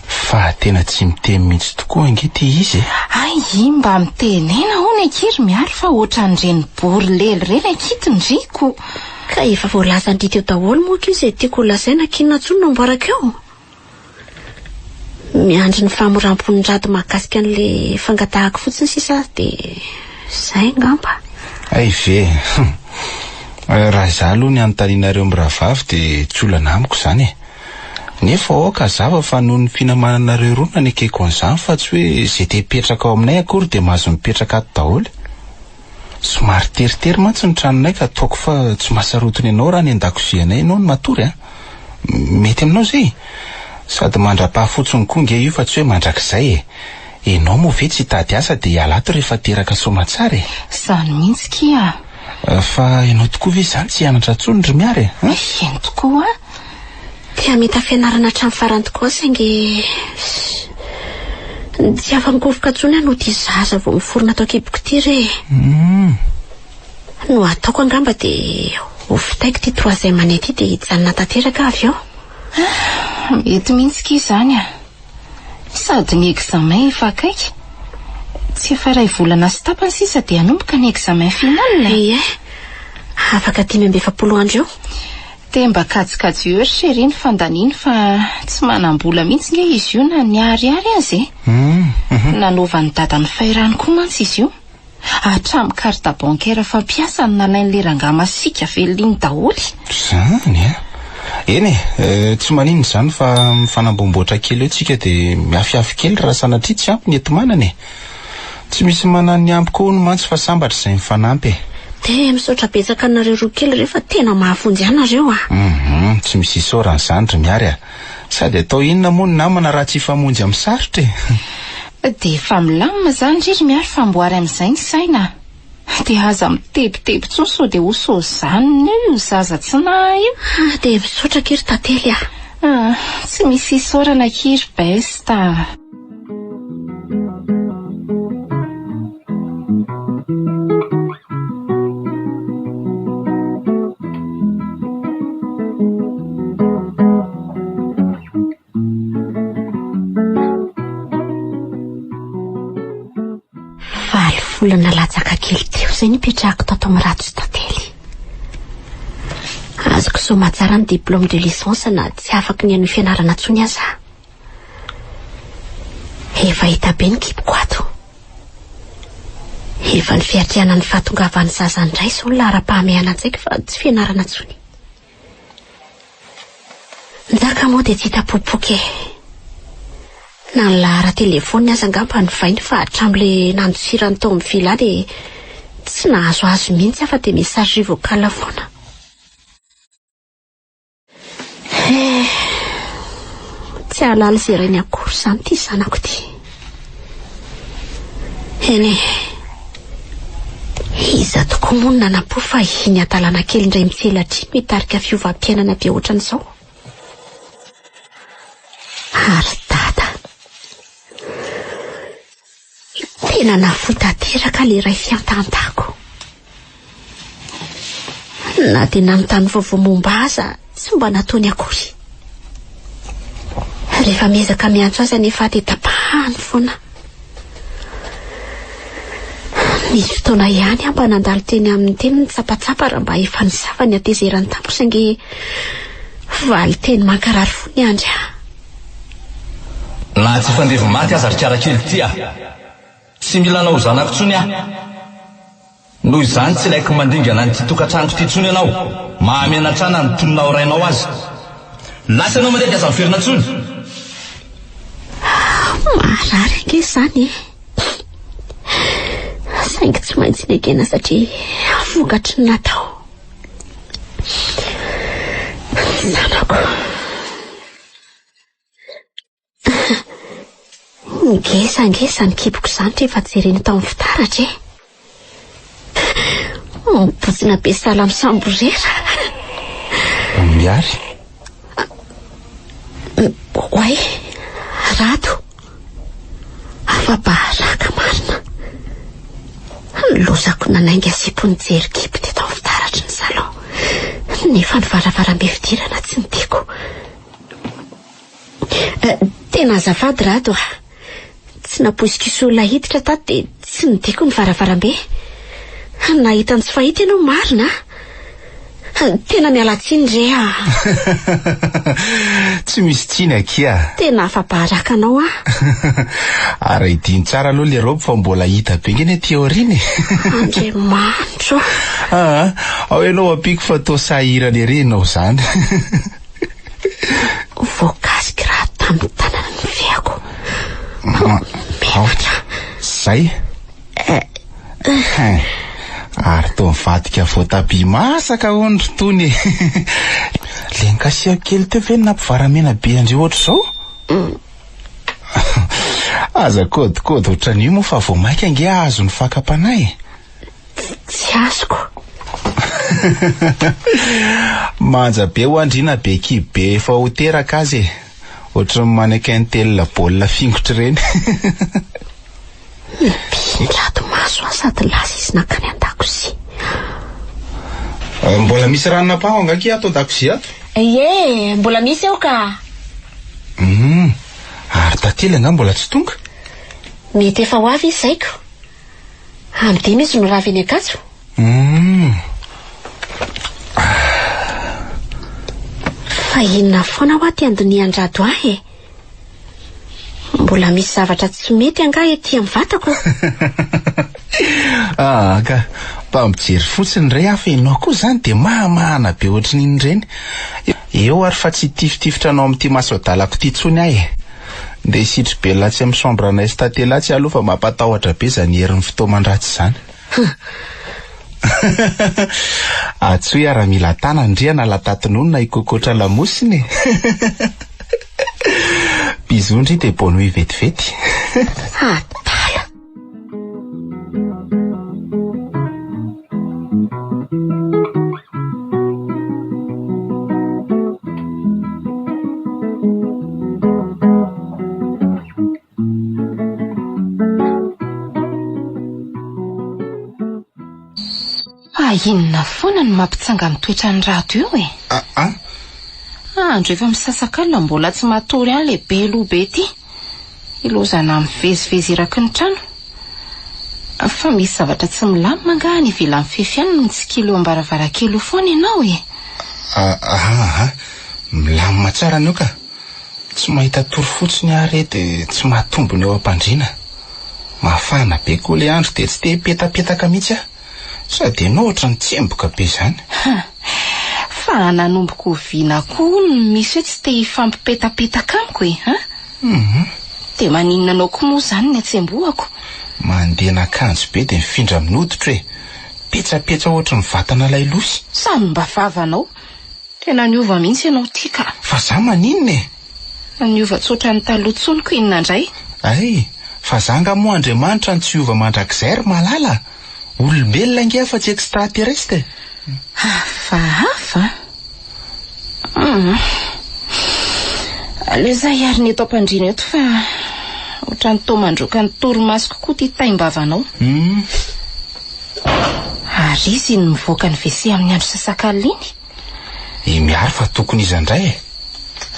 Fa tena tsy miteny mihitsy tokoa ange ity izy e. Hay, mba mitenena hono akia ry Miary fa ohatran'ireny bory lelo ireny akia ty ndriko. Ka efa voalazan-dry teo daholo moa akia izay tiako ho lazaina k'inona intsony no amboarako eo? Miandry ny fahamoram-pon'i Rado mahakasika an'ilay fangatahako fotsiny sisa aho dia izay angamba. Hay ve! Raha izaho aloha ny anontanianareo mirahavavy dia tsy olana amiko izany e. Nefa aoka hazava fa noho ny finamananareo roa no nanekeko an'izany fa tsy hoe izay te hipetraka ao aminay akory dia mahazo mipetraka ato daholo. Somary teritery mantsy ny tranonay ka ataoko fa tsy mahasarotiny anao raha any an-dakozianay ianao no matory an! Mety aminao izay? Sady mandra-paha fotsiny koa nge io fa tsy hoe mandrakizay e! Enao moa ve tsy hitady asa dia hiala ato rehefa teraka soamatsara e? Izany mihitsy kia! Fa ianao tokoa ve izany tsy hianatra intsony ry Miary e? An? Eny tokoa an! Te hamita fianarana hatramin'ny farany tokoa aho saingy tsy afa-mikofoka intsony aho noho ity zaza vao miforona ato an-kiboko ity re e. No ataoko angamba dia ho vitaiko ity troisième année ity dia hijanona tanteraka aho avy eo. Mety mihitsy kia izany a! Sady ny examen efa akaiky. Tsy efa iray volana sy tapany sisa dia hanomboka ny examen final e! Ie, afaka 45 andro eo. Dia mba kajikajio eo ry chérie ny fandaniany fa tsy manam-bola mihitsy nge izy io na ny ariary aza e! Nanaovan'i dada ny fahirano koa mantsy izy io. Hatramin'ny carte bancaire fampiasany nalain'ilay rangahy masiaka velona iny daholo. Izany an! Eny e, tsy maninona izany fa mifanamboamboatra kely eo tsika dia miafiafy kely raha sanatria tsy ampy ny enti-manana e! Tsy misy manan'ny ampy koa hono mantsy fa sambatra izay mifanampy e! Dia misaotra betsaka anareo roa kely ireo fa tena mahavonjy ahy nareo a! Hum, tsy misy isaorana izany ry Miary a! Sady atao inona moa ny namana raha tsy hifamonjy amin'ny sarotra e! Dia efa milamina izany ry ry Miary fa amboary amin'izay ny saina a! Dia aza mitebiteby intsony sao dia ho sôzanina eo io zaza tsy nahay io. Ah, dia misaotra akia ry Tantely a! Ah, tsy misy isaorana akia ry Best a! Valo volana latsaka kely teo izay nipetrahako tato amin'ny Rato sy Tantely. Azoko soamatsara ny diplôme de licence na tsy afaky ny hanohy fianarana intsony aza. Efa hita be ny kiboko ato. Efa ny fiatrehana ny fahatongavan'ny zaza indray izao no laharam-pahamehana an-tsaiko fa tsy fianarana intsony. Njaka moa dia tsy hita popoka e. Na ny laharan-telefaoniny aza angamba novainy fa hatramin'ilay nandosirany tao amin'ny villa dia tsy nahazo azy mihitsy aho fa dia messagerie vocale foana. Eh, tsy hahalala izay rainy akory izany ity zanako ity. Eny e. Iza tokoa moa no nanam-po fa iny hadalana kely indray mitselatra iny no hitarika fiovam-piainana be ohatran'izao? Ary dada. Tena nafoy tanteraka ilay iray fiantahantahako. Na dia nanontany vaovao momba ahy aza tsy mba nataony akory. Rehefa miezaka miantso azy anefa aho dia tapahany foana. Nisy fotoana ihany aho mba nandalo teny aminy teny nitsapatsapa raha mba efa nisava ny hatezerany tamiko saingy valin-teny mankarary fo ny andry ahy. Na tsy fandevo maty aza ry karakely ty a! Tsy mila anao ho zanako tsony aho. Noho izany tsy ilaiko mandringana an'ity tokantranoko ity tsony ianao. Mahamenatra ahy na ny tononao rainao aza. Lasa ianao mandeha dia aza miverina tsony. Maharary ange izany e! Saingy tsy maintsy nekena satria vokatry ny natao. Ny zanako. Ngeza ange izany kiboko izany rehefa jerena tao amin'ny fitaratra e. Mibotsina be sahala amin'ny samborera. Miary. Oay, Rado. Afa-baraka marina. Lozako nanainga sipo nijery kibo teto amin'ny fitaratry ny salon. Nefa ny varavarambe fidirana tsy nitiako. Eh, tena azafady Rado a. Tsy nampoiziko hisy olona hiditra tato dia tsy nidiko ny varavarambe. Nahita ny tsy fahita ianao marina a. Tena miala tsiny re ah. Tsy misy tsiny akia. Tena afa-baraka anao aho. Ary idino tsara aloha le robe fa mbola hita be nge ny aty aoriana e. Andriamanitro. Aa, ao ianao ampiako fa toa sahirana ery ianao izany. Voakasiky raha tamin'ny tanana ny feako. Menatra. Zay. Hein. Ary toa mivadika voatabia masaka hono ry Tony e. Le nikasihako kely teo ve no nampivaramena be an-dry ohatr'izao? Aza kôdikôdy ohatran'io moa fa vao mainka ange azo ny fakam-panahy e. Tsy azoko. Manja be ho'a ndry na be kibo be efa ho teraka aza e. Ohatran'ny mannequin telina baolina fingotra ireny. Nipindrato maso aho sady lasa izy nankany an-dakozia. Mbola misy ranon'ampango angaha akia ato an-dakozia ato? Ie, mbola misy ao ka. Hum, ary Tantely angaha mbola tsy tonga? Mety efa ho avy izy zaiko. Amin'ny dimy izy no rava eny Ankatso. Hum. Fa inona foana hoa ty andinihan-dRado ahy e? Mbola misy zavatra tsy mety angaha ety amin'ny vatako? Ah ka, mba mijery fotsiny re aho fa ianao koa izany dia mahamahana be ohatry ny inona ireny. Eo ary fa tsy hitifitifitra anao amin'ity maso adalako ity intsony aho e. Ndeha hisitri-belona atsy amin'ny chambre anay sy Tantely atsy aloha fa mampatahotra be izany herin'ny fitaoman-dratsy izany. Antsoy aho raha mila tanana ndry hanala tatin'ony na hikokotra lamosina e! Bisous ndry dia bonne nuit vetivety. Adala. Fa inona foana no mampitsanga-mitoetra an'i Rado io e? Aa. Andro efa misasakalina mbola tsy matory any le be loha be ty. Ilozana mivezivezy eraky ny trano. Fa misy zavatra tsy milamina angaha any ivelan'ny fefy any no mitsikilo eo am-baravarankely eo foana ianao e? Aa, milamina tsara ny eo ka. Tsy mahita tory fotsiny aho re dia tsy mahatombina eo am-pandriana. Mafana be koa ilay andro dia tsy te hipetapetaka mihitsy aho. Sady ianao ohatran'ny tsemboka be izany. Ha! Fa nanomboka oviana koa hono no misy hoe tsy te hifampipetapetaka amiko e? Ha? Hum. Dia maninona anao koa moa izany ny hatsembohako? Mandena akanjo be dia mifindra amin'ny hoditro e! Petsapetsa ohatry ny vatana lailosy. Samy mba vavanao. Tena niova mihitsy ianao ity ka. Fa za maninona e? Niova tsy ohatran'ny taloha intsony ko inona indray? Hay, fa za nga moa Andriamanitra no tsy hiova mandrakizay ry Malala a! Olombelona ange aho fa tsy extraterrestre e! Hafahafa an! Hum. Aleo za hiarina eto am-pandriana eto fa ohatran'ny toa mandroaka ny torimasoko koa ity taim-bavanao. Hum. Ary izy iny mivoaka ny WC amin'ny andro sasakalina iny? I Miary fa tokony iza indray e?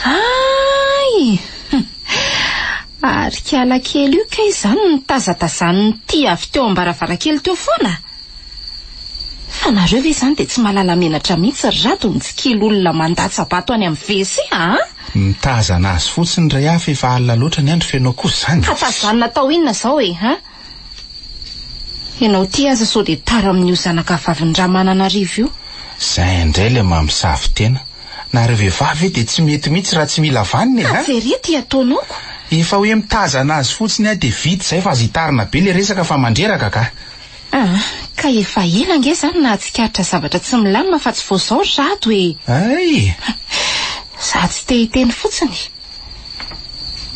Hay! Ary kiala kely io kay izany no tazatazanin'ny tia avy teo am-baravarankely teo foana? Fa nareo ve izany dia tsy mahalala menatra mihitsy ry Rado mitsikilo olona mandatsa-bato any amin'ny WC aa? Mitazana azy fotsiny ry ahy fa efa alina loatra ny andro f'enao kosa izany. Ka tazanina atao inona izao e? Ha? Ianao ity aza sao dia tara amin'io zanaka vavin-dRamananarivo io. Zay indray ilay mamosavy tena. Nareo vehivavy ve dia tsy mety mihitsy raha tsy mila vanona e a! Jereo ity ataonao ko. Efa hoe mitazana azy fotsiny aho dia vita izay fa aza hitarina be ilay resaka fa mandreraka ka. Ah, ka efa ela ange izany nahatsikaritra zavatra tsy milamina fa tsy vao izao ry Rado e! Hay! Za tsy te hiteny fotsiny.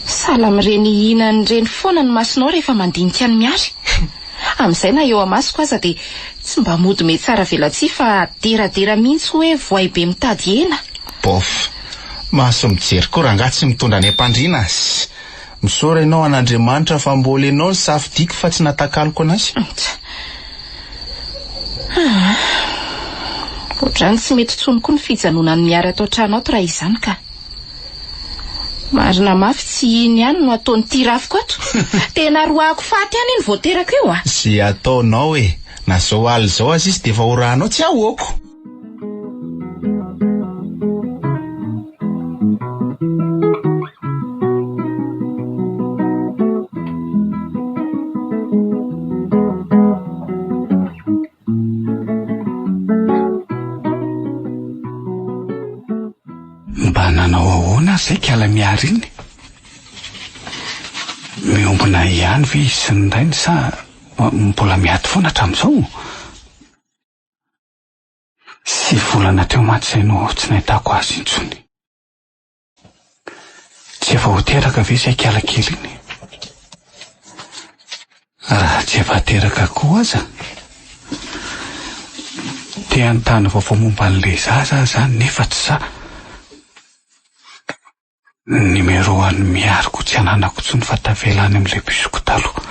Sahala amin'ireny hihinana ireny foana ny masonao rehefa mandinika an'i Miary. Amin'izay na eo amasoko aza dia tsy mba mody mihatsara velatsihy fa deradera mihitsy hoe voay be mitady hena. Bof. Maso mijery koa rangahy tsy mitondra any am-pandriana. Misaora ianao an'Andriamanitra fa mbola ianao no safidiko fa tsy natakaloko anazy. Ah. Ohatrany tsy mety intsony koa ny fijanonan'i Miary ato an-trano ato raha izany ka. Marina mafy tsy iny ihany no ataon'ity rafiko ato. Tena roahako faty ihany iny vao teraka io a. Ze ataonao e! Na zao alina zao aza izy dia efa horahanao tsy ahoako. azy izay kala Miary iny? Miombona ihany ve izy sy ny rainy sa mbola miady foana hatramin'izao? Sy volana teo mantsy izay no tsy nahitako azy intsony. Tsy efa ho teraka ve izay kala kely iny? Raha tsy efa teraka koa aza, te hanontany vaovao momba an'ilay zaza aho izany nefa tsy sahy. Ny numéro an'i Miary koa tsy ananako intsony fa tavela any amin'ilay bus-ko taloha.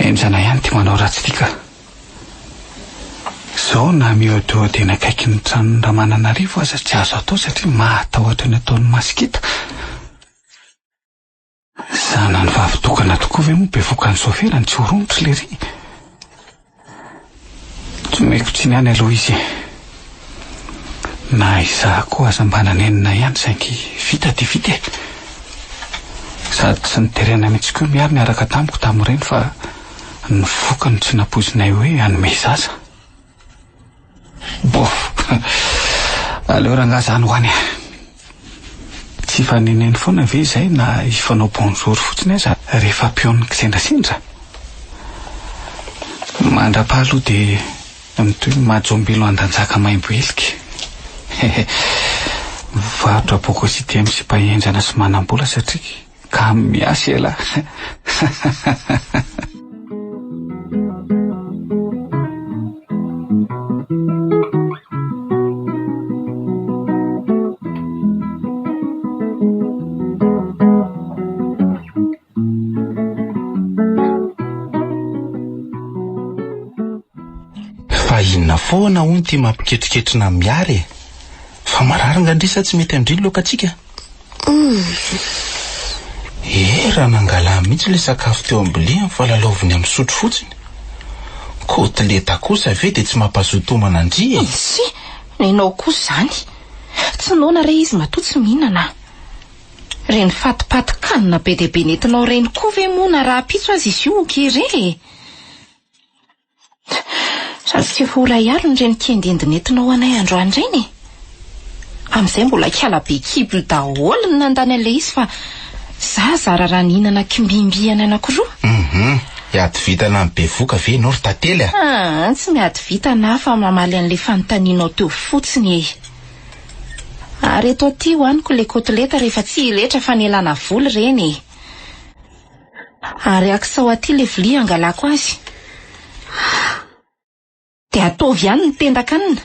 Henjana ihany ity manao ratsy ity ka. Zao na mihodihody eny akaikin'ny tranon'i Ramananarivo aza tsy azo atao satria mahatahotra ny ataon'ny masikita. Zanany vavy tokana tokoa ve moa bevokan'ny soferany tsy ho romotra lery? Tsy omeko tsiny ihany aloha izy e. Na izaho koa aza mba nanenina ihany saingy vita dia vita e. Sady tsy noterena mihitsy koa Miary niaraka tamiko tamin'ireny fa ny vokany tsy nampoizinay hoe hanome zaza. Bof! Aleo rangahy zany ho any e. Tsy hifaneneno foana ve izay na hifanao bonjour fotsiny aza rehefa ampihaon'ny kisendrasendra? Mandrapaha aloha dia mitohy ny mahajombilo andanjaka maimbo helika. Hehe. Mivarotra bocosite amin'ny sipa henjana sy manam-bola satria kamo miasa ialahy. Fa inona foana hono ity mampiketriketrina Miary e? Fa marary nga ndry sa tsy mety amin-dry ny laokantsika? Eh, raha nangalany mihitsy ilay sakafo teo am-biliany fa lalaoviny amin'ny sotro fotsiny. Kotileta kosa ve dia tsy mampazoto homana an-dry e? Tsia, nenao kosa izany. Tsy noana re izy matoa tsy mihinana. Ireny fatipatin-kanina be dia be nentinao ireny koa ve moa na rahampitso aza izy io ho kere e? Sady tsy efa ho iray alina ireny kiendiendy nentinao anay androany ireny e! Amin'izay mbola kiala be kibo io daholo ny nandany an'ilay izy fa za zara raha nihinana kimbimbiany anankiroa. Hum, hiady vintana amin'ny bevoka ve ianao ry Tantely a? Aa, tsy miady vintana aho fa mamaly an'ilay fanontanianao teo fotsiny e! Ary eto aty hohaniko ilay kotileta rehefa tsy hiletra fanelana vola ireny e! Ary akisao aty ilay vilia hangalako azy. Dia ataovy ihany ny tendan-kanina.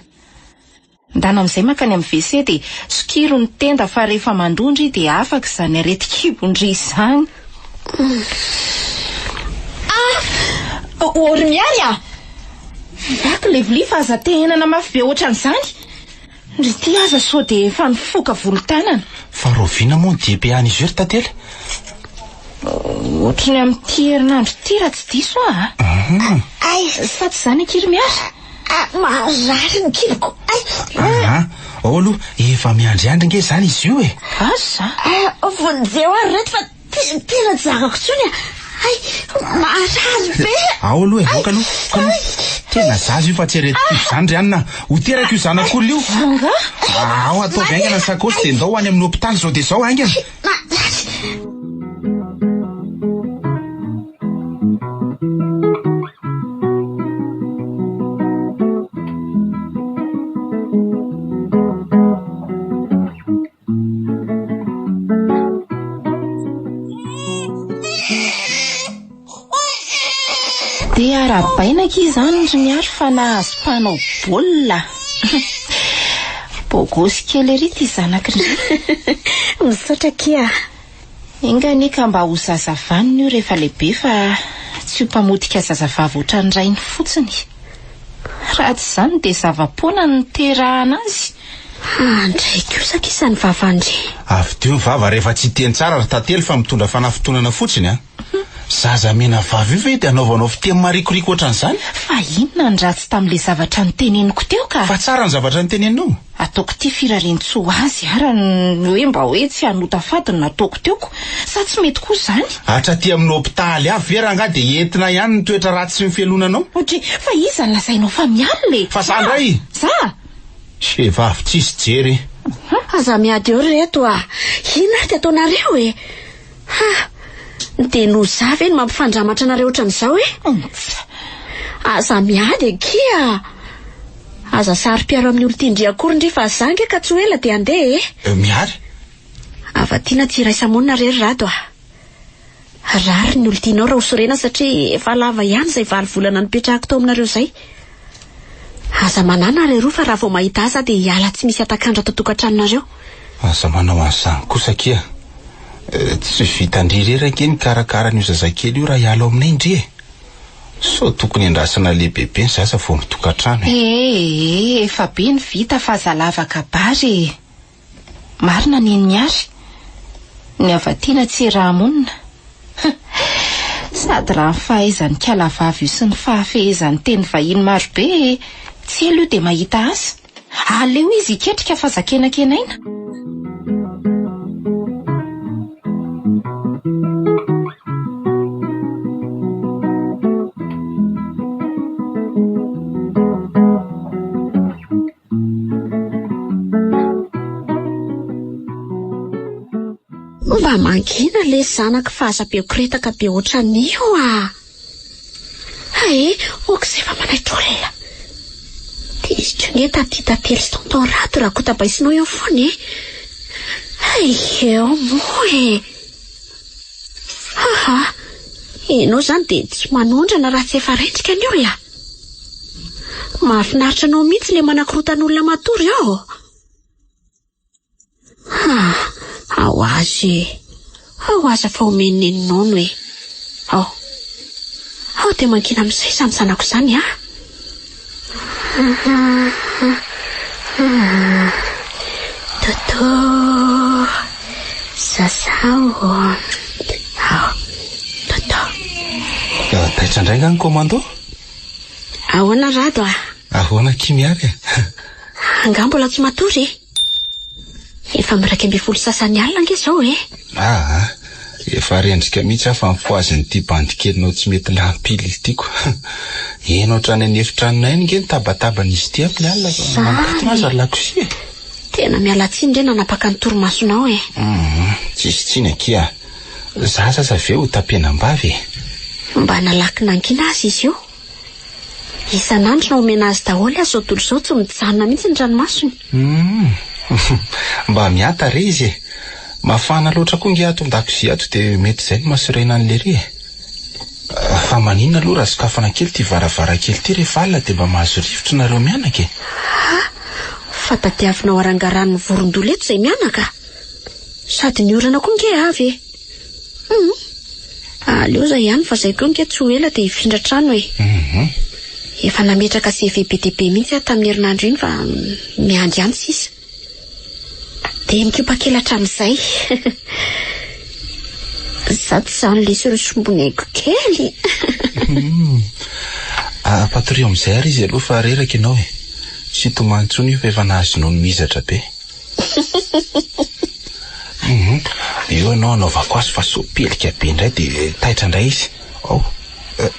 Ndana amin'izay mankany amin'ny WC dia sokiro ny tenda fa rehefa mandoa ndry dia afaka izany aretin-kibo-ndry izany. Ah! Ô ry Miary a! Vaky ilay vilia fa aza tehenana mafy be ohatran'izany. Ndry ity aza sao dia efa nifoka volon-tanana. Fa rahoviana moa ny diam-piahan'izy io ry Tantely? Ohatry ny amin'ity herinandro ity raha tsy diso aho a. Ay! Sa tsy izany akia ry Miary? Ah, marary ny kiboko. Ay! Aha, ao aloha, efa miandriandry ange izany izy io e. Asa? Ah, vonjeo aho ry reto fa Tena tsy zakako intsony a! Hay, marary be! Ao aloha e, aoka aloha, aoka aloha. Tena zaza io fa tsy aretin-kibo izany ry anona. Ho teraka io zanak'olona io. Angaha? Ao, ataovy haingana ny sakaosy dia ndao any amin'ny hopitaly izao dia izao haingana. Marary! Dia arahabaina akia izany ry Miary fa nahazo mpanao baolina. Bogosy kely ery ity zanak'i Ry. Misaotra akia. Enga anie ka mba ho zaza vanona io rehefa lehibe fa tsy ho mpamotika zazavavy ohatran'ny rainy fotsiny. Raha tsy izany dia zava-poana ny niterahana azy. Handray kosa kisa ny vavan-dry. Avodio ny vava rehefa tsy hiteny tsara ry Tantely fa mitondra fanafintohinana fotsiny a! Zaza mena vava io ve dia anaovanao fiteny marikoriko ohatran'izany? Fa inona ny ratsy tamin'ilay zavatra noteneniko teo ka? Fa tsara ny zavatra noteneninao. Ataoko ity firarian-tsoa ho azy ara ny hoe mba hoe tsy hanota fady no nataoko teo ko! Sa tsy mety kosa izany? Hatraty amin'ny hopitaly avy ve rangahy dia entina ihany ny toetra ratsy sy ny fialonanao? Ok, fa iza no lazainao fa mialona e? Fa za indray! Za? Vehivavy tsisy jery. Aza miady eo ry reto a! Inona ary ty ataonareo e? Ha! Dia noho za ve no mampifandramatra anareo ohatran'izao e? Aza miady akia! Aza saro-piaro amin'ny olon-tian-dry akory ndry fa za ange ka tsy ho ela dia handeha e! Miary? Hava-tiana tsy iraisa-monina re ry Rado a! Rariny ny olon-tianao raha ho sorena satria efa lava ihany izay valo volana nipetrahako tao aminareo izay. Aza manana ry roa fa raha vao mahita ahy za dia hiala tsy misy hatak'andro ato an-tokantranonareo. Aza manao an'izany kosa akia. Tsy vitan-dry irery ange ny mikarakara an'io zazakely io raha hiala ao aminay ndry e. Sao tokony andrasana lehibebe ny zaza vao mitokantrano e. Ee, efa be ny vita fa aza lava kabary e. Marina ny an'i Miary. Ny hava-tiana tsy iaraha-monina. Sady raha ny fahaizan'i kala vavy io sy ny fahafehezany teny vahiny marobe, tsy ela io dia mahita asa. Aleo izy hiketrika fa aza kenakenaina. Mba mangina le zanako fa aza be koretaka be ohatran'io ah! Hay, ok izay fa manaitra olona. Tezitra ange taty Tantely sy Tonton Rado raha kotabaisinao eo foana e. Hay, eo moa e. Haha, ianao izany dia tsy manondrana raha tsy efa rendrika ny olona. Mahafinaritra anao mihitsy ilay manakorotan'olona matory ao. Ha, ao azy e. Ao aza fa omen'i Neny nono e. Ao. Ao dia mangina amin'izay izany zanako izany a. Toto. Sasao. Ao. Toto. Taitra indray nga ny commando? Ahoana Rado a? Ahoana akia Miary a? Angaha mbola tsy matory e? Efa amin'ny 11 sasany alina ange izao e! Aa, efa rendrika mihitsy aho fa mifohazin'ity bandy kelinao tsy mety lany pile ity ko. Heno hatrany an'efitranonay any nge ny tabataban'izy ity amin'ny alina fa manakatona aza ny lakozia e! Tena miala tsiny re nanapaka ny torimasonao e! Hum, tsisy tsiny akia. Zaza aza ve ho tapenam-bava e! Mba nalaky nangina aza izy io. Isan'andro na omena azy daholo aza izao tontolo izao tsy mijanona mihitsy ny ranomasony. Humm. Mba miata re izy e! Mafana loatra koa nge ato an-dakozia ato dia mety izay no mahasorena an'i lery e! Fa maninona aloha raha sokafana kely ity varavarankely ity rehefa alina dia mba mahazo rivotra nareo mianaka e! Ha! Fa tadiavinao harangaran'ny vorondolo eto izay mianaka? Sady ny orana koa nge avy e! Hum! Aleo izay ihany fa izay koa nge tsy ho ela dia hifindra trano e! Efa nametraka CV be dia be mihitsy aho tamin'ny herinandro iny fa miandry ihany sisa. Dia mikopa-kelatra amin'izay. Izaho tsy izany lesy ireo sombinaiko kely. Ampatorio amin'izay ary izy aloha fa reraka ianao e! Tsy hitomany intsony io fa efa nahazo nono mizatra be. Hum, eo ianao anaovako azy fa sao pelika be indray dia taitra indray izy. Ao.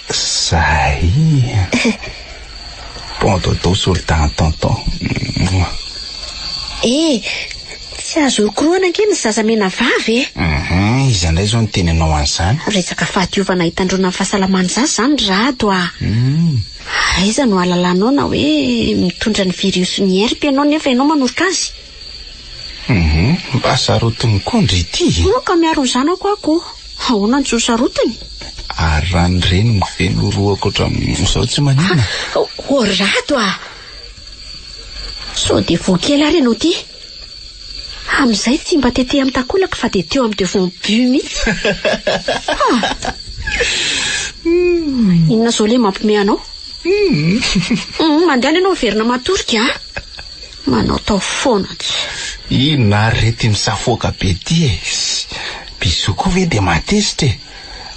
Zay. Bon dodo soldat en tonton. Eh, tsy azo orokorohana ange ny zaza menavava e. Hum, iza indray izao no teny anao an'izany? Resaka fahadiovana hitandroana ny fahasalaman'ny zaza izany Rado a. Hum. Aiza no ahalalanao na hoe mitondra ny virus ny herpes ianao nefa ianao manoroka azy? Hum, mba sarotiny koa ndry ity e! Moa ka miaro ny zanako aho ko! Ahoana no tsy ho sarotiny? Ary raha ny reniny ve no rohako ohatran'izao tsy maninona? Ô Rado a! Sao dia voa kely ary ianao ity? Amin'izay tsy mba tety amin'ny takolaka fa dia teo amin'ny devant but mihitsy. Ah! Inona izao ilay mampiomehy anao? Hum, mandehana ianao miverina matory ka. Manao tao foana tsy. Inona ary re ity misafoaka be ity e? Bisous koa ve dia mahatezitra e?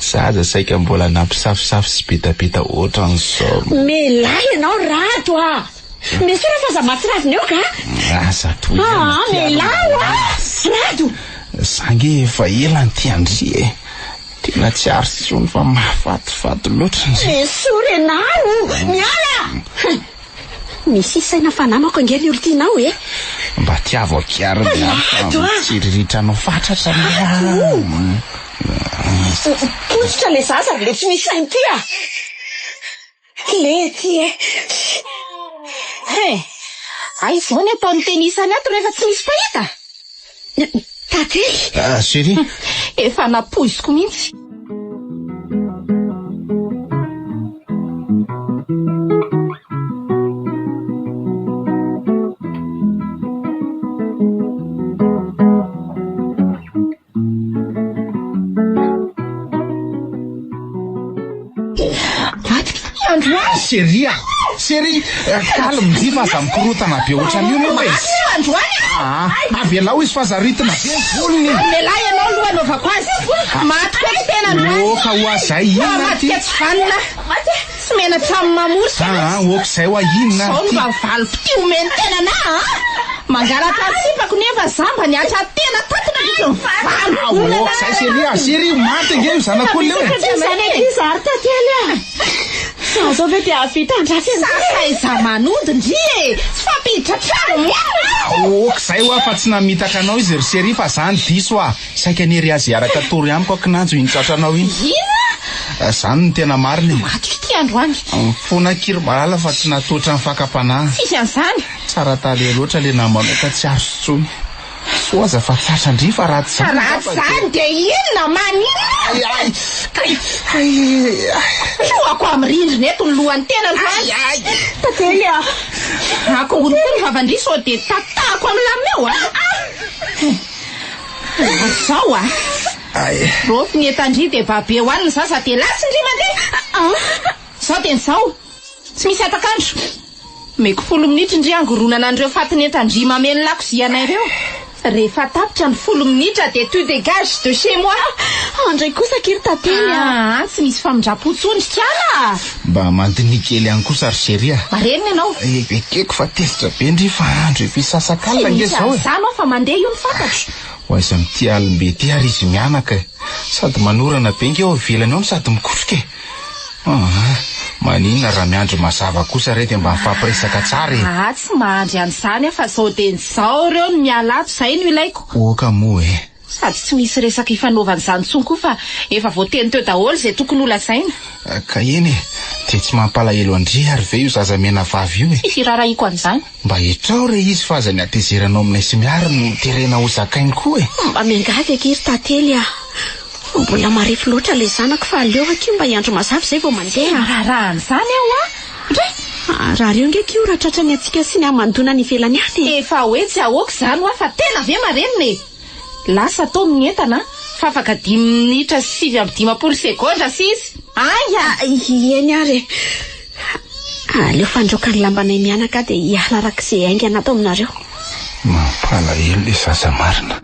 Za aza saika mbola nampisafosafo sy betabeta ohatran'izao. Milahy ianao Rado a! Miesora fa aza mahatsiravina eo ka! Aza tohizana Aa, aty milahy ary. a! Rado! Za nge efa ela nity an-dry e! Tena tsy aritra intsony fa mahafatifaty loatra ndry. Esory ianao! Miala! Misy saina fa namako ange ny olon-tianao e. Mba tiavo akia ary ny ahy fa mitsiriritra anao fatratra anie aho. Potsitra le zaza ry le tsy misy saina ty a! Lety e! He! Hay izao ny ataon'ny tenisany ato rehefa tsy misy mpahita? Tantely! Ah, chérie! Efa nampoiziko mihitsy. Chérie a! Chérie, calme ndry fa aza mikorotana be ohatran'io moa e! Androany Ah, avelao izy fa aza ritina be ny volony. Avelà ianao aloha anaovako azy. Maty koa ny tena androany. Oka ho azy inona Maty ty? tsy vanona. Tsy menatra amin'ny mamory. Ah, oka izay hoa inona Izao no ty? mba valim-pitia omen'ny tenana a! Mangalatra ny sipako nefa za mba niatra tena tato nandritra ny valo volana. Oka izay chérie a! Chérie, maty ange io zanak'olona io e! Tsy izany ankizy ary Tantely a! Za zao ve dia hahavita handrafy an'izany? Sasaiza manody ndry e! Tsy fampiditra trano miaraka! Ok zay hoa fa tsy namitaka anao izy ry chérie fa za no diso hoa! Saika nery azy hiaraka tory amiko aho kinanjo iny tratranao iny. Inona? Zany no tena marina e! Matiko ity androany. Mifona akia ry malala fa tsy natohitra ny fakam-panahy. Tsisy an'izany. Tsara tarehy loatra le namanao ka tsy azo intsony. Soa aza fa tratra ndry fa raha tsy Fa zany raha tsy angamba dia. zany dia inona? Maninona? Ay ay! Kay! Ay ay! Trohako amin'ny rindrina eto ny lohan'ny tena androany. Ay ay! Tantely a! Akongony koa ny vavan-dry sao dia tatahako amin'ny lameo a! Ary zao a! Ay! Raofy ny entan-dry dia babeo any ny zaza dia lasa ndry mandeha! Zao dia ny zao! Tsy misy hatak'andro! Omeko folo minitra ndry hangoronana an'ireo fatin'entan-dry mameno lakozianay ireo. Rehefa tapitra ny folo minitra dia tu dégages de chez moi. Andray kosa akia ry Tantely a! Aa, tsy misy famindram-po intsony ry kala a! Mba mandiniha kely ihany kosa ry chérie a! Marenina ianao. Ekeko fa tezitra be ndry fa andro efa hisasakalina Tsy ange misy izao e! an'izany aho fa mandeha io no fantatro. Ho aiza amin'ity alim-be ity ary izy mianaka e! Sady manorana be ange ao ivelany ao no sady mikotroka e! Aa, maninona raha miandry mazava kosa re dia mba mifampiresaka tsara e! Aa, tsy mahandry an'izany aho fa zao dia izao ireo no miala ato, izay no ilaiko. Oka moa e! Sady tsy misy resaka ifanaovana izany intsony koa fa efa voateny teo daholo izay tokony holazaina. Ka eny e! Dia tsy mampalahelo an-dry ary ve io zaza menavavy io e? Tsisy iraharahiako an'izany. Mba etrao re izy fa aza ny hatezeranao aminay sy Miary no terena ho zakainy koa e! Mba miangavy akia ry Tantely a! Mbola marefo loatra ilay zanako fa aleo akia mba hiandry mazava izay vao mandeha. Tsy miraharaha an'izany aho a! Ndry! Raha reo nge akia ora tratra ny antsika sy ny hamandoana any ivelany any e! Efa hoe tsy ahoako izany hoa fa tena ve marenina e! Lasa tao ny entana fa afaka dimy minitra sy 59 segondra sisa. Aya! Eny ary e! Aleo fandroaka ny lambanay mianaka dia hiala araka izay haingana ato aminareo. Mampalahelo le zaza marina.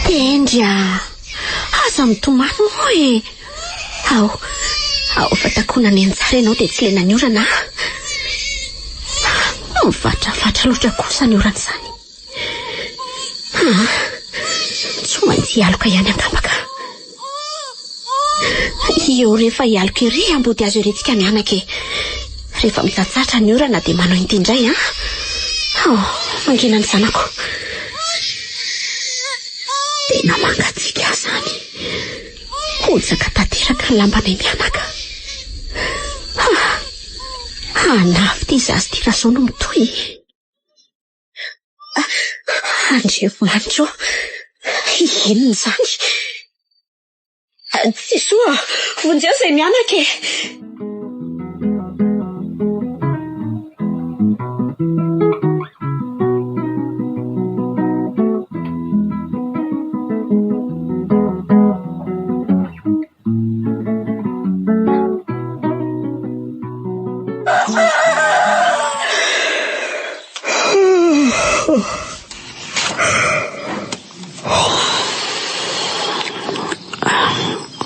Tendry a! Aza mitomany moa e! Ao, ao fa takonana eny tsara ianao dia tsy lena ny orana a! Mivatrafatra loatra kosa ny orana izany. Ah, tsy maintsy hialoka ihany angamba ka. Eo rehefa hialoka ery ambody hazo ery tsika mianaka e. Rehefa mitsatsatra ny orana dia manao inty indray an. Oh, mangina ny zanako. Tena mangatsiaka izany. Hotsaka tanteraka ny lambanay mianaka. Ah, hanafy ity zaza ity raha izao no mitohy. Andriamanitra ô, inona izany? Jesoa, vonjeo izay mianaka e!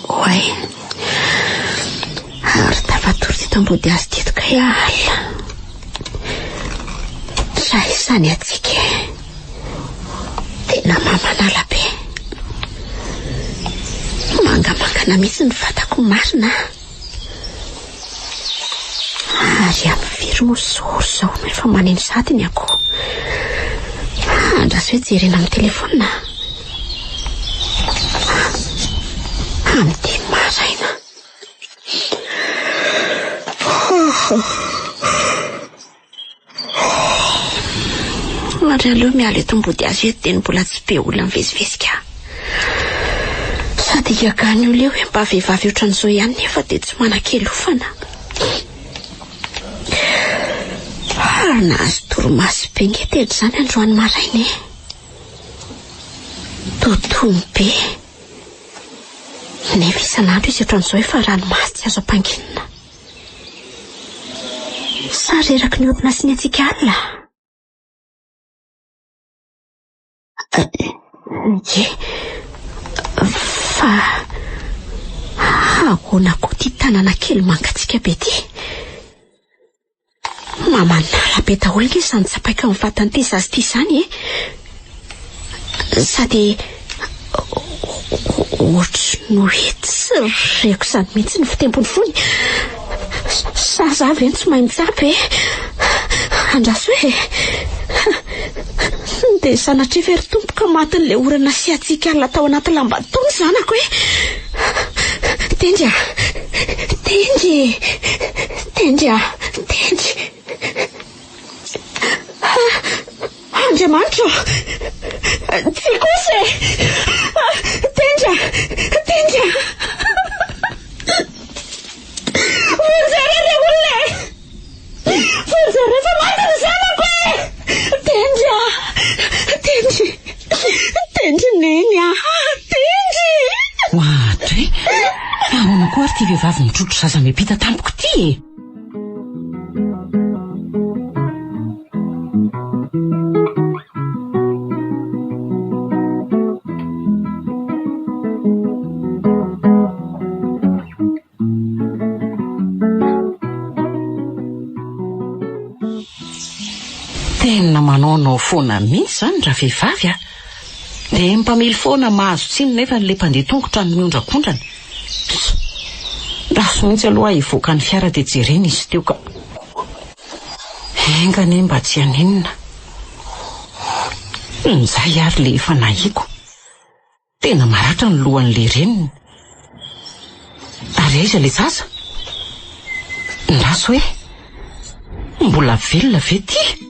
Oay. Ary tafatory teto ambody hazo teto kay. Indray alina. Raha izany antsika e. Tena mamanala be. Mangamangana mihitsy ny vatako marina. Ary amin'ny firy moa izao ry izao no efa maneno sahady ny akoho. Andraso hoe jerena amin'ny telefaonina. Amin'ny dimy maraina. Ary aleo miala eto ambody hazo eto dia ny mbola tsy be olona mivezivezy ka. Sady igagany olona eo hoe mba vehivavy ohatran'izao ihany nefa dia tsy manan-kelofana. Ary nahazo torimaso be nge teny izany androany maraina e. Totony be. Nefa isan'andro izy ohatran'izao efa ranomaso tsy azo ampanginina. Sa reraky ny orona sy ny hatsiaka alina? Ie, fa ahoana koa ity tanàna kely mangatsiaka be ity? Mamanala be daholo nge izany tsapaiko amin'ny vatan'ity zaza ity izany e! Sady ohatry ny hoe tsy reko izany mihitsy ny fitempon'ny fony. Sa za ve no tsy mahay mitsapa e? Andraso e! Dia sanatria ve ry Tompo ka matin'ilay orana sy hatsiaka alina tao anaty lamba tao ny zanako e? Tendry a! Tendry e! Tendry a! Tendry! Andriamanitra ô! Tsia kosa e! Tendry a! Tendry a! Vonjeo re ry olona e! Vonjeo re fa maty ny zanako e! Tendry a! Tendry! Tendry neny a! Tendry! Oadray! Ahoana koa ary ity vehivavy mitrotro zaza miampita tampoka ity e? Tena manaonao foana mihitsy izany ravehivavy a! Dia ny mpamily foana mahazo tsiny nefa ilay mpandeha tongotra no miondrankondrana. Pss! Ndraso mihitsy aloha hivoaka ny fiara dia jerena izy teo ka. Enga anie mba tsy haninona. Njay ary le efa nahiko. Tena maratra ny lohan'ilay reniny. Ary aiza ilay zaza? Ndraso hoe mbola velona ve ity?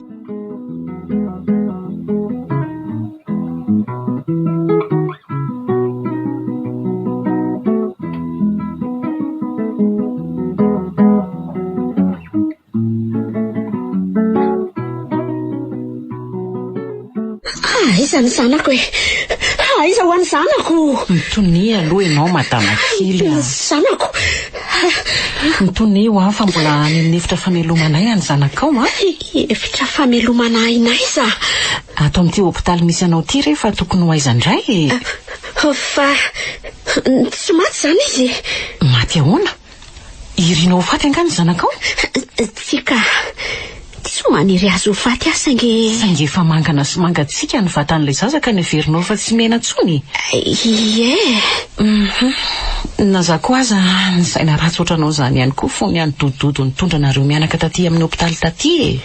Aiza ny zanako e? Aiza ho an'ny zanako? Mitonia aloha ianao madama kely a. Ny zanako. Mitonia ho aho fa mbola any amin'ny efitra famelomana aina ny zanakao a. Efitra famelomana aina aiza? Ato amin'ity hopitaly misy anao ity re fa tokony ho aiza indray e? Fa tsy maty izany izy e? Maty ahoana? Irinao ho faty angaha ny zanakao? Tsia ka. Tsy maniry azy ho faty aho saingy. Saingy efa mangana sy mangatsiaka ny vatan'ilay zaza ka neverinao fa tsy miaina intsony? Ie. Hum. Na za koa aza nisaina ratsy ohatranao izany ihany koa fony any Dododo nitondra anareo mianaka taty amin'ny hopitaly taty e.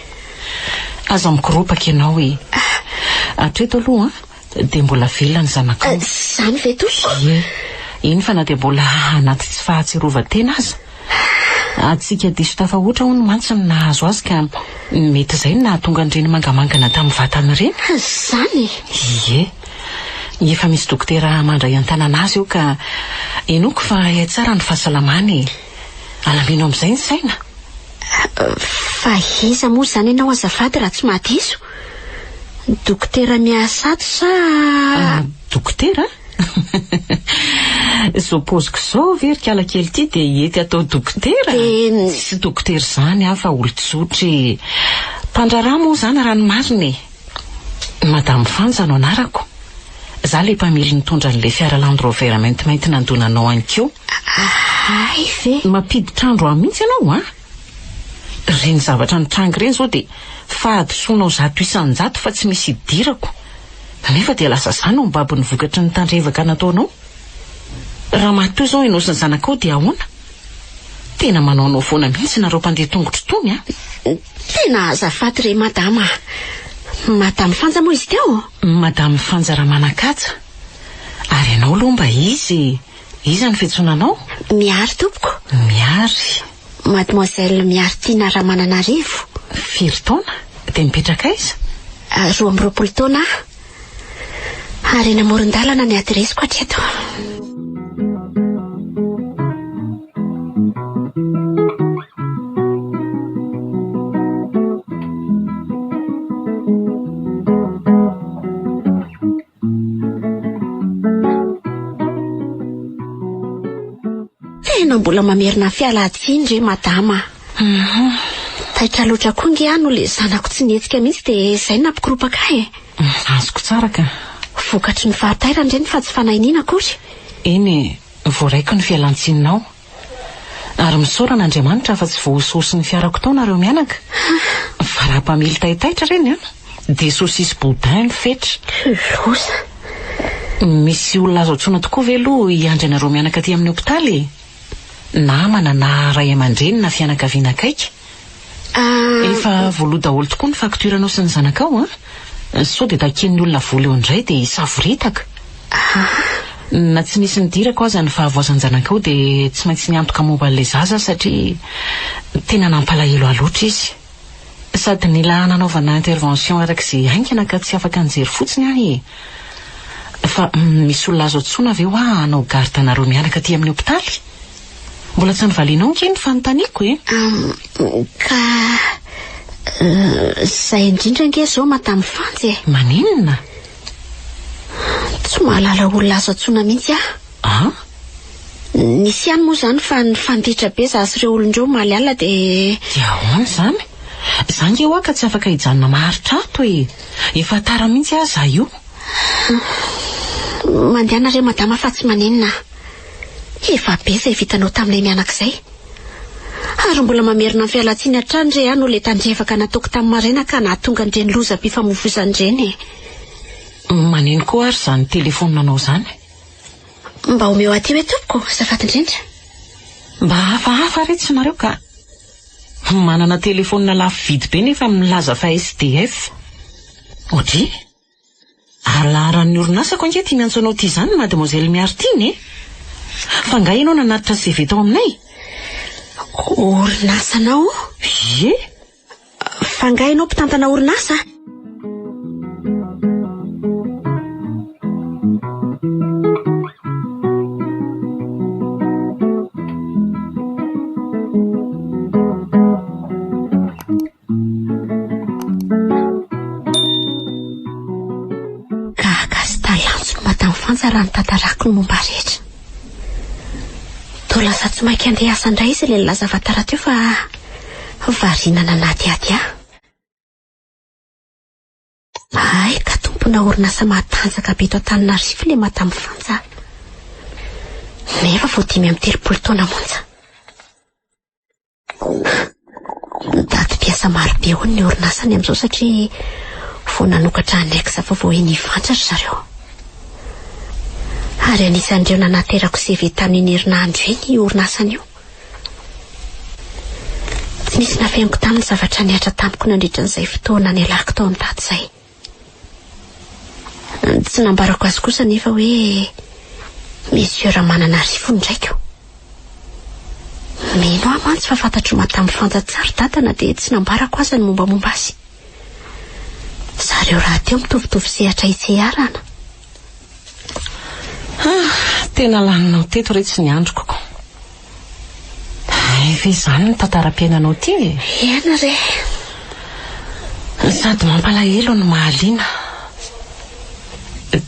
Aza mikoropaka ianao e. Hatreto aloha an. Dia mbola velona ny zanakao. Izany ve tompoko? Ie. Eny fa na dia mbola anaty tsy fahatsiarovan-tena aza. Hatsiaka diso tafahoatra hono mantsy no nahazo azy ka mety izay no nahatonga an'ireny mangamangana tamin'ny vatany ireny. Izany? Ie. Efa misy dokotera mandray an-tanana azy eo ka inoako fa hay tsara ny fahasalamany e. Alamino amin'izay ny saina. Fa iza moa izany ianao azafady raha tsy mahadiso? Dokotera miasa ato sa. Dokotera? Izao paoziko izao ve ry kala kely ity dia hety atao dokotera? Dia. Tsy dokotera izany aho fa olon-tsotra e. Mpandraharaha moa izany raha ny marina e. Madame Fanja no anarako. Izaho ilay mpamily nitondra an'ilay fiara Land Rover maintimainty nandona anao aninkeo. Hay ve? Mampiditra andro ahy mihitsy ianao an! Ireny zavatra nitranga ireny izao dia fahadisoanao 100% fa tsy misy idirako. Nefa dia lasa za no mibaby ny vokatry ny tandrevaka nataonao. Raha maty teo izao ianao sy ny zanakao dia ahoana? Tena manaonao foana mihitsy nareo mpandeha tongotra itony a! Tena azafady re madama a! Madame Fanja moa izy teo? Madame Fanja Ramanankaja. Ary ianao aloha mba iza e? Iza no fiantsoana anao? Miary tompoko. Miary. Mademoiselle Miary Tiana Ramananarivo. Firy taona? Dia mipetraka aiza? 22 taona aho. Ary eny amoron-dalana ny adiresiko hatreto. Tena mbola mamerina ny fialan-tsiny re madama. Mhm. Taitra loatra koa nge aho no le zanako tsy nihetsika mihitsy dia izay no nampikoropaka ahy e. Azoko tsara ka. Vokatry ny fahatairana ireny fa tsy fanahiniana akory. Eny e, voaraiko ny fialan-tsininao. Ary misaora an'Andriamanitra fa tsy voahosihosy ny fiarako tao nareo mianaka. Fa raha mpamily taitaitra ireny an, dia saucisse boudin no fetra. Loza. Misy olona azo antsoina tokoa ve aloha hiandry anareo mianaka aty amin'ny hopitaly e? Namana na ray aman-dreny na fianakaviana akaiky? Efa voaloa daholo tokoa ny facture-nao sy ny zanakao an! Sao dia takian'ny olona vola eo indray dia hisavoritaka. Na tsy nisy nidirako aza ny fahavoazan-janakao dia tsy maintsy niantoka momba an'ilay zaza aho satria tena nampalahelo ahy loatra izy. Sady nila nanaovana intervention araka izay haingana ka tsy afaka nijery fotsiny aho e! Fa misy olona azo antsoina ve hoa hanao garde anareo mianaka aty amin'ny hopitaly? Mbola tsy novalianao ange ny fanontaniako e! Ka izay indrindra ange izao Madame Fanja e! Maninona? Tsy mahalala olona azo antsoina mihitsy aho. An? Nisy ihany moa izany fa nifanditra be izaho sy ireo olona ireo omaly alina dia. Dia ahoana izany? Izaho ange hoa ka tsy afaka hijanona maharitra ato e! Efa tara mihitsy aza izaho io. Mandehana re madama fa tsy maninona. Efa be izay vitanao taminay mianaka izay. Ary mbola mamerina ny fialantsiny hatrany re aho noho ilay tandrevaka nataoko tamin'ny maraina ka nahatonga an'ireny lozam-pifamoivoizana ireny e. Maneno koa ary izany telefaoninanao izany? Mba omeo aty hoe tompoko, azafady indrindra. Mba hafahafa re tsy nareo ka. Manana telefaonina lafo vidy be nefa milaza fa SDF. Audrey? Ary laharan'ny orinasako ange ity miantso anao ity izany Mademoiselle Miaritiana e! Fa angaha ianao nanatitra CV tao aminay? Orinasanao? Ie! Fa angaha ianao mpitantana orinasa? Gaga sy talanjona Madame Fanja raha nitantarako ny momba rehetra. Toa lasa tsy maika handeha hiasa indray izy ilay nilaza fa tara teo fa variana nanadihady ahy. Hay ka tompona orinasa matanjaka be eto Antananarivo ilay Madame Fanja. Nefa vao 35 taona monja. Mitady mpiasa marobe hono ny orinasany amin'izao satria vao nanokatra annexe vaovao eny Ivandry ry zareo. Ary anisan'ireo nanaterako CV tamin'iny herinandro iny io orinasany io. Tsy nisy nafeniko taminy zavatra nihatra tamiko nandritra an'izay fotoana nialako tao amin'ny dada izay. Tsy nambarako azy kosa anefa hoe Monsieur Ramananarivo ny raiko. Mino aho mantsy fa fantatro Madame Fanja tsara dada na dia tsy nambarako aza ny mombamomba azy. Zareo rahateo mitovitovy sehatra itseharana. Ah, tena laninao teto re tsy ny androko ko. Hay ve izany ny tantaram-piainanao ity e? Eny re. Sady mampalahelo no mahaliana.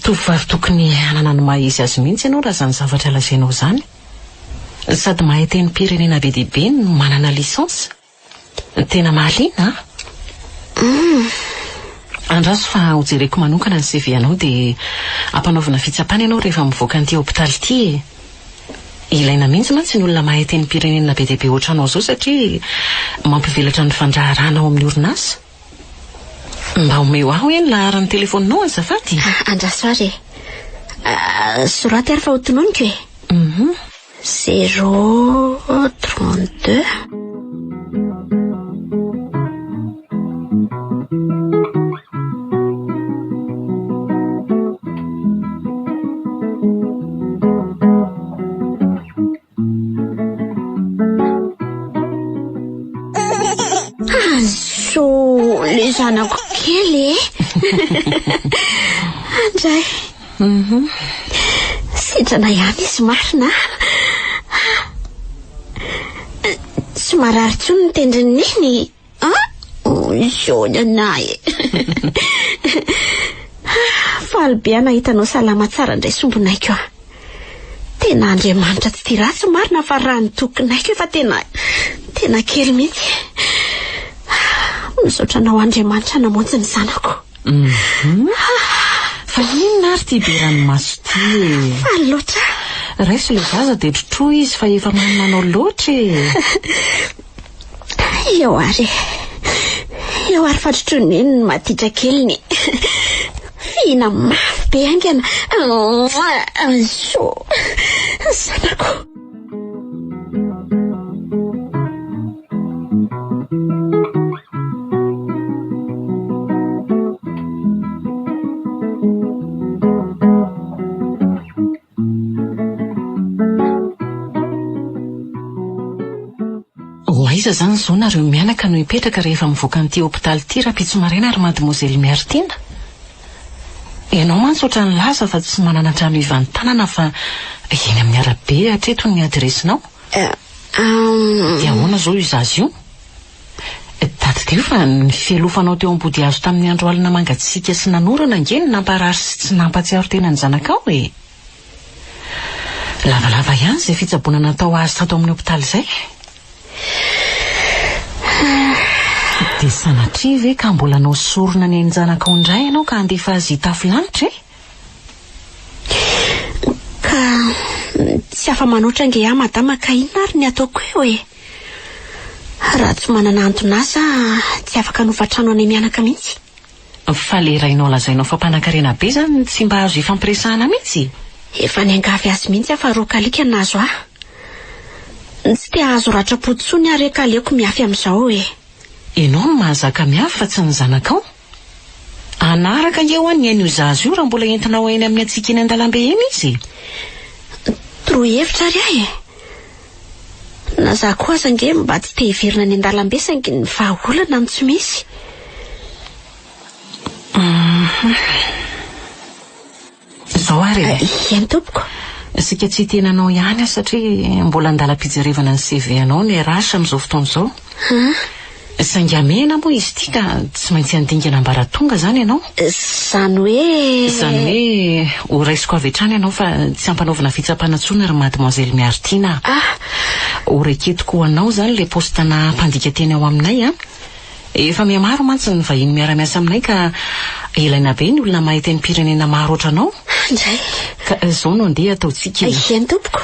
Tovovavy tokony hanana ny maha izy azy mihitsy ianao raha izany zavatra lazainao izany. Sady mahay tenim-pirenena be dia be no manana licence. Tena mahaliana an! Humm. Andraso fa hojereko manokana ny CV anao dia ampanaovina fitsapana ianao rehefa mivoaka an'ity hopitaly ity e! Ilaina mihitsy mantsy ny olona mahay tenim-pirenena be dia be ohatranao izao satria mampivelatra ny fandraharahana ao amin'ny orinasa. Mba omeo ahy hoe ny laharan'ny telefaoninao azafady. Andraso ary e. Soraty ary fa ho tononiko e. Zéro 32. Azo le zanako kely e. Andray. Mhm. Sitrana ihany izy marina. Tsy marary intsony ny tendrin'i Neny. Ah, jaune anay e. Faly be aho nahita anao salama tsara indray sombinaiko ah. Tena Andriamanitra tsy tia ratsy marina fa raha ny tokin'aiko efa tena tena kely mihitsy. Misaotra anao Andriamanitra namonjy ny zanako. Mhm. Fa inona ary ity be ranomaso ity e? Faly loatra. Raiso ilay zaza dia trotroy izy fa efa manina anao loatra e. Eo ary e. Eo ary fa trotroin'i Neny ny maditra keliny. Fihina mafy be haingana. Zo. Zanako. Ho aiza izany izao nareo mianaka no hipetraka rehefa mivoaka an'ity hopitaly ity rahampitso maraina ry Mademoiselle Miaritiana? Ianao mantsy ohatran'ny nilaza fa tsy manana trano hivantanana fa eny amin'ny arabe hatreto ny adiresinao. Dia ahoana izao io zaza io? Tadidio fa ny fialofanao teo am-bodihazo tamin'ny andro alina mangatsiaka sy nanorana ange no namparary sy tsy nampahatsiaro tena ny zanakao e! Lavalava ihany izay fitsaboana natao azy tato amin'ny hopitaly izay. Dia sanatria ve ka mbola hanao sorona ny ain-janakao indray ianao ka handefa azy hitafy lanitra e? Ka tsy afa-manoatra ange aho madama ka inona ary ny ataoko eo e? Raha tsy manana anton'asa tsy afaka hanofa trano anay mianaka mihitsy. Fa le rainao lazainao fa mpanankarena be zany tsy mba azo ifampiresahana mihitsy? Efa niangavy azy mihitsy aho fa roaka alika no nahazo ahy. Tsy te hahazo ratram-po intsony aho re ka aleoko miafy amin'izao e. Ianao no mahazaka miafy fa tsy ny zanakao. Hanaraka ange hoa ny ain'io zaza io raha mbola entinao eny amin'ny hatsiaka eny an-dalambe eny izy e. Toroy hevitra ary aho e. Na za koa aza ange mba tsy te hiverina any an-dalambe saingy ny vahaolana no tsy misy. Izao ary e. Eny tompoko. Saika tsy hiteny anao ihany aho satria mbola an-dalam-pijerevana ny CV anao ny RH amin'izao fotoana izao. Saingy hamehana moa izy ity ka tsy maintsy handingana ambaratonga izany ianao. Izany hoe. Izany hoe ho raisiko avy hatrany ianao fa tsy hampanaovina fitsapana intsony ry Mademoiselle Miaritiana a. Ah! Ho raiketiko ho anao izany ilay poste-na mpandika teny ao aminay a. Efa mihamaro mantsy ny vahiny miara-miasa aminay ka ilaina be ny olona mahay tenim-pirenena maro ohatranao. Indray. Ka izao no andeha hataontsika e. Eny tompoko.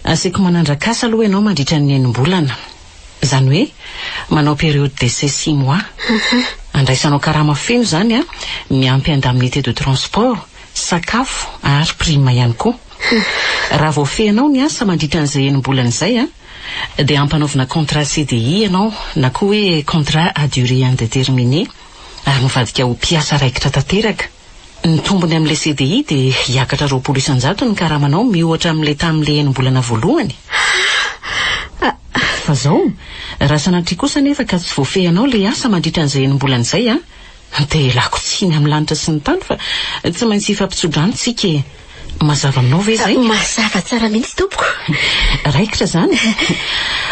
Asaiko manandrak'asa aloha ianao mandritra ny enim-bolana. Izany hoe manao période d'essai six mois. Andraisanao karama feno izany an, miampy indemnité de transport, sakafo ary prime ihany koa. Raha voafehinao ny asa mandritra an'izay enim-bolana izay an, dia ampanaovina contrat CDI ianao na koa hoe contrat à durée indéterminée ary mivadika ho mpiasa raikitra tanteraka. Ny tombony amin'ilay CDI dia hiakatra 20% ny karamanao miohatra amin'ilay tamin'ilay enim-bolana voalohany. Fa zao, raha sanatria kosa anefa ka tsy voafehinao ilay asa mandritra an'izay enim-bolana izay an, dia ialako tsiny amin'ny lanitra sy ny tany fa tsy maintsy hifampitso-drano tsika e. Mazava aminao ve izay? Mazava tsara mihitsy tompoko. Raikitra izany.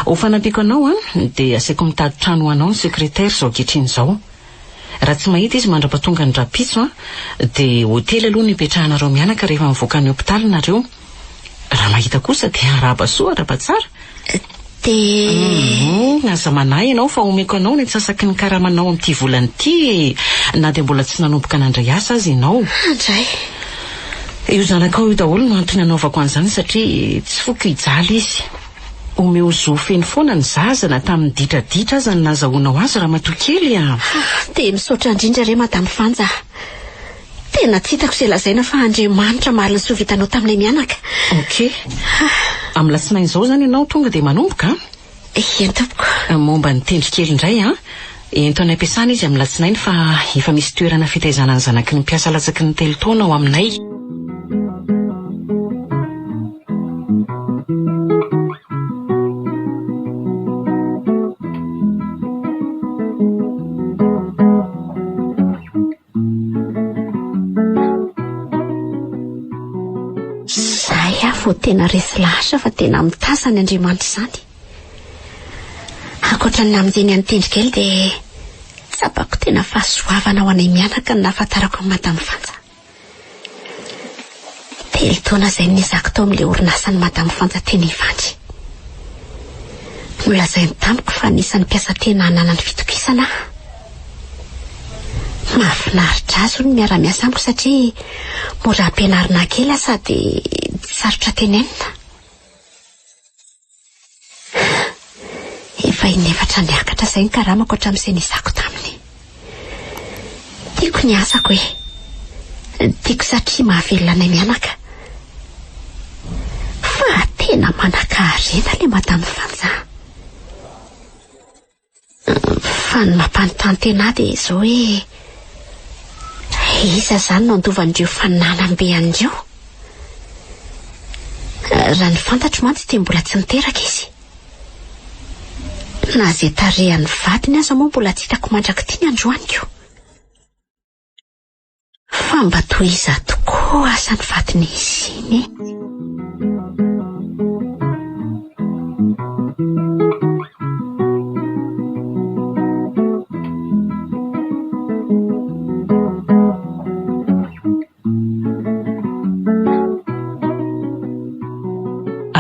Ho fanampiako anao an, dia asaiko mitady trano ho anao ny secrétaire izao ankehitriny izao. Raha tsy mahita izy mandra-patonga ny rahampitso an, dia hotely aloha no hipetrahanareo mianaka rehefa mivoaka ny hopitaly nareo. Raha mahita kosa dia arahaba soa, arahaba tsara. Dia. Hum, aza manahy ianao fa omeko anao ny antsasaky ny karamanao amin'ity volana ity e, na dia mbola tsy nanomboka nandray asa aza ianao. Andray. Io zanakao io daholo no antony anaovako an'izany satria tsy foiko hijaly izy. Omeo zo feno foana ny zaza na tamin'ny ditraditra aza no nazahoanao azy ramatoa kely a! Dia misaotra indrindra re Madame Fanja a! Tena tsy hitako izay lazaina fa Andriamanitra mahalina soa vitanao taminay mianaka. Ok. Amin'ny latsinainy izao izany ianao tonga dia manomboka an? Eny tompoko. Momba ny tendry kely indray an, ento any am-piasana izy amin'ny latsinainy fa efa misy toerana fitaizana ny zanaky ny mpiasa latsaky ny telo taona ao aminay. Izay aho vao tena resy lahatra fa tena mitazana Andriamanitra izany. Ankoatra ny namonjeny an'i Tendrikely dia tsapako tena fahasoavana ho anay mianaka ny nahafantarako an'i Madame Fanja. Telo taona izay no niezahako tao amin'ilay orinasan'i Madame Fanja teny Ivandry. Nolazainy tamiko fa anisan'ny mpiasa tena ananany fitokisana aho. Mahafinaritra azy hono ny miara-miasa amiko satria mora ampianarina kely aho sady tsy sarotra tenenina. Efa inefatra niakatra izay ny karamako hatramin'izay nizako taminy. Tiako ny asako e. Tiako satria mahavelona anay mianaka. Fa tena manankarena ilay Madame Fanja. Fa ny mampanontany tena ahy dia izao hoe, iza izany no handova an'ireo fananam-be an'ireo? Raha ny fantatro mantsy dia mbola tsy niteraka izy. Na izay tarehan'ny vadiny aza moa mbola tsy hitako mandrak'ity ny androaniko. Fa mba toa iza tokoa asa ny vadin'izy iny e?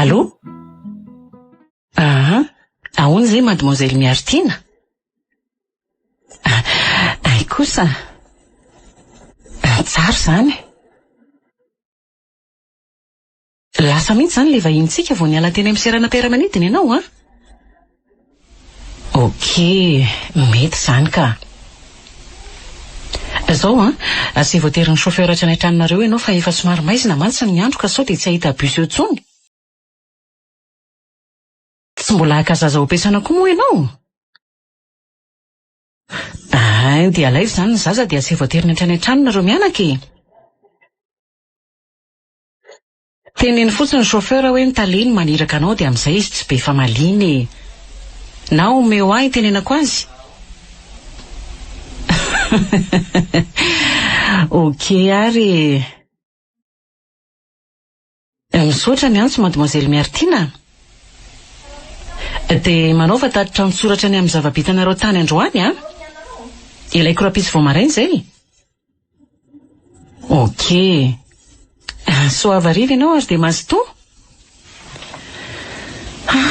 Allô? Aha, ahoana izay mademoiselle Miaritiana? Hay kosa. Tsara izany. Lasa mihitsy izany ilay vahinintsika vao niala teny amin'ny seranam-piaramanidina ianao an? Ok, mety izany ka. Izao an, tsy voaterin'ny chauffeur hatrany an-tranonareo ianao fa efa somary maizina mantsy ny andro ka sao dia tsy hahita bus eo intsony. Tsy mbola haka zaza ho ampiasana koa moa ianao? Hay, dia alaivo izany ny zaza dia asaivo ateriny hatrany an-trano nareo mianaka e! Teneno fotsiny ny chauffeur hoe ny tale no maniraka anao dia amin'izay izy tsy be famaliana e! Na omeo ahy hitenenako azy? Ok ary e! Misaotra ny antso Mademoiselle Miaritiana a! Dia manaova tatitra an-tsoratra ny amin'ny zava-bitanareo tany androany a! Ilaiko rahampitso vao maraina izay. Ok. Soava hariva ianao ary dia mazotoa. Ah,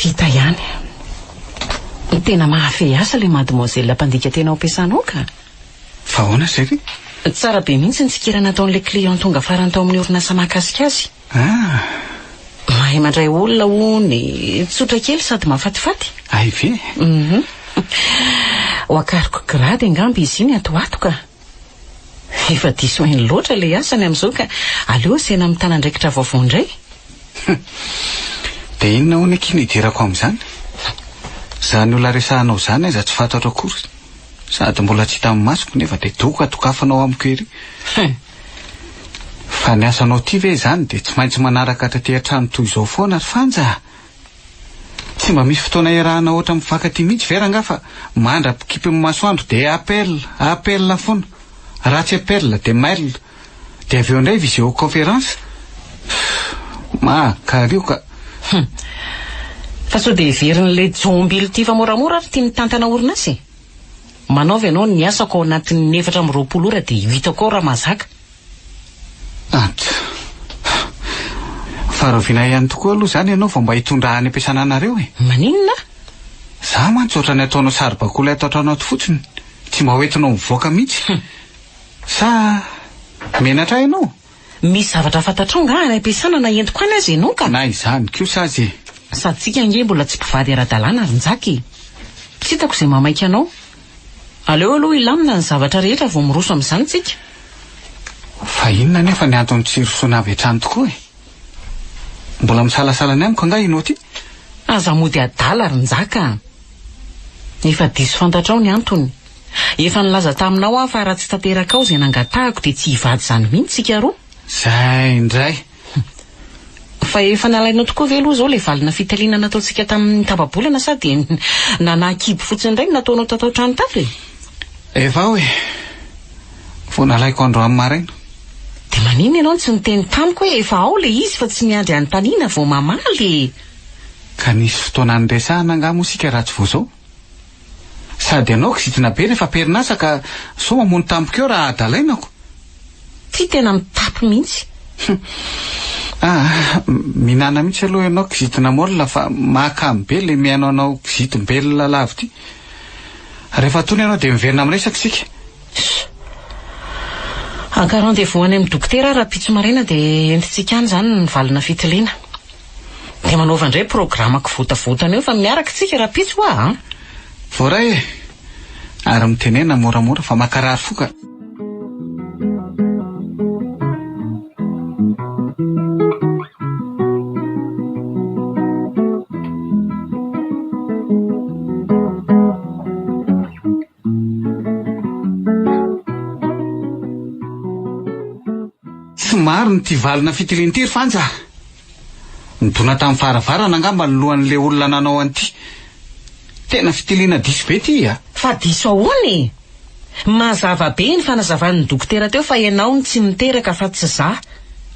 vita ihany. Tena mahafehy asa ilay mademoiselle mpandika tena ao am-piasana ao ka. Fa ahoana chérie? Tsara be mihitsy ny tsikera nataon'ilay client tonga farany tao amin'ny orinasa mahakasika azy. Ah! Mahay mandray olona hono e, tsotra kely sady mahafatifaty. Hay ve? Mhm. Ho akariko grade angamba izy iny ato ho ato ka. Efa diso hainy loatra ilay asany amin'izao ka aleo asaina mitana andraikitra vaovao indray. Dia inona hono akia no hidirako amin'izany? Izany olona resahanao izany aza tsy fantatro akory. Sady mbola tsy hitan'ny masoko nefa dia doka dokafanao amiko ery. Fa ny asanao ity ve izany dia tsy maintsy manaraka hatraty an-trano toy izao foana ry Fanja a! Tsy mba misy fotoana iarahana ohatra mifankatia mihitsy ve rangaha fa mandra-pikipin'ny masoandro dia appel, appel foana. Raha tsy appel dia mail. Dia avy eo indray visioconférence. Mahakarioka. Hum. Fa sao dia heverin'ilay jombilo ity fa moramora ary ity mitantana orinasa e? Manaova ianao ny asako ao anatin'ny 24 ora dia ho hitako ao raha mahazaka. Atra. Fa rahoviana ihany tokoa aloha izany ianao vao mba hitondra any am-piasana anareo e? Maninona? Za mantsy ohatran'ny ataonao saribakoly ato an-trano ato fotsiny, tsy mba hoentinao mivoaka mihitsy. Sa menatra ianao? Misy zavatra fantatrao angaha any am-piasana na entiko any aza ianao ka? Na izany kosa aza e! Sady tsika ange mbola tsy mpivady ara-dalàna ry Njaka e! Tsy hitako izay mahamaika anao. Aleo aloha hilamina ny zavatra rehetra vao miroso amin'izany tsika. Fa inona anefa ny antony tsy hirosoana avy hatrany tokoa e? Mbola misalasala ny amiko angaha ianao ity? Aza mody adala ry Njaka a! Efa diso fantatrao ny antony. Efa nilaza taminao aho fa raha tsy tanterakao izay nangatahako dia tsy hivady izany mihitsy isika roa. Izay indray! Fa efa nalainao tokoa ve aloha izao ilay valina fitiliana nataontsika tamin'ny tapa-bolana sa dia nanahy kibo fotsiny indray no nataonao tato an-trano tato e? Efa ao e! Vao nalaiko androany maraina. Dia maninona ianao no tsy niteny tamiko hoe efa ao ilay izy fa tsy miandry hanontaniana vao mamaly e? Ka nisy fotoana niresahana angaha moa isika raha tsy vao izao? Sady ianao kizitina be rehefa am-perinasa ka sao mamono tampoka eo raha adalainako. Ty tena mitapy mihitsy. Ah, mihinana mihitsy aloha ianao kizitina môlina fa mahakamo be ilay mihaino anao kizitim-belona lava ity. Rehefa tony ianao dia miverina miresaka isika. Haka rendez-vous any amin'ny dokotera aho rahampitso maraina dia entintsika any izany ny valina fitiliana. Dia manaova indray programme kivotavotana eo fa miaraka isika rahampitso hoa a! Voaray e! Ary mitenena moramora fa mankarary fo ka. Tsy marina ity valina fitiliana ity ry Fanja a! Nidona tamin'ny varavarana angamba ny lohan'ilay olona nanao an'ity. Tena fitiliana diso be ity a! Fa diso ahoana e? Mazava be ny fanazavan'ny dokotera teo fa ianao no tsy miteraka fa tsy za.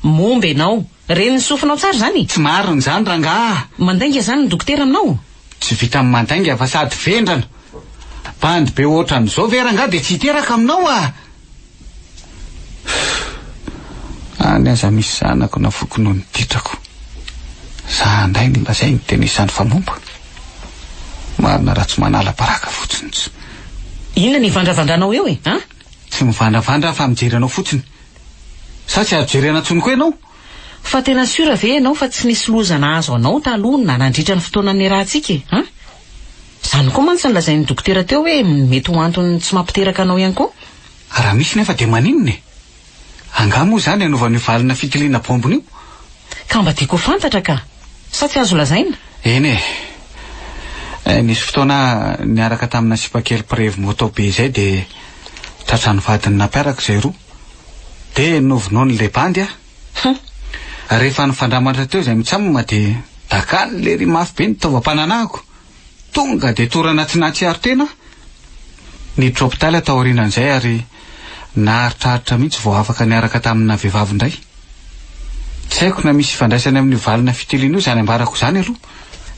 Momba ianao. Ren'ny sofinao tsara izany e? Tsy marina izany rangaha a! Mandainga izany ny dokotera aminao? Tsy vitan'ny mandainga fa sady vendrana. Bandy be ohatran'izao ve rangaha dia tsy hiteraka aminao a! Any aza misy zanako na foko noho ny ditrako. Za ndray no lazainy tena isan'ny famomba. Marina raha tsy manala baraka fotsiny tsy. Inona ny ivandravandranao eo e? An? Tsy mivandravandra aho fa mijery anao fotsiny. Sa tsy azo jerena intsony koa ianao? Fa tena sûr ve ianao fa tsy nisy loza nahazo anao taloha na nandritra ny fotoana niarahantsika e? An? Izany koa mantsy no lazain'ny dokotera teo hoe mety ho antony tsy mampiteraka anao ihany koa. Raha misy nefa dia maninona e? Angaha moa izany hanaovana io valina fitiliana bombona io? Ka mba tiako ho fantatra ka! Sa tsy azo lazaina? Eny e! Nisy fotoana aho niaraka tamina sipakely mpirevy moto be izay dia tratran'ny vadiny nampiaraka izay roa. Dia novonoin'ilay bandy aho. Hum. Rehefa nifandramatra teo izay mitsam dia dakany lery mafy be ny taovam-pananahako. Tonga dia torana tsy nahatsiaro tena aho. Niditra hopitaly aho taorianan'izay ary naharitraritra mihitsy vao afaka niaraka tamina vehivavy indray. Tsy haiko na misy ifandraisany amin'io valina fitiliana io izany ambarako izany aloha.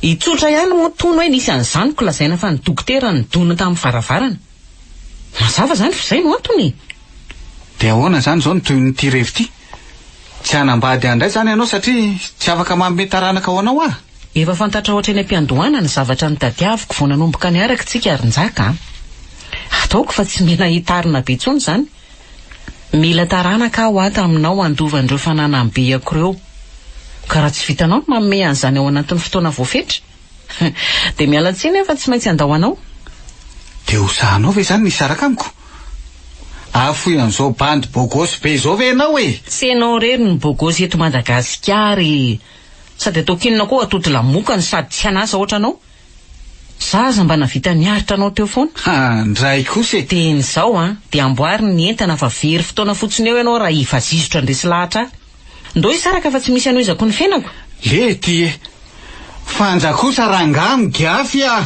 I tsotra ihany moa tony hoe nisy an'izany ko lazaina fa ny dokotera nidona tamin'ny varavarana. Mazava izany fa izay no antony e! Dia ahoana izany izao ny tohin'ity revy ity? Tsy hanambady ahy indray izany ianao satria tsy afaka manome taranaka ho anao aho? Efa fantatrao hatreny am-piandohana ny zavatra notadiaviko vao nanomboka niaraka tsika ry Njaka a! Ataoko fa tsy mila hitarina be intsony izany. Mila taranaka aho ato aminao handova an'ireo fananam-beako ireo. Ka raha tsy vitanao ny manome an'izany ao anatin'ny fotoana voafetra, dia miala tsiny aho fa tsy maintsy handao anao. Dia ho sahanao ve izany ny hisaraka amiko? Ahafoy an'izao bandy bogosy be izao ve ianao e? Tsy ianao irery no bogosy eto Madagasikara e! Sady ataoko inona koa atody lamokany sady tsy an'asa ohatranao? Za aza mba navita niaritra anao teo foana. Ha, ndray kosa e! Dia izao an, dia amboary ny entana fa very fotoana fotsiny eo ianao raha hivazizotra handresy lahatra ahy. Ndao hisaraka fa tsy misy hanohizako ny fiainako. Lety e! Fanja kosa rangaha migafy a!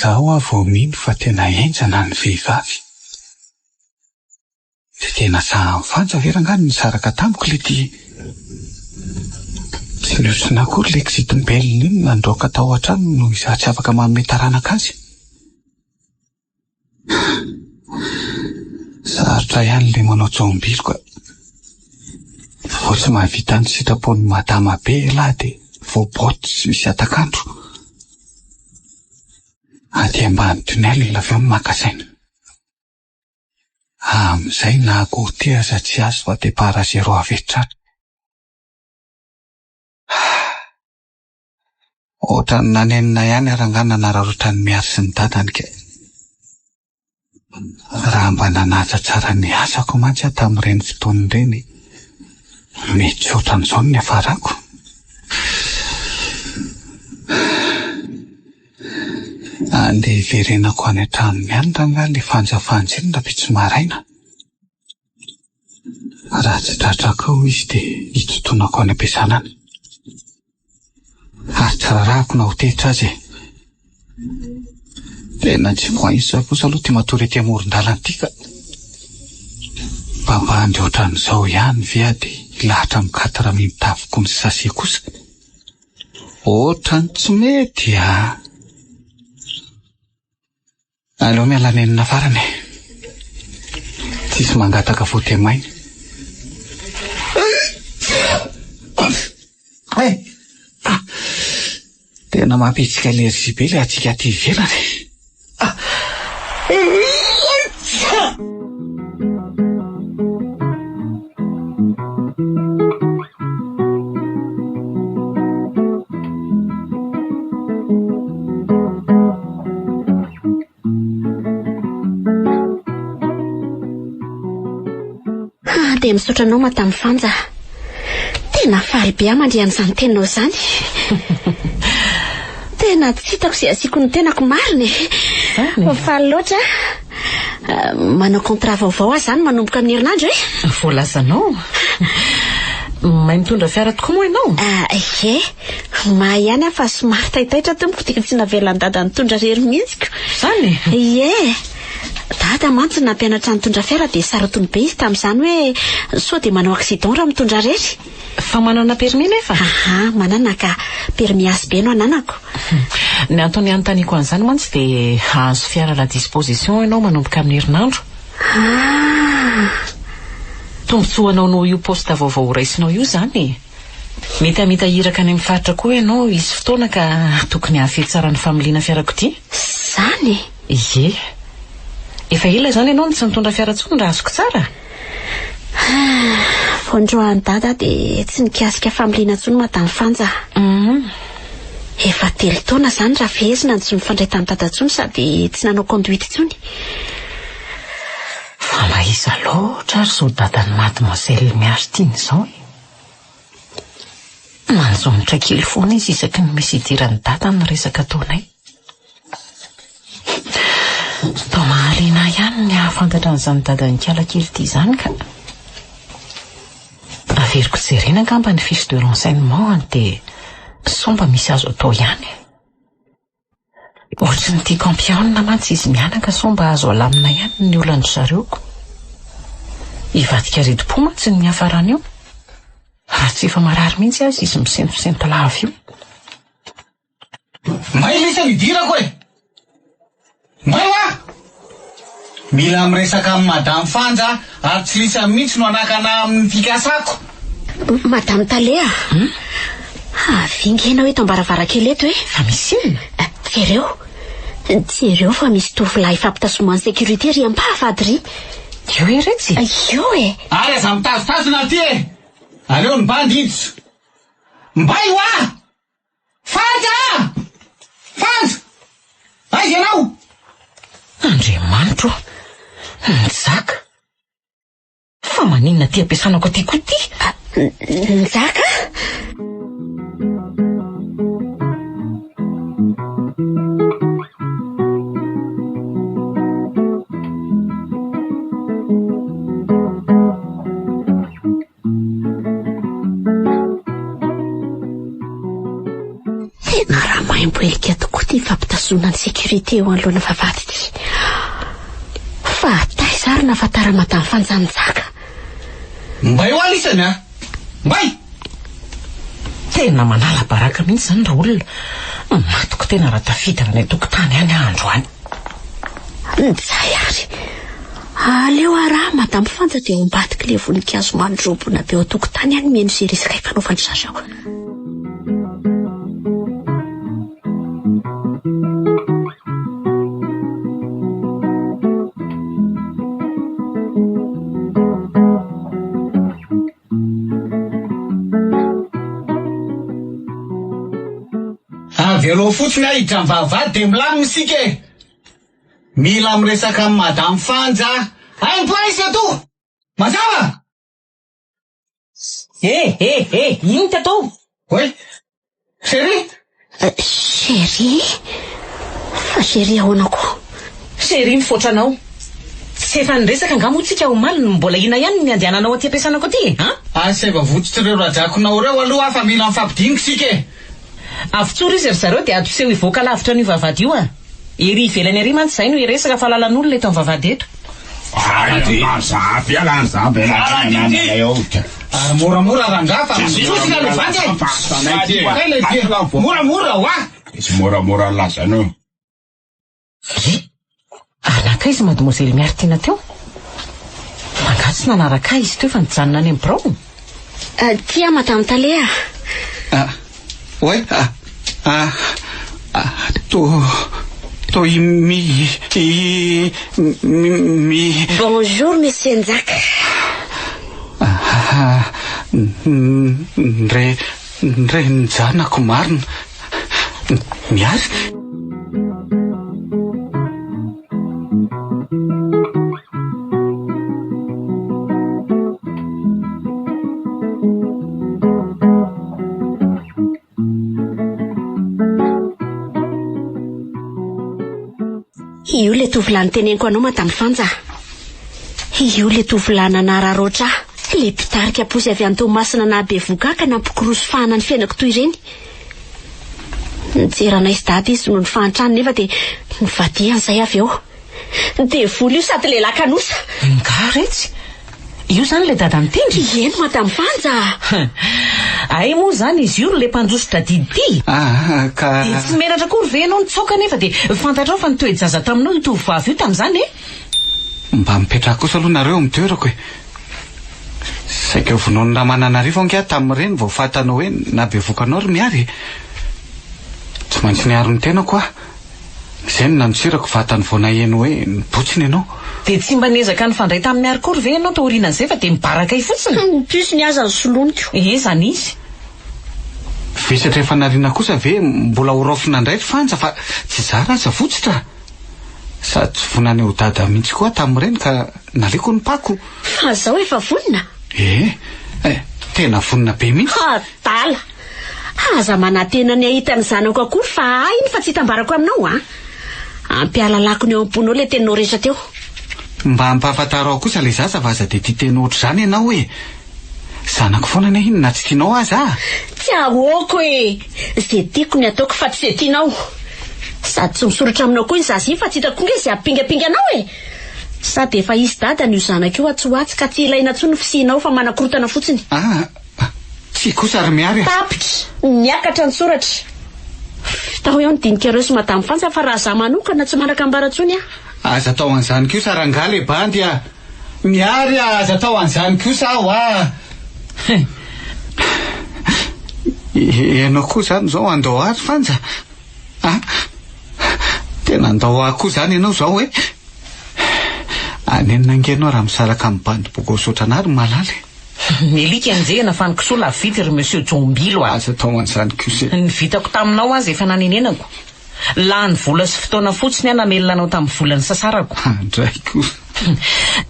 Zao aho vao mino fa tena henjana ny vehivavy. Dia tena sahan'i Fanja ve rangaha ny nisaraka tamiko le ty? Tsy nihotsona akory le kizitim-belona iny nandraoka tao an-trano noho izaho tsy afaka manome taranaka azy. Sarotra ihany ilay manao tsaombilo ka. Vao tsy mahavita ny sitrapon'i madama be elah dia voabaoty tsy misy hatak'andro. Aty ambany tunnel avy eo no maka saina. Amin'izay na goûter aza tsy azo fa départ à zéro avy hatrany. Ohatran'ny nanenina ihany aho rangahy nanararaotra an'i Miary sy ny dadany kay. Raha mba nanaja tsara ny asako mantsy aho tamin'ireny fotoana ireny, mety tsy ohatran'izao ny niafarako. Andeha hiverenako any an-tranony any rangahy ilay fanjafanja iny rahampitso maraina. Raha tsy tratrako ao izy dia hitontonako any am-piasana any. Ary tsy rarahako na ho tezitra aza e. Tena tsy voaisa kosa aloha ity matory ety amoron-dalana ity ka. Mba bandy ohatran'izao ihany ve aho dia hilahatra amin'ny quatre mille mitafy gony sy sachet kosa? Ohatran'ny tsy mety a! Aleo miala nenina farany e. Tsisy mangataka voatemaina. Eh! Ah! Tena mampihetsika allergie be ilay hatsiaka aty ivelany. Ah! Ah, dia misaotra anao Madame Fanja. Tena faly be aho mandre an'izany teninao izany. Tena tsy hitako izay asiako ny tenako marina e. Faly loatra aho. Manao contrat vaovao aho izany manomboka amin'ny herinandro e. Voalazanao. Mahay mitondra fiara tokoa moa ianao? Ah, ie. Mahay ihany aho fa somary taitaitra tompoko dia tsy navelan'i Dada nitondra irery mihitsy ko. Izany e? Ie. Dada mantsy nampianatra nitondra fiara dia sarotiny be izy tamin'izany hoe sao dia manao accident raha mitondra irery. Fa manana permis nefa? Aha, manana ka. Permis HB no ananako. Ny antony anontaniako an'izany mantsy dia hahazo fiara à la disposition ianao manomboka amin'ny herinandro. Ah! Tombontsoa ho anao noho io poste vaovao horaisinao io izany e! Mety hamita iraka any amin'ny faritra koa ianao hisy fotoana ka tokony hahafehy tsara ny familiana fiarakodia. Izany e! Ie. Efa ela izany ianao no tsy nitondra fiara intsony raha azoko tsara? Vao noroahan'i Dada dia tsy nikasika familiana intsony Madame Fanja. Efa telo taona izany raha fehezina no tsy nifandray tamin'i Dada intsony sady tsy nanao conduite intsony. Fa mba iza loatra ary izao dadan'i Mademoiselle Miary tiana izao e? Manjonitra kely foana izy isaky ny misy idiran'i Dada amin'ny resaka ataonay. Toa mahaliana ahy ihany ny hahafantatra an'izany dadan'i Kala kely ity izany ka. Averiko jerena angamba ny fiche de renseignement any dia sao mba misy azo atao ihany. Ohatry ny tiako hampihaonina mantsy izy mianaka sao mba azo alamina ihany ny olan-dry zareo ko. Hivadika aretim-po mantsy ny niafarany eo. Raha tsy efa marary mihitsy aza izy misentosento lava io. May lisa ny idirako e! May hoa! Mila miresaka amin'i Madame Fanja ary tsy lisa mihitsy no hanakana ahy amin'ny fikasako. Madame Tale a! Avia nge ianao eto am-baravarankely eto e! Fa misy inona? Jereo! Jereo fa misy tovolahy fampitazoman'ny sécurité ry am-pahafady ry! Eo iretsy? Eo e! Ary aza mitazotazona aty e! Aleo ny bandy hiditra. Mbay hoa! Fanja! Fanja! Aiza ianao? Andriamanitro ô! Njaka! Fa maninona aty ampiasanako aty koa ity? Njaka? Tena raha maimbo helika tokoa ity fampitazoana ny sécurité eo anoloana vavahady ity. Fa taiza ary nahafantaran'i Madame Fanjanjaka? Mbay hoa lisany a! Mbay! Tena manala baraka mihitsy izany raolona. Matiko tena raha tafidina any an-tokotany any aho androany. Njay ary! Aleo araha Madame Fanja dia ao ambadik'ilay voninkazo mandrobona be ao an-tokotany any mihaino izay resaka ifanaovan-dry zareo. Avelao fotsiny aho hiditra amin'ny vavahady dia milamina isika e! Mila miresaka amin'i Madame Fanja aho. Un point c'est tout! Mazava? Eh eh eh! Inona ty atao? Oay! Chérie! Chérie? Fa chérie ahoana koa? Chérie mifoatra anao. Tsy efa niresaka angaha moa tsika omaly no mbola inona ihany ny andehananao aty am-piasanako aty e? An? Asaivo avotsotry ireo rajakonao ireo aloha aho fa mila mifampidinika isika e! Avotsory izy ry zareo dia atoseho hivoaka lavitra an'io vavahady io a! Ery ivelany ery mantsy izay no hiresaka fa lalan'olona eto amin'ny vavahady eto. Ary moramora rangaha fa sosona le vandy e! Kay le be! Moramora hoa! Tsy moramora lazainao. Ry! Ary nankaiza i Mademoiselle Miaritiana teo? Fa angaha tsy nanaraka ahy izy teo fa nijanona any amin'ny birao? Aty aho Madame Tale a! Ah, ouais, ah, ah, ah, to, to i mi, i, mi, mi. Bonjour Monsieur Njaka. Ah, ndre, ndre njanako marina. Miary? Io ilay tovolahy noteneniko anao Madame Fanja. Io ilay tovolahy nanararaotra ahy, ilay mpitarika posy avy any Toamasina nahabevohoka ahy ka nampikorosy fahana ny fiainako toy ireny. Nijery anay sy dada izy noho ny fahantrany nefa dia nivadihany izay avy eo. Devoly io sady lehilahy kanosa. Nga retsy? Io izany ilay dadan'i Tendry? Eny Madame Vanja a! Hay moa izany izy io ry ilay mpandositra didy ity? Ah, ka. Dia tsy menatra akory ve ianao nitsoaka nefa dia fantatrao fa nitoe-jaza taminao io tovovavy io tamin'izany e? Mba mipetraha kosa aloha nareo amin'ny toerako e! Saika vonoin'i Ramananarivo ange aho tamin'ireny vao fantanao hoe nahabevoka anao ry Miary e! Tsy maintsy niaro ny tenako aho. Izay no nandosirako vatany vao naheno hoe nibotsina ianao. Dia tsy mba niezaka nifandray tamin'i Miary akory ve ianao taorianan'izay fa dia mibarakay fotsiny? Ny puce ny aza nosoloiniko. Ee, izany izy. Vesatra efa nariana kosa ve mbola ho raofina indray ry Fanja fa tsy zara aza votsotra? Sady tsy vonany ho dada mihitsy koa aho tamin'ireny ka naleoko ny pako. Fa zao efa vonona? Ee, eh, tena vonona be mihitsy. Adala! Aza manantena ny hahita ny zanako akory fa ahy iny fa tsy hitambarako aminao an! Ampialalako ny eo am-ponao ilay teninao rehetra teo. Mba ampahafantaro ahy kosa ilay zaza fa aza dia tia teny ohatr'izany ianao e! Zanako foana anie iny na tsy tianao aza a! Tsy ahoako e! Ze tiako ny ataoko fa tsy ze tianao. Sady tsy misoratra aminao koa iny zaza iny fa tsy hitako koa nge ze hampingapinga anao e! Sady efa hisy dadany io zanaka io atsy ho atsy ka tsy ilaina intsony ny fisianao fa manakorotana fotsiny. Ah! Tsia kosa ry Miary a! Tapitra! Niakatra ny soratra. Vitao eo ny dinikareo sy Madame Fanja fa raha za manokana tsy manakambara intsony aho. Aza atao an'izany kosa rangahy le bandy a! Miary a! Aza atao an'izany kosa aho a! Ianao koa izany izao handao ahy ry Fanja a! Tena handao ahy koa izany ianao izao e! Hanenina ange ianao raha misaraka amin'ny bandy bogosy ohatran'ahy ry Malala e! Ny alika enjehina fa ny kisoa lavity ry Monsieur Jombilo a! Aza atao an'izany kosa e! Ny vitako taminao aza efa nanenenako. Lany vola sy fotoana fotsiny aho namelona anao tamin'ny vola nisasarako. Andray kosa.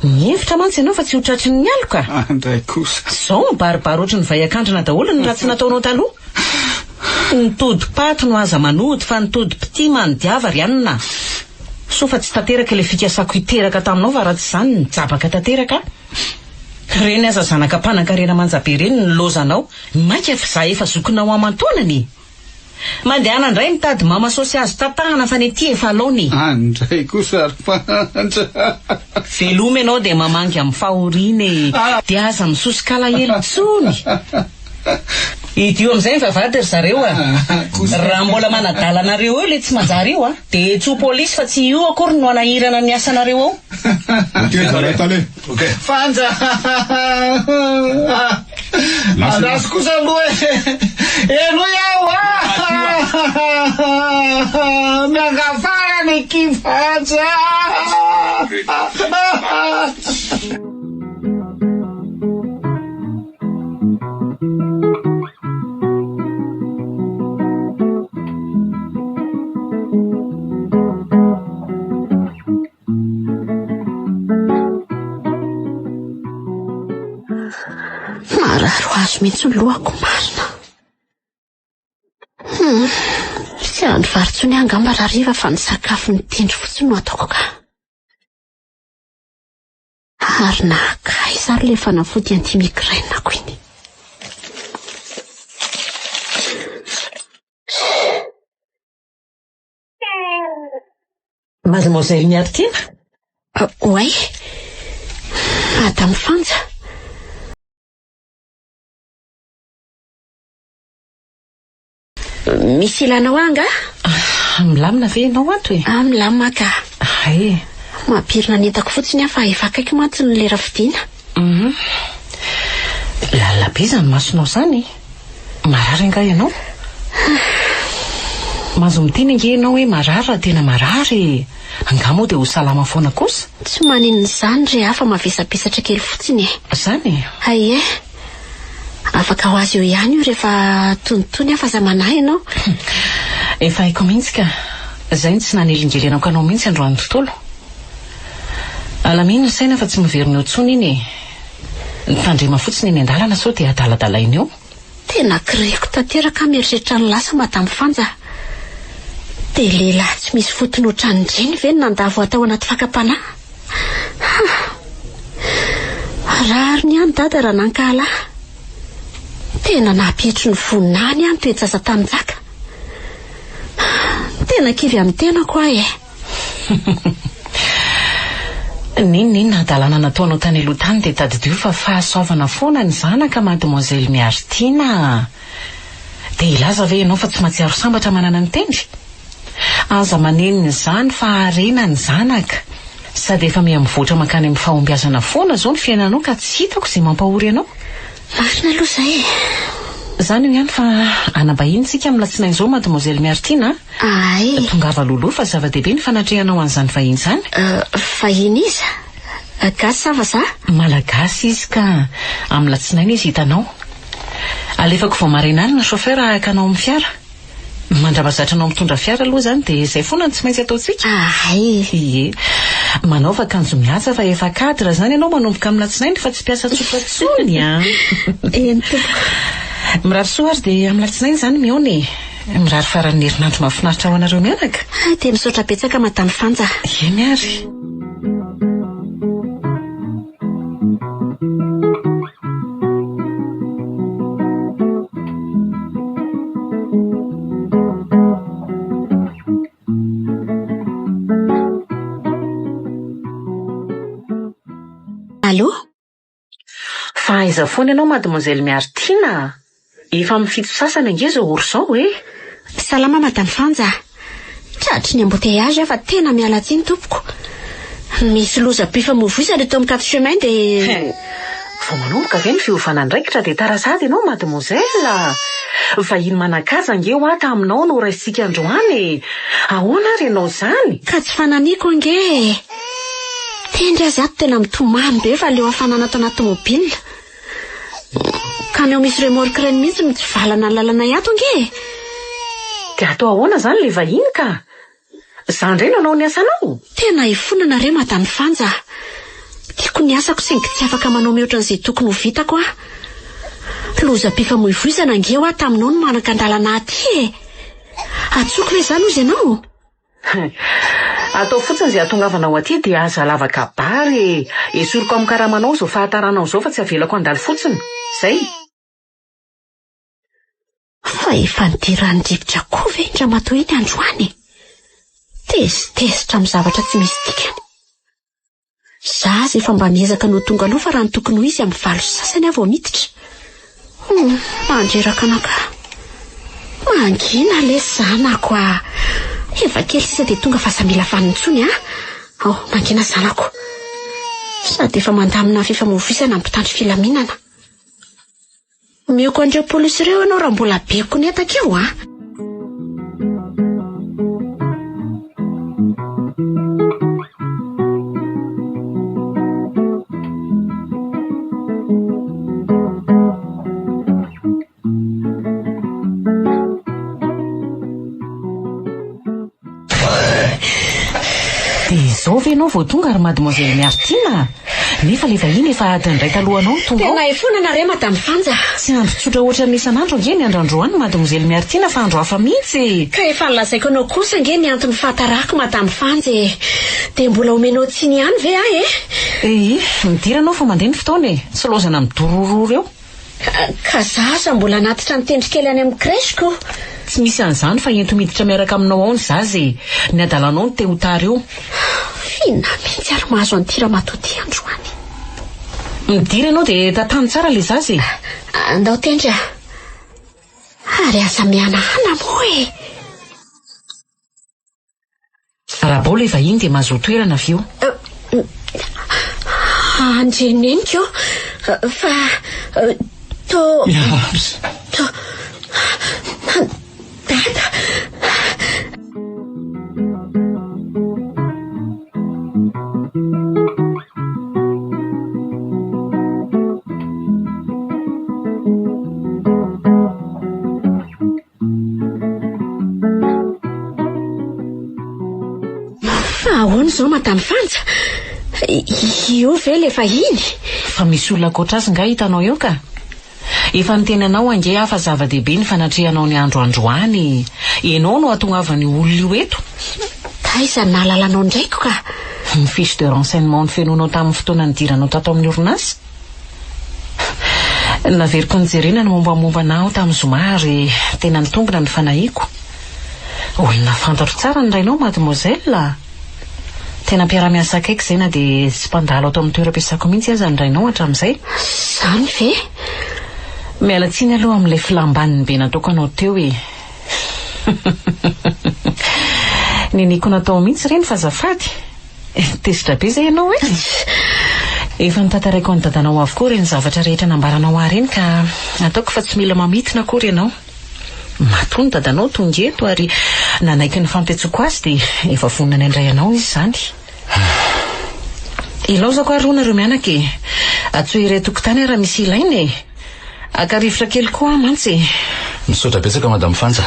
Mihevitra mantsy ianao fa tsy ho tratry ny aloka? Andray kosa. Izao mibaribary ohatry ny vay an-kandrina daholo ny ratsy nataonao taloha. Ny todi-paty no aza manody fa ny todi-pitia manodiava ry anona. Soa fa tsy tanteraka ilay fikasako hiteraka taminao fa raha tsy izany nijabaka tanteraka aho. Ireny aza zanaka mpanankarena manja be ireny nilaozanao. Mainka fa izaho efa zokinao aman-taonany e! Mandehana indray mitady mama saosy azo tatahana fa ny aty efa laona e! Any indray kosa ry Fanja a! Veloma ianao dia mamangy amin'ny fahoriana e! Dia aza misosoka alahelo intsony! Idio amin'izay ny vavahady ry zareo a! Raha mbola manadala anareo eo le tsy manjary io a, dia tsy ho polisy fa tsy io akory no hanahirana ny asanareo ao. Ok tale tale. Ok. Fanja! Andraso kosa aloha e! Henoy aho a! Miangavy farany akia Fanja! Marary ho azy mihitsy ny lohako marina. Hmm. Tsy hahandro vary intsony aho angamba rahariva fa ny sakafo nitendry fotsiny no ataoko ka. Ary naka aiza ary ilay fanafody anti-migraine-ko iny? Mademoiselle Miaritiana? Oay, Madame Fanja. Misy ilanao ahy angaha? Ah, milamina ve ianao ato e? Ah, milamina ka. Hay. Mampirina ny entako fotsiny aho fa efa akaiky mantsy ny lera fodiana. Mhm. Lalina be izany masonao izany e. Marary angaha ianao? Mahazo miteny ange ianao hoe marary raha tena marary e. Angaha moa dia ho salama foana kosa? Tsy maninona izany re aho fa mavesabesatra kely fotsiny e. Izany e? Hay e. Afaka ho azy eo ihany io rehefa tonitony aho fa aza manahy ianao. Efa haiko mihitsy ka. Izay no tsy nanelingelenako anao mihitsy androany tontolo. Alamino ny saina fa tsy miverina eo intsony iny e. Tandrema fotsiny eny an-dalana sao dia adaladalaina eo. Tena kiriko tanteraka aho mieritreritra ny lasa Madame Fanja a. Dia lehilahy tsy misy fotony ohatran'ireny ve no nandavo ahy tao anaty fakam-panahy? Ha! Rariny ihany Dada raha nankahala ahy. Tena nampietry ny voninahiny aho ny toe-jaza tamin-jaka. Tena kivy amin'ny tenako aho e. N'inon'inona hadalana nataonao tany aloha tany dia tadidio fa fahasoavana foana ny zanaka Mademoiselle Miaritiana a! Dia hilaza ve ianao fa tsy mahatsiaro sambatra manana ny tendry? Aza manenina izany fa harena ny zanaka. Sady efa miha-mivoatra mankany amin'ny fahombiazana foana izao ny fiainanao ka tsy hitako izay mampahory anao. Marina aloha izay e! Izany eo ihany fa hanambahiny tsika amin'ny latsinainy izao Mademoiselle Miaritiana a! Ahay. Tongava alohaloha fa zava-dehibe ny fanatrehanao an'izany vahiny izany. Vahiny iza? Gasy sa vazaha? Malagasy izy ka. Amin'ny latsinainy izy hitanao. Alefako vao maraina alina chauffeur haka anao amin'ny fiara. Mandrabazatra anao mitondra fiara aloha izany dia izay foana no tsy maintsy ataontsika. Ahay. Ie. Manaova akanjo mihaja fa efa cadre izany ianao manomboka amin'ny latsinainy fa tsy mpiasa tsotra intsony an. Eny tompoko. Mirary soa ary dia amin'ny latsinainy izany mihaona e. Mirary faran'ny herinandro mahafinaritra ho anareo mianaka. Hay dia misaotra betsaka Madame Fanja. Eny ary. Allô? Fa aiza foana ianao Mademoiselle Miaritiana a? Efa amin'ny 7 sasany ange izao ora izao e! Salama Madame Fanja a! Tratry ny embouteillage aho fa tena miala tsiny tompoko. Misy lozam-pifamoivoizana eto amin'ny quatre chemins dia. Vao manomboka ve ny fiovana andraikitra dia tara sahady ianao Mademoiselle a! Vahiny manan-kaja ange hoa taminao no raisintsika androany e! Ahoana ary ianao izany? Ka tsy fananiko ange e! Tendry aza ato tena mitomany be fa leo hafanana ato anaty tomobile. Camion misy remorque ireny mihitsy mitsivalana ny lalanay ato ange e! Dia atao ahoana izany ilay vahiny ka? Izaho indray no hanao ny asanao? Tena ifonana re Madame Fanja a! Tiako ny asako saingy tsy afaka manao mihoatra an'izay tokony ho vitako aho. Lozam-pifamoivoizana ange hoa taminao no manan-kandalana aty e! Antsoiko ve izany hozy ianao? Atao fotsiny izay hahatongavanao aty dia aza lava kabary e! Esoriko amin'ny karamanao izao fahataranao izao fa tsy avelako handalo fotsiny. Izay. Fa efa nidiran'ny rivotra koa ve iny ramatoa iny androany e? Tezitezitra amin'ny zavatra tsy misy dikany. Za aza efa mba miezaka ny ho tonga aloha fa raha ny tokony ho izy amin'ny 8:30 aho vao miditra. Hum, mandreraka anakahy. Mangina lesy zanako a! Efa kely sisa dia tonga fa aza mila vanona intsony a! Ao, mangina zanako. Sady efa mandamina ny fifamoivoizana ny mpitandro filaminana. Mioko an'ireo polisy ireo ianao raha mbola be konetaka eo a! Dia izao ve ianao vao tonga ry Mademoiselle Miaritiana? Nefa ilay vahiny efa adiny iray talohanao no tonga ao. Tena efoana nareo Madame Fanja. Tsy andro tsotra ohatran'ny isan'andro ange ny andro androany Mademoiselle Miaritiana fa andro hafa mihitsy e! Ka efa nolazaiko anao kosa ange ny anton'ny fahatarako Madame Fanja e! Dia mbola omenao tsiny ihany ve aho e? Ehe, midira ianao fa mandeha ny fotoana e! Tsy laozana midorororo eo. Ka za aza mbola hanatitra ny tendry kely any amin'ny crèche ko! Tsy misy an'izany fa ento miditra miaraka aminao ao ny zaza e! Ny adalanao no te ho tara eo. F'inona mihitsy ary mahazo an'ity ramatoa ity androany? Midira ianao dia tantano tsara ilay zaza e! Andao tendry a! Ary aza mihanahana moa e! Arabao ilay vahiny dia mahazoa toerana avy eo. Andreneniko fa to. Miarahaba. To. Dada. Fa ahoana izao Madame Fanja? Io ve ilay vahiny? Fa misy olona ankoatra azy nga hitanao eo ka? Efa niteny anao ange aho fa zava-dehibe ny fanatrehanao ny andro androany e! Ianao no hahatongavan'io olona io eto. Taiza no nahalalanao ny raiko ka? Ny fiche de renseignement nofenoinao tamin'ny fotoana nidiranao tato amin'ny orinasa. Naveriko nojerena ny mombamomba anà aho tamin'ny zoma ary tena nitombina ny fanahiako. Olona fantatro tsara ny rainao mademoiselle a! Tena mpiara-miasa akaiky izay na dia tsy mpandalo ato amin'ny toeram-piasako mihitsy aza ny rainao hatramin'izay. Izany ve? Miala tsiny aloha amin'ilay filam-baniny be nataoko anao teo e! Niniako natao mihitsy ireny fa azafady. Tezitra be izay ianao e! Efa notantaraiko an'i dadanao avokoa ireny zavatra rehetra nambaranao ahy ireny ka ataoko fa tsy mila mamintina akory ianao. Matoa ny dadanao tonga eto ary nanaiky ny fampiantsoako azy dia efa vonona ny handray anao izy izany. Ilaozako ary hono nareo mianaka e! Antsoy iray tokotany aho raha misy ilaina e! Haka rivotra kely koa aho mantsy e! Misaotra betsaka Madame Fanja.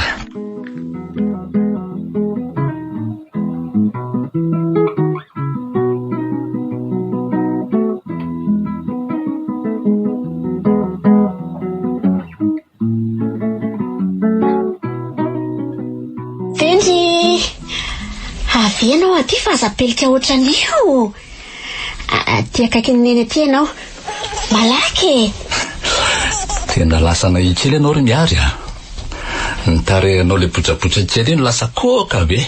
Tendry! Avia ianao aty fa aza pelika ohatran'io. Aty akaikin'i Neny aty ianao. Malaky e! Tena lasa nahia kely ianao ry Miary a! Ny tarehinao ilay botrabotra kely iny lasa koaka be.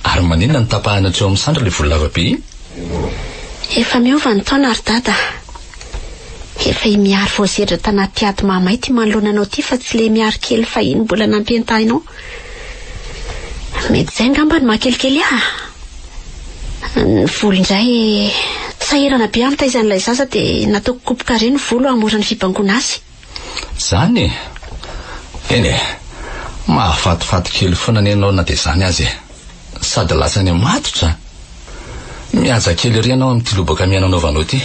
Ary maninona no tapahina hatreo amin'ny sandry ilay volo lava be iny? Efa miova ny taona ry Dada. Efa i Miary voazedra tanaty ady mahamay ity manoloana anao ity fa tsy ilay Miary kely fahiny mbola nampientahinao. Mety izay angamba no maha-kelikely ahy. Ny volo indray, sahirana be aho mitaiza an'ilay zaza dia nataoko coupe carré ny volo hahamora ny fibangoana azy. Izany e! Eny e! Mahafatifaty kely foana anie ianao na dia izany aza e! Sady lasa any matotra! Mihaja kely ery ianao amin'ity lobaka mena anaovanao ity.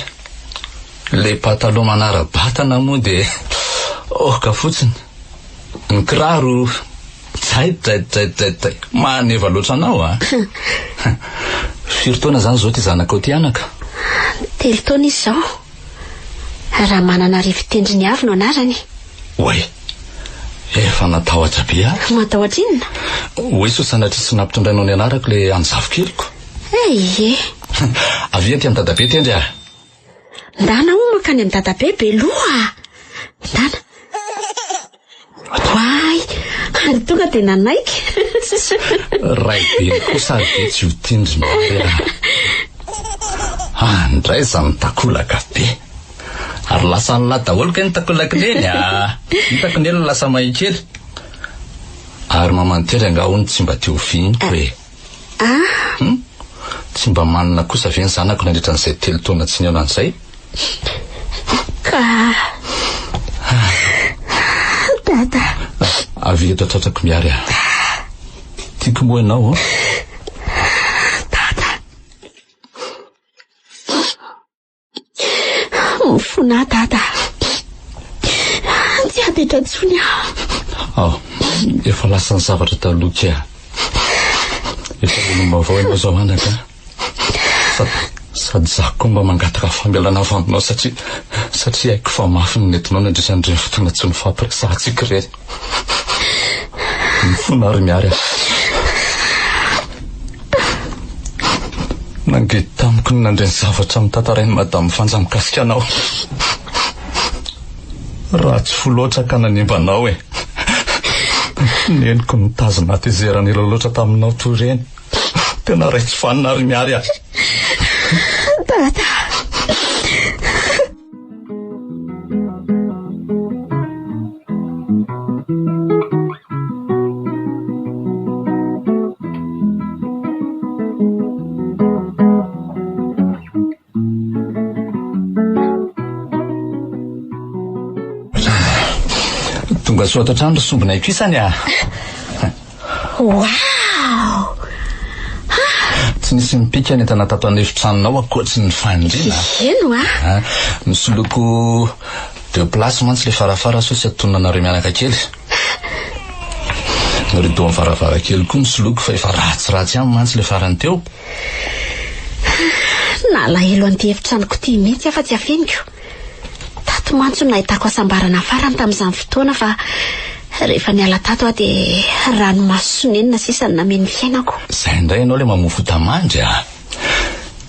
Ilay pataloha manara-batana moa dia oka fotsiny. Ny kiraro Jay jay jay jay jay. Maneva loatra anao a. Firy taona izany izao ity zanakao ity anaka? Telo taona izy izao. Ramananarivo Tendriny avy no anarany. Oay! Efa natahotra be aho. Matahotra inona? Hoe sao sanatria tsy nampitondrainao ny anarako ilay an'ny zafikeliko. Eh ie. Avia aty amin'i Dadabe Tendry a. Ndana hono mankany amin'i Dadabe be loha a! Ndana. Oay! Ary tonga dia nanaiky. Raibeny kosa ary ve tsy ho tian-dry Mary a! Andray izany takolaka be. Ary lasa an'lah daholo kay ny takolak'i Neny a! Hitako Neny lasa mahia kely. Ary maman Terry angaha hono tsy mba te ho fihiniko e? Ah! Hum? Tsy mba manina kosa ve ny zanako nandritra an'izay telo taona tsy nihaona an'izay? Ka. Dada. Avia eto an-tratrako Miary a. Tiako moa ianao oh. Dada. Mifona dada. Tsy handetra intsony aho. Oh, efa lasa ny zavatra taloha kia. Efa olom-baovao ianao izao anaka. Sady izaho koa mba mangataka famelana avy aminao satria satria haiko fa mafy ny nentinao nandritra an'ireny fotoana tsy nifampiresahantsika ireny. Mifona ary Miary a. Nangidy tamiko ny nandre ny zavatra notantarain'i Madame Fanja mikasika anao. Ratsy fo loatra ka nanimba anao e. Neniko nitazona hatezerana ela loatra taminao toy ireny. Tena ray tsy vanona ry Miary a. Dada. Tonga soa ato an-trano ry sombinaiko isany a. Wow! Tsy nisy nipika ny entana tato an'efitranonao ankoatry ny fandriana. Eny oa. Ah, Nisoloako deux places mantsy le farafara sao tsy atonina anareo mianaka kely. Ny rideau amin'ny varavarankely koa nisoloako fa efa ratsiratsy ihany mantsy le farany teo. Nalahelo an'ity efitranoko ity mihitsy aho fa tsy afeniko. Tato mantsy no nahitako hasambarana farany tamin'izany fotoana fa rehefa niala tato aho dia ranomaso sy nenina sisa no nameno ny fiainako. Izay indray ianao ilay mamoa fota-mandry a!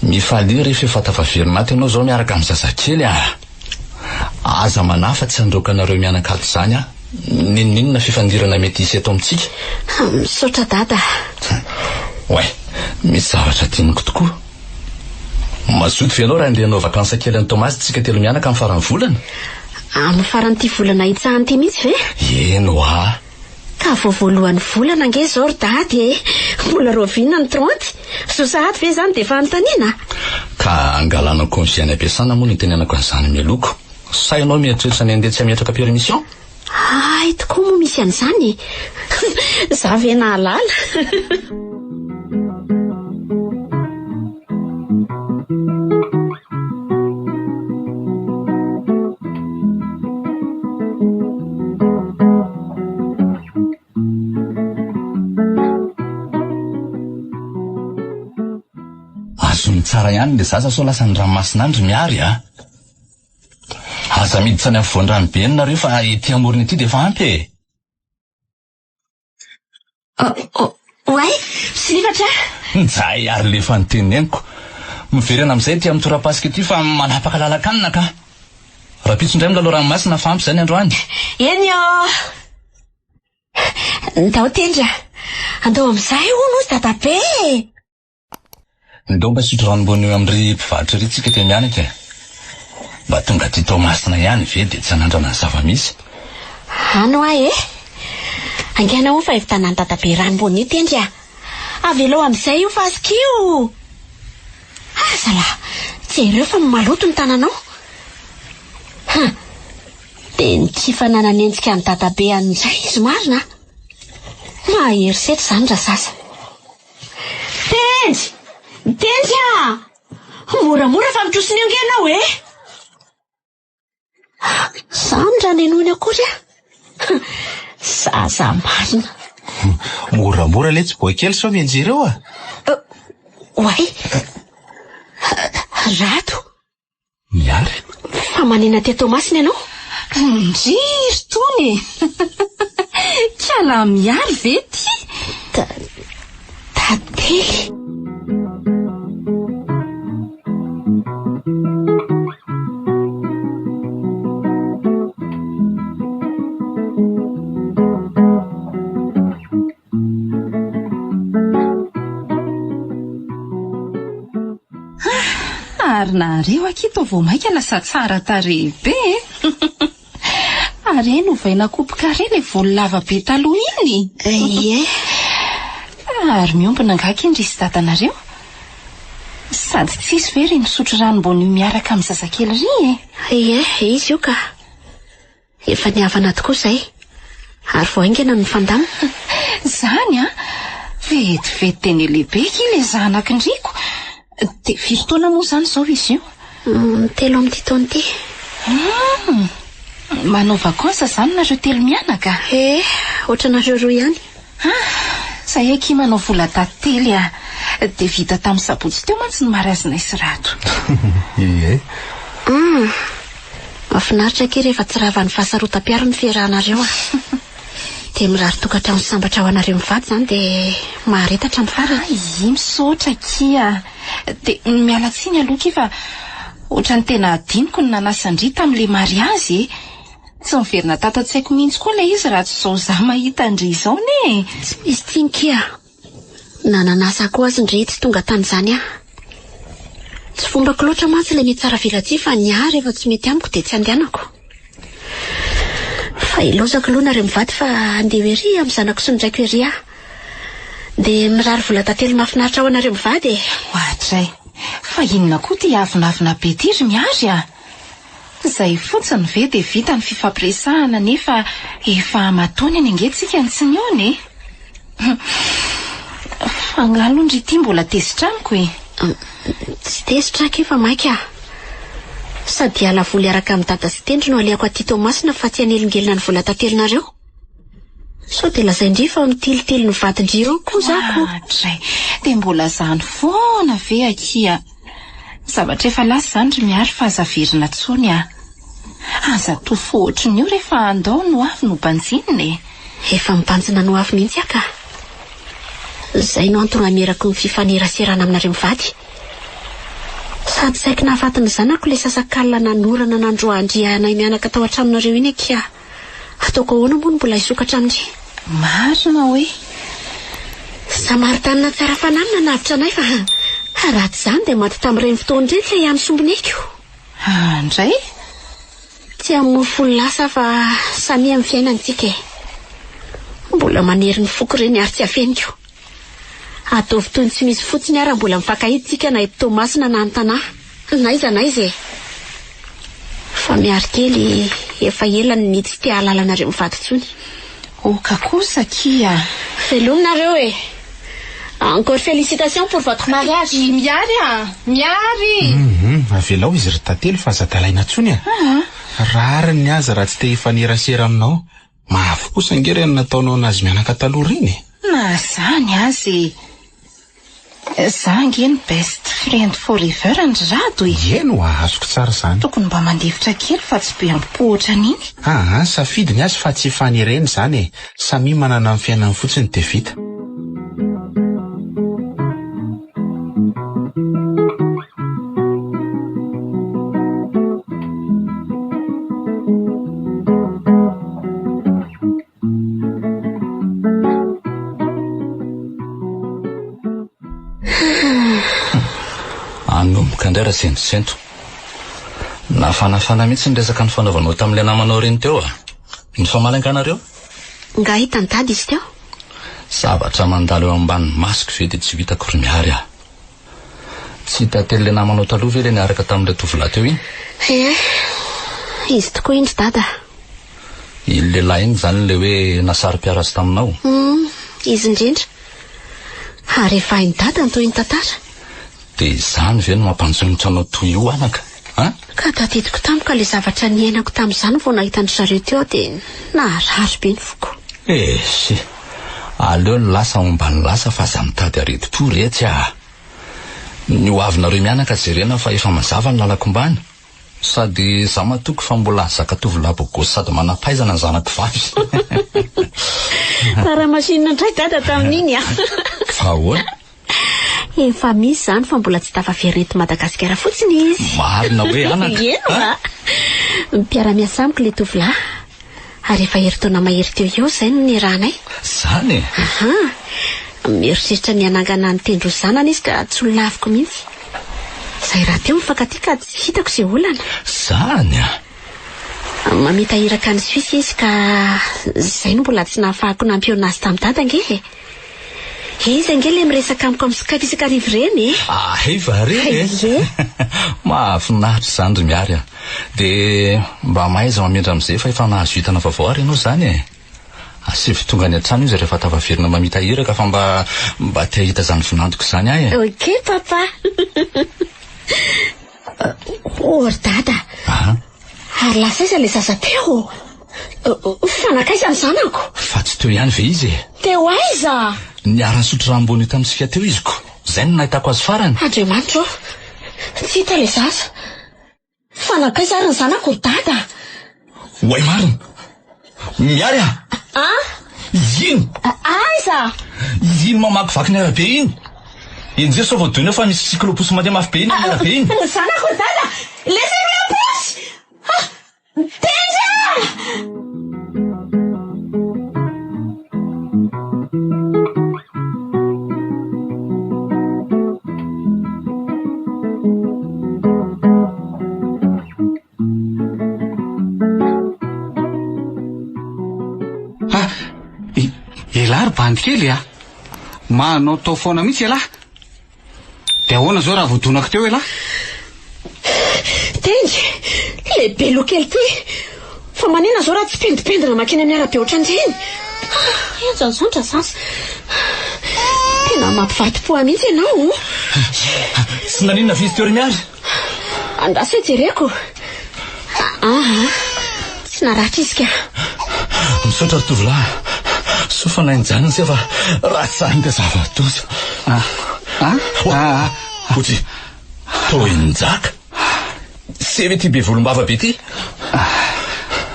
Mifalia rehefa efa tafaverina ato ianao izao miaraka amin'ny zazakely a! Aza manahy fa tsy handroaka anareo mianaka ato izany aho, n'inon'inona fifandirana mety hisy eto amintsika. Misaotra dada. Oay, misy zavatra adinoko tokoa. Mazoto ve ianao raha handeha hanao vacances kely any Toamasina isika telo mianaka amin'ny faran'ny volana? Amin'ny faran'ity volana hitsahana ity mihitsy ve? Eny hoa. Ka vao voalohan'ny volana ange izao ry dady e! Mbola rahoviana ny trente? Zo sahady ve izany dia efa anontaniana? Ka angalana congé any am-piasana moa no itenenako an'izany mialoha ko. Sa ianao mieritreritra ny handeha tsy hametraka permission? Hay tokoa moa misy an'izany e! Za ve nahalala? Azony tsara ihany le zaza sao lasa ny ranomasina any ry Miary a! Aza miditra any afovoan-drano be eny nareo fa ety amorony ety dia efa ampy e! Oay, misilifatra ah! Njay ary le efa noteneniko. Miverina amin'izay ety amin'ny torapasika ety fa manapaka lalan-kanina ka! Rahampitso indray milalao ranomasina fa ampy izay ny androany. Eny ô! Ndao Tendry a! Andao amin'izay hono ozy dadabe e! Ndao mba hisotro ranombony eo amin'ry mpivarotra iry tsika teo mianaka e! Mba tonga aty Toamasina ihany ve dia tsy hanandrana ny zava-misy? Any hoa e! Haingana hono fa hividianan'i dadabe ranombony io Tendry a! Avelao amin'izay io fasika io! Aza lahy! Jereo fa maloto ny tananao! Hum! Dia ny tsy fananan'enjika an'i dadabe any indray izy marina a! Mahery setra izany razaza. Tendry! Tendry a! Moramora fa mitrosona eo ange ianao e! Izany raha nenoiny akory aho. Zaza marina. Moramora letsy boay kely sao mianjera eo a! Oay! Rado! Miary? Fa manina aty Toamasina ianao? Ndry ry Tony e! Kala Miary ve ty? Ta, Tantely. Ary nareo akia toa vao maika lasa tsara tarehy be e! Ary he novaina coupe carré ilay volo lava be taloha iny? Ie. Ary miombona angaha akia ndry sy dadanareo? Sady tsisy ve ry misotro ranom-boanio miaraka amin'ny zazakely ry e? Ie, izy io ka. Efa nihavana tokoa izay. Ary vao haingana no nifandamina. Izany an! Vetivety dia nihalehibe akia ilay zanaky ndriko. Dia firy taona moa izany izao izy io? Telo amin'ity taona ity. Hum! Manao vacances izany nareo telo mianaka? Ee, ohatranareo roa ihany. Ah! Zay akia manao vola tantely ah! Dia vita tamin'ny sabotsy teo mantsy ny mariazinay sy Rado. Ie. Hum! Mahafinaritra akia rehefa tsy ravan'ny fahasarotam-piaro ny fiarahanareo ah! Dia mirary tokantrano sambatra ho anareo mivady izany dia mahareta hatramin'ny farany. Ay, misaotra akia. Dia miala tsiny aloha akia fa ohatran'ny tena adinoko ny nanasa an-dry tamin'ilay mariazy e. Tsy miverina tato an-tsaiko mihitsy koa ilay izy raha tsy izao izaho mahita an-dry izao anie e. Tsy misy tsiny kia. Na nanasa koa aza ndry tsy tonga tamin'izany aho. Tsy fombako loatra mantsy ilay mitsara velatsihy fa ny ahy rehefa tsy mety amiko dia tsy andehanako. Fa ilaozako aloha nareo mivady fa andeha ho ery amin'ny zanako sy ny raiko ery aho. Dia mirary vola tantely mahafinaritra ho anareo mivady e. Oadray! Fa inona koa ity avonavona be ity ry Miary a! Izay fotsiny ve dia vita ny fifampiresahana nefa efa aman-taonany ange tsika no tsy nihaona e! Fa angaha aloha ndry ity mbola tezitra amiko e? Tsy tezitra aky fa maika aho. Sady hiala voly hiaraka amin'i Dada sy Tendry no alehako aty Toamasina fa tsy hanelingelina ny vola tatelinareo. Sao dia lazain-dry fa mitilitily ny vadin-dry ireo koa za ko. Oadray! Dia mbola izany foana ve akia? Zavatra efa lasa izany ry Miary fa aza averina intsony ah. Aza atao fo ohatrin'io rehefa andao ny hoavy no banjinina e. Efa mibanjina ny hoavy mihitsy aho ka. Izay no antony hamerako ny fifaneraserana aminareo mivady. Sady saiky nahafaty ny zanako ilay sasak'alina nanorana nandroahan-dry anay mianaka tao an-tranonareo iny akia. Ataoko ahoana moa no mbola hisokatra amin-dry? Marina hoe. Samaritanina tsara fanahy no nanavotra anay fa raha tsy izany dia maty tamin'ireny fotoana ireny ilay ihany sombineko. Ah, indray? Tsy hamono fo lasa fa samia amin'ny fiainany tsika e. Mbola manery ny foko ireny ary tsy afeniko. Ataovy toy ny tsy misy fotsiny ary raha mbola mifankahita tsika na eto Toamasina na any Tanà. N'aiza n'aiza e. Fa Miary kely efa ela no tsy te hahalala anareo mivady intsony. Oka kosa akia. Veloma nareo e. Encore félicitations pour votre mariage. I Miary a! Miary! Hum, avelao izy ry Tantely fa aza adalaina intsony e. Rariny ny azy raha tsy te hifanerasera aminao. Mafy kosa ange ireny nataonao anazy mianaka taloha ireny e! Na zany aza e! Za ange ny best friend forever an-dry Rado e! Eny oa, azoko tsara izany. Tokony mba mandefitra kely fa tsy be ambo-po ohatran'iny. Aa, safidy ny azy fa tsy ifanerena izany e! Samia manana ny fiainany fotsiny dia vita. Hanomboka indray Rasendosento. Nafanafana mihitsy ny resaka nifanaovanao tamin'ilay namanao ireny teo a. Nifamaly angaha nareo? Nga hita nitady izy teo? Zavatra mandalo eo ambany masoko ve dia tsy ho hitako ry Miary a. Tsy Tantely ilay namanao taloha ve ilay niaraka tamin'ilay tovolahy teo iny? Ee, izy tokoa iny ry Dada. Iny lehilahy iny izany ilay hoe nasaro-piaro azy taminao? Hum, izy indrindra. Ary efa hain'i Dada ny tohin'ny tantara. Dia izany ve no mampanjonitra anao toy io anaka? An? Ka tadidiko tampoka ilay zavatra niainako tamin'izany vao nahita an-dry zareo teo aho dia naharary be ny foko. Esy! Aleo ny lasa homba ny lasa fa aza mitady aretim-po retsy ah! Ny ho avinareo mianaka jerena fa efa mazava ny lalako-mbany. Sady za matoky fa mbola hahazaka tovolahy bogosy sady manam-pahaizana ny zanako vavy. Tara machine indray dada tamin'iny ah! Fa ahoana? Efa misy izany fa mbola tsy tafaverina eto Madagasikara fotsiny izy. Marina hoe anaka? Eny wa! Mpiara-miasa amiko ilay tovolahy. Ary efa herintaona mahery teo eo izay no niarahanay. Izany e? Aha! Mieritreritra ny hanangana ny tendro zanany izy ka tsy ho laviko mihitsy. Izahay rahateo mifankatia ka tsy hitako izay olana. Zany a! Mamita iraka any Suisse izy ka izay no mbola tsy nahafahako nampihaona azy tamin'i Dada ange e. Izy ange ilay miresaka amiko amin'ny Skype isan-kariva ireny e. Hay va re e! Ie. Mahafinaritra izany ry Miary a! Dia mba mahaiza mamindra amin'izay fa efa nahazo entana vaovao ary ianao izany e! Asaivo tonga any an-trano izy rehefa tafaverina mamita iraka fa mba mba te hahita izany vinantoko izany aho e! Ok papa. Oh ry dada. Aha. Ary lasa aiza ilay zaza teo? Fa nankaiza ny zanako? Fa tsy teo ihany ve izy e? Teo aiza? Niara-nisotro rambony tamintsika teo izy ko. Izay no nahitako azy farany. Andriamanitra ô! Tsy hita ilay zaza. Fa nankaiza ary ny zanako ry dada? Oay marina! Miary a! A? Iny! Aiza? Iny mamakivaky ny arabe iny! Enjeho sao voadona eo fa misy cyclo-pousse mandeha mafy be iny amin'ny arabe iny! Ny zanako ry dada! Ilay cyclo-pousse! Ah! Tendry ah! Ah, elah ry bandy kely a! Manao tao foana mihitsy elah. Dia ahoana izao raha voadonako teo elah? Tendry, le be loha kely ty. Fa manina izao raha tsy pendipendina mankeny amin'ny arabe ohatran'ireny? Ah, henjana izao ny zaza. Tena mampivadi-po ahy mihitsy ianao. Tsy naninona ve izy teo ry Miary? Andraso hoe jereko. Aa, tsy naratra izy ka. Misaotra ry tovolahy. Soa fa nahay nijanona isika fa raha tsy izany dia zava-doza. Ah, ah, ah, ah. Oji, toa Njaka. Seho ity be volombava be ity.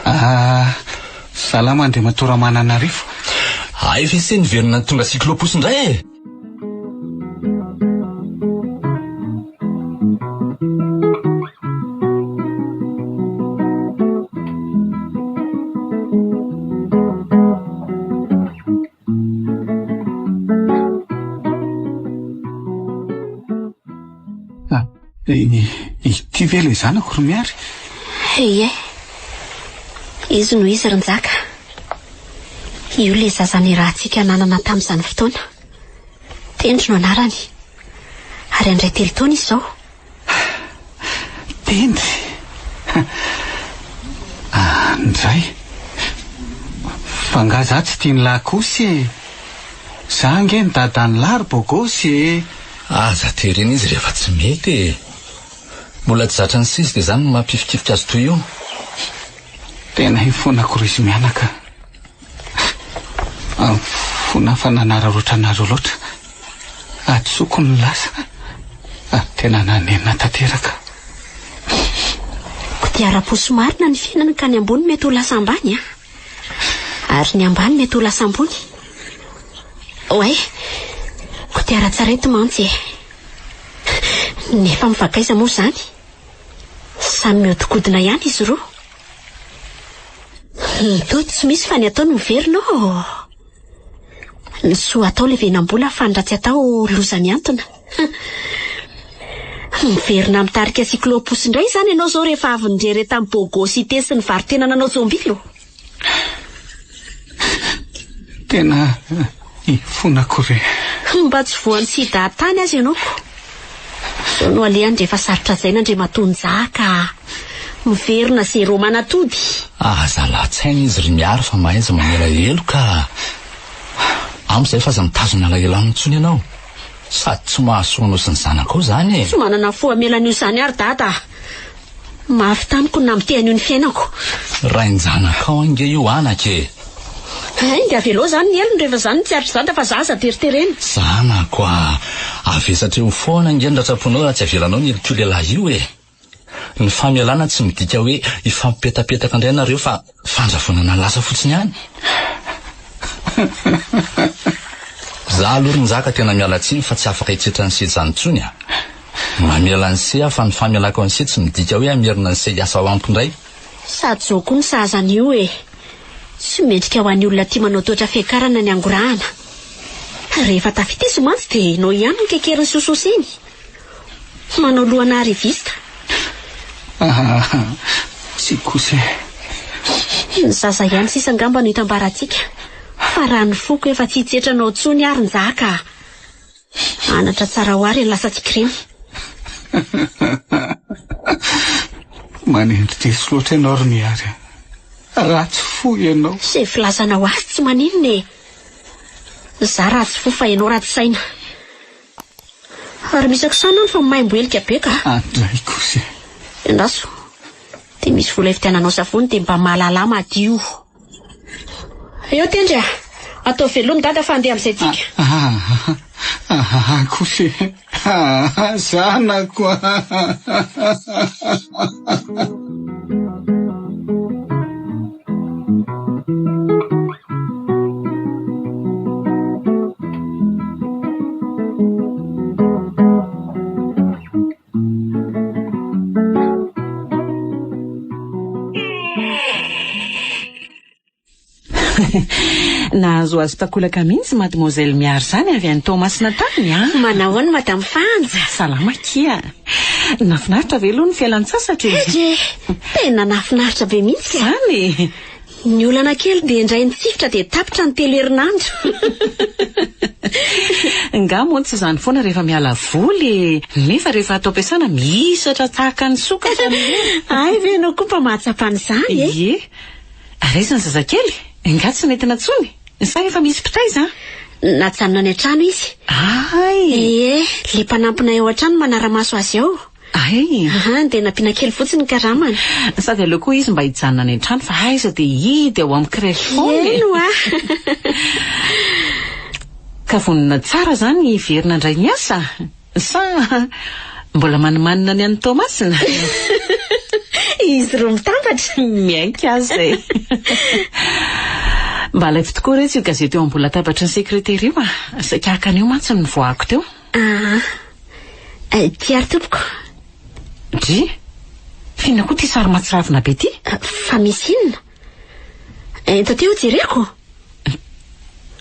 Ah, salama Andriamatoa Ramananarivo. Hay ve se niverina nitonga cyclo-pousse indray e? Ah, ity ve ilay zanako ry Miary? Ie. Izy no izy ry Njaka. Io ilay zaza nirahantsika nanana tamin'izany fotoana. Tendry no anarany. Ary handray telo taona izy izao. Tendry? Andray? Fa angaha za tsy tian'lah kosa e? Za ange ny dadan'lah ry bogosy e! Aza terena izy rehefa tsy mety e! Mbola tsy zatra ny sizy dia izany no mampifikifika azy toy io. Tena hifonako ry izy mianaka. Mifona fa nanararaotra anareo loatra. Hadisoako ny lasa ary tena nanenina tanteraka. Kodiaram-posy marina ny fiainana ka ny ambony mety ho lasa ambany an! Ary ny ambany mety ho lasa ambony. Oay, kodiaran-tsarety mantsy e! Nefa mifankaiza moa izany? Samy mihodinkodina ihany izy roa. Ny tody tsy misy fa ny atao no miverina ô! Ny soa atao levenam-bola fa ny ratsy atao loza mihantona. Miverina mitarika cyclo-pousse indray izany ianao izao rehefa avy nirere tamin'ny bogosité sy nivaro-tena nanao jombilo. Tena ifonako re. Mba tsy voan'ny sida tany aza ianao ko. Izao no alehany rehefa sarotra hajaina Andriamatoa Njaka a. Miverina zéro manatody. Aza latsaina izy ry Miary fa mahaiza mamela heloka a. Amiko izay fa aza mitazona alahelo aminy intsony ianao. Sady tsy mahasoa anao sy ny zanakao izany e. Tsy manana fo hamela an'io izany aho ry Dada a. Mafy tamiko ny namoteha an'io ny fiainako. Rain-janakao ange io anaka e! Ainga, avelao izany ny helony rehefa izany tsy aritry dada fa za aza teriterena. Zanako a! Avesatra eo foana ange ny ratram-ponao raha tsy avelanao ny helok'io lehilahy io e! Ny famelana tsy midika hoe hifampipetapetaka indray nareo fa fandrafonana lasa fotsiny ihany. Za aloha ry Njaka tena miala tsiny fa tsy afaka hitsetra an'i Seza intsony a! Mamela an'i Se aho fa ny famelako an'i Se tsy midika hoe hamerina an'i Se hiasa ao amiko indray. Sady izao koa ny sahaza an'io e! Tsy mendrika ho an'ny olona tia manao toetra fiakarana ny angorahana. Rehefa tafita izy mantsy dia ianao ihany no kekeriny sy hososeny. Manao lohana arriviste. Ahaha, tsia kosa e. Ny zaza ihany sisa angamba no hitambarantsika. Fa raha ny foko efa tsy hitsetra anao intsony ary Njaka a! Anatra tsara ho ahy ireny lasantsika ireny. Manendry diso loatra ianao ry Mihary a. Ratsy fo ianao. Izay filazanao azy tsy maninona e. Za ratsy fo fa ianao ratsy saina. Ary misy akisana any fa maimbo helika be ka. Andray kosa e. Andraso. Dia misy vola hividiananao savony dia mba mahalala madio. Eo Tendry a! Ataovy veloma dada fa handeha amin'izay tsika. Aha, aha kosa e. Aha, zanako a. Nahazo azo takolaka mihitsy Mademoiselle Miary izany avy any Toamasina tany an! Manao ahoana Madame Fanja? Salama akia! Nahafinaritra ve aloha ny fialan-tsasatra e? Edry e! Tena nahafinaritra be mihitsy ka! Izany e! Ny olana kely dia indray nitsifotra dia tapitra ny telo herinandro. Nga moa tsy izany foana rehefa miala voly e! Nefa rehefa ato am-piasana mihisatra tahaka ny sokatra ny lera. Hay ve ianao koa mba mahatsapa an'izany e! Ie. Ary aiza ny zazakely? Nga tsy nentina intsony? Sa efa misy mpitaiza? Najanona any an-trano izy. Hay! Ie, ilay mpanampinay ao an-trano manara-maso azy ao. Hay! Aha, dia nampiana kely fotsiny ny karamany. Sady aleo koa izy mba hijanona any an-trano fa aiza dia hidy ao amin'ny crèche foana e! Eny hoa! Ka vonona tsara izany hiverina indray miasa? Sa mbola manimanina ny any Toamasina? Izy roa mitambatra? Miaiky aza e! Mba alaivo tokoa re tsy io gazety eo ambony latabatry ny sekretera io a! Saika haka an'io mantsy no nivoahako teo. Aa. Ity ary tompoko. Dry! F'inona koa ity sary mahatsiravina be ity? Fa misy inona? Ento aty ho jereko.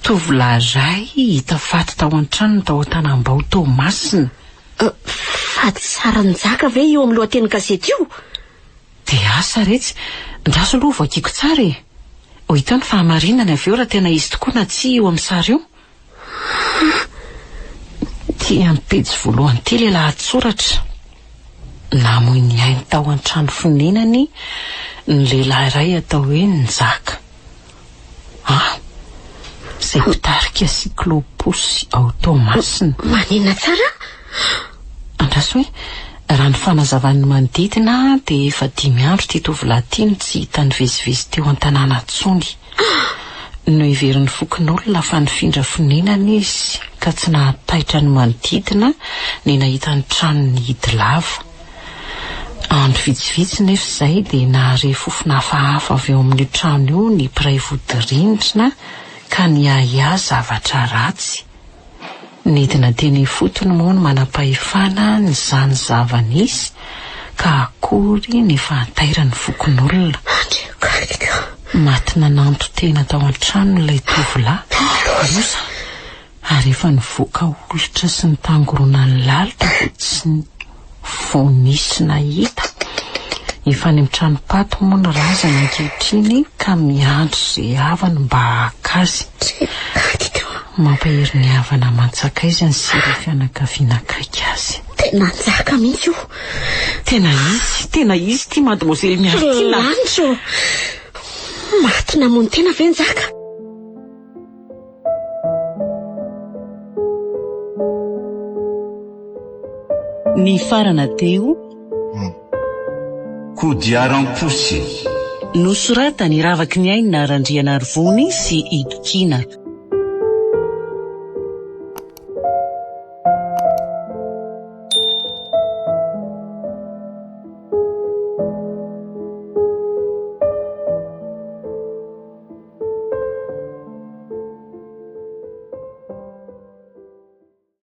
Tovolahy iray hita faty tao an-tranony tao Antanambao Toamasina. Fa tsy sarin-jaka ve io amin'ny lohatenin'ny gazety io? Dia asa retsy, ndraso aloha voakiko tsara e! Ho hita eo ny fahamarinany avy eo raha tena izy tokoa na tsia io amin'ny sary io. Ity amin'ny pejy voalohany ity ilay lahatsoratra. Namoy ny ainy tao an-trano fonenany ny lehilahy iray atao hoe Njaka. Ah! Izay mpitarika cyclo-pousse ao Toamasina. Maninona tsara? Andraso hoe, raha ny fanazavan'ny manodidina dia efa dimy andro ity tovolahy ity no tsy hita nivezivezy teo an-tanàna intsony. Noheverin'ny fokonolona fa nifindra fonenana izy ka tsy nahataitra ny manodidina ny nahita ny tranony nihidy lava. Andro vitsivitsy nefa izay dia nahare fofona hafahafa avy eo amin'io trano io ny mpiray vodirindrina ka niahiahy zavatra ratsy. Nidina teny ifotony moa ny manam-pahefana nizaha ny zava-nisy ka akory ny fahatairan'ny fokonolona. Maty nananton-tena tao an-tranony ilay tovolahy, loza, ary efa nivoaka olitra sy nitangorona ny lalitra vao tsy vao nisy nahita. Efa any amin'ny tranom-paty moa ny razana ankehitriny ka miandry izay havany mba haka azy. Mampahery ny havana aman-tsakaizany sy ireo fianakaviana akaiky azy. Tena njaka mihitsy io. Tena izy, tena izy ity Mademoiselle Miary ity na. Lanitra ô! Maty namono tena ve Njaka? Nifarana teo. Kodiaram-posy. Nosoratan'i Ravaky ny Aina Randrianarivony sy Itokiana.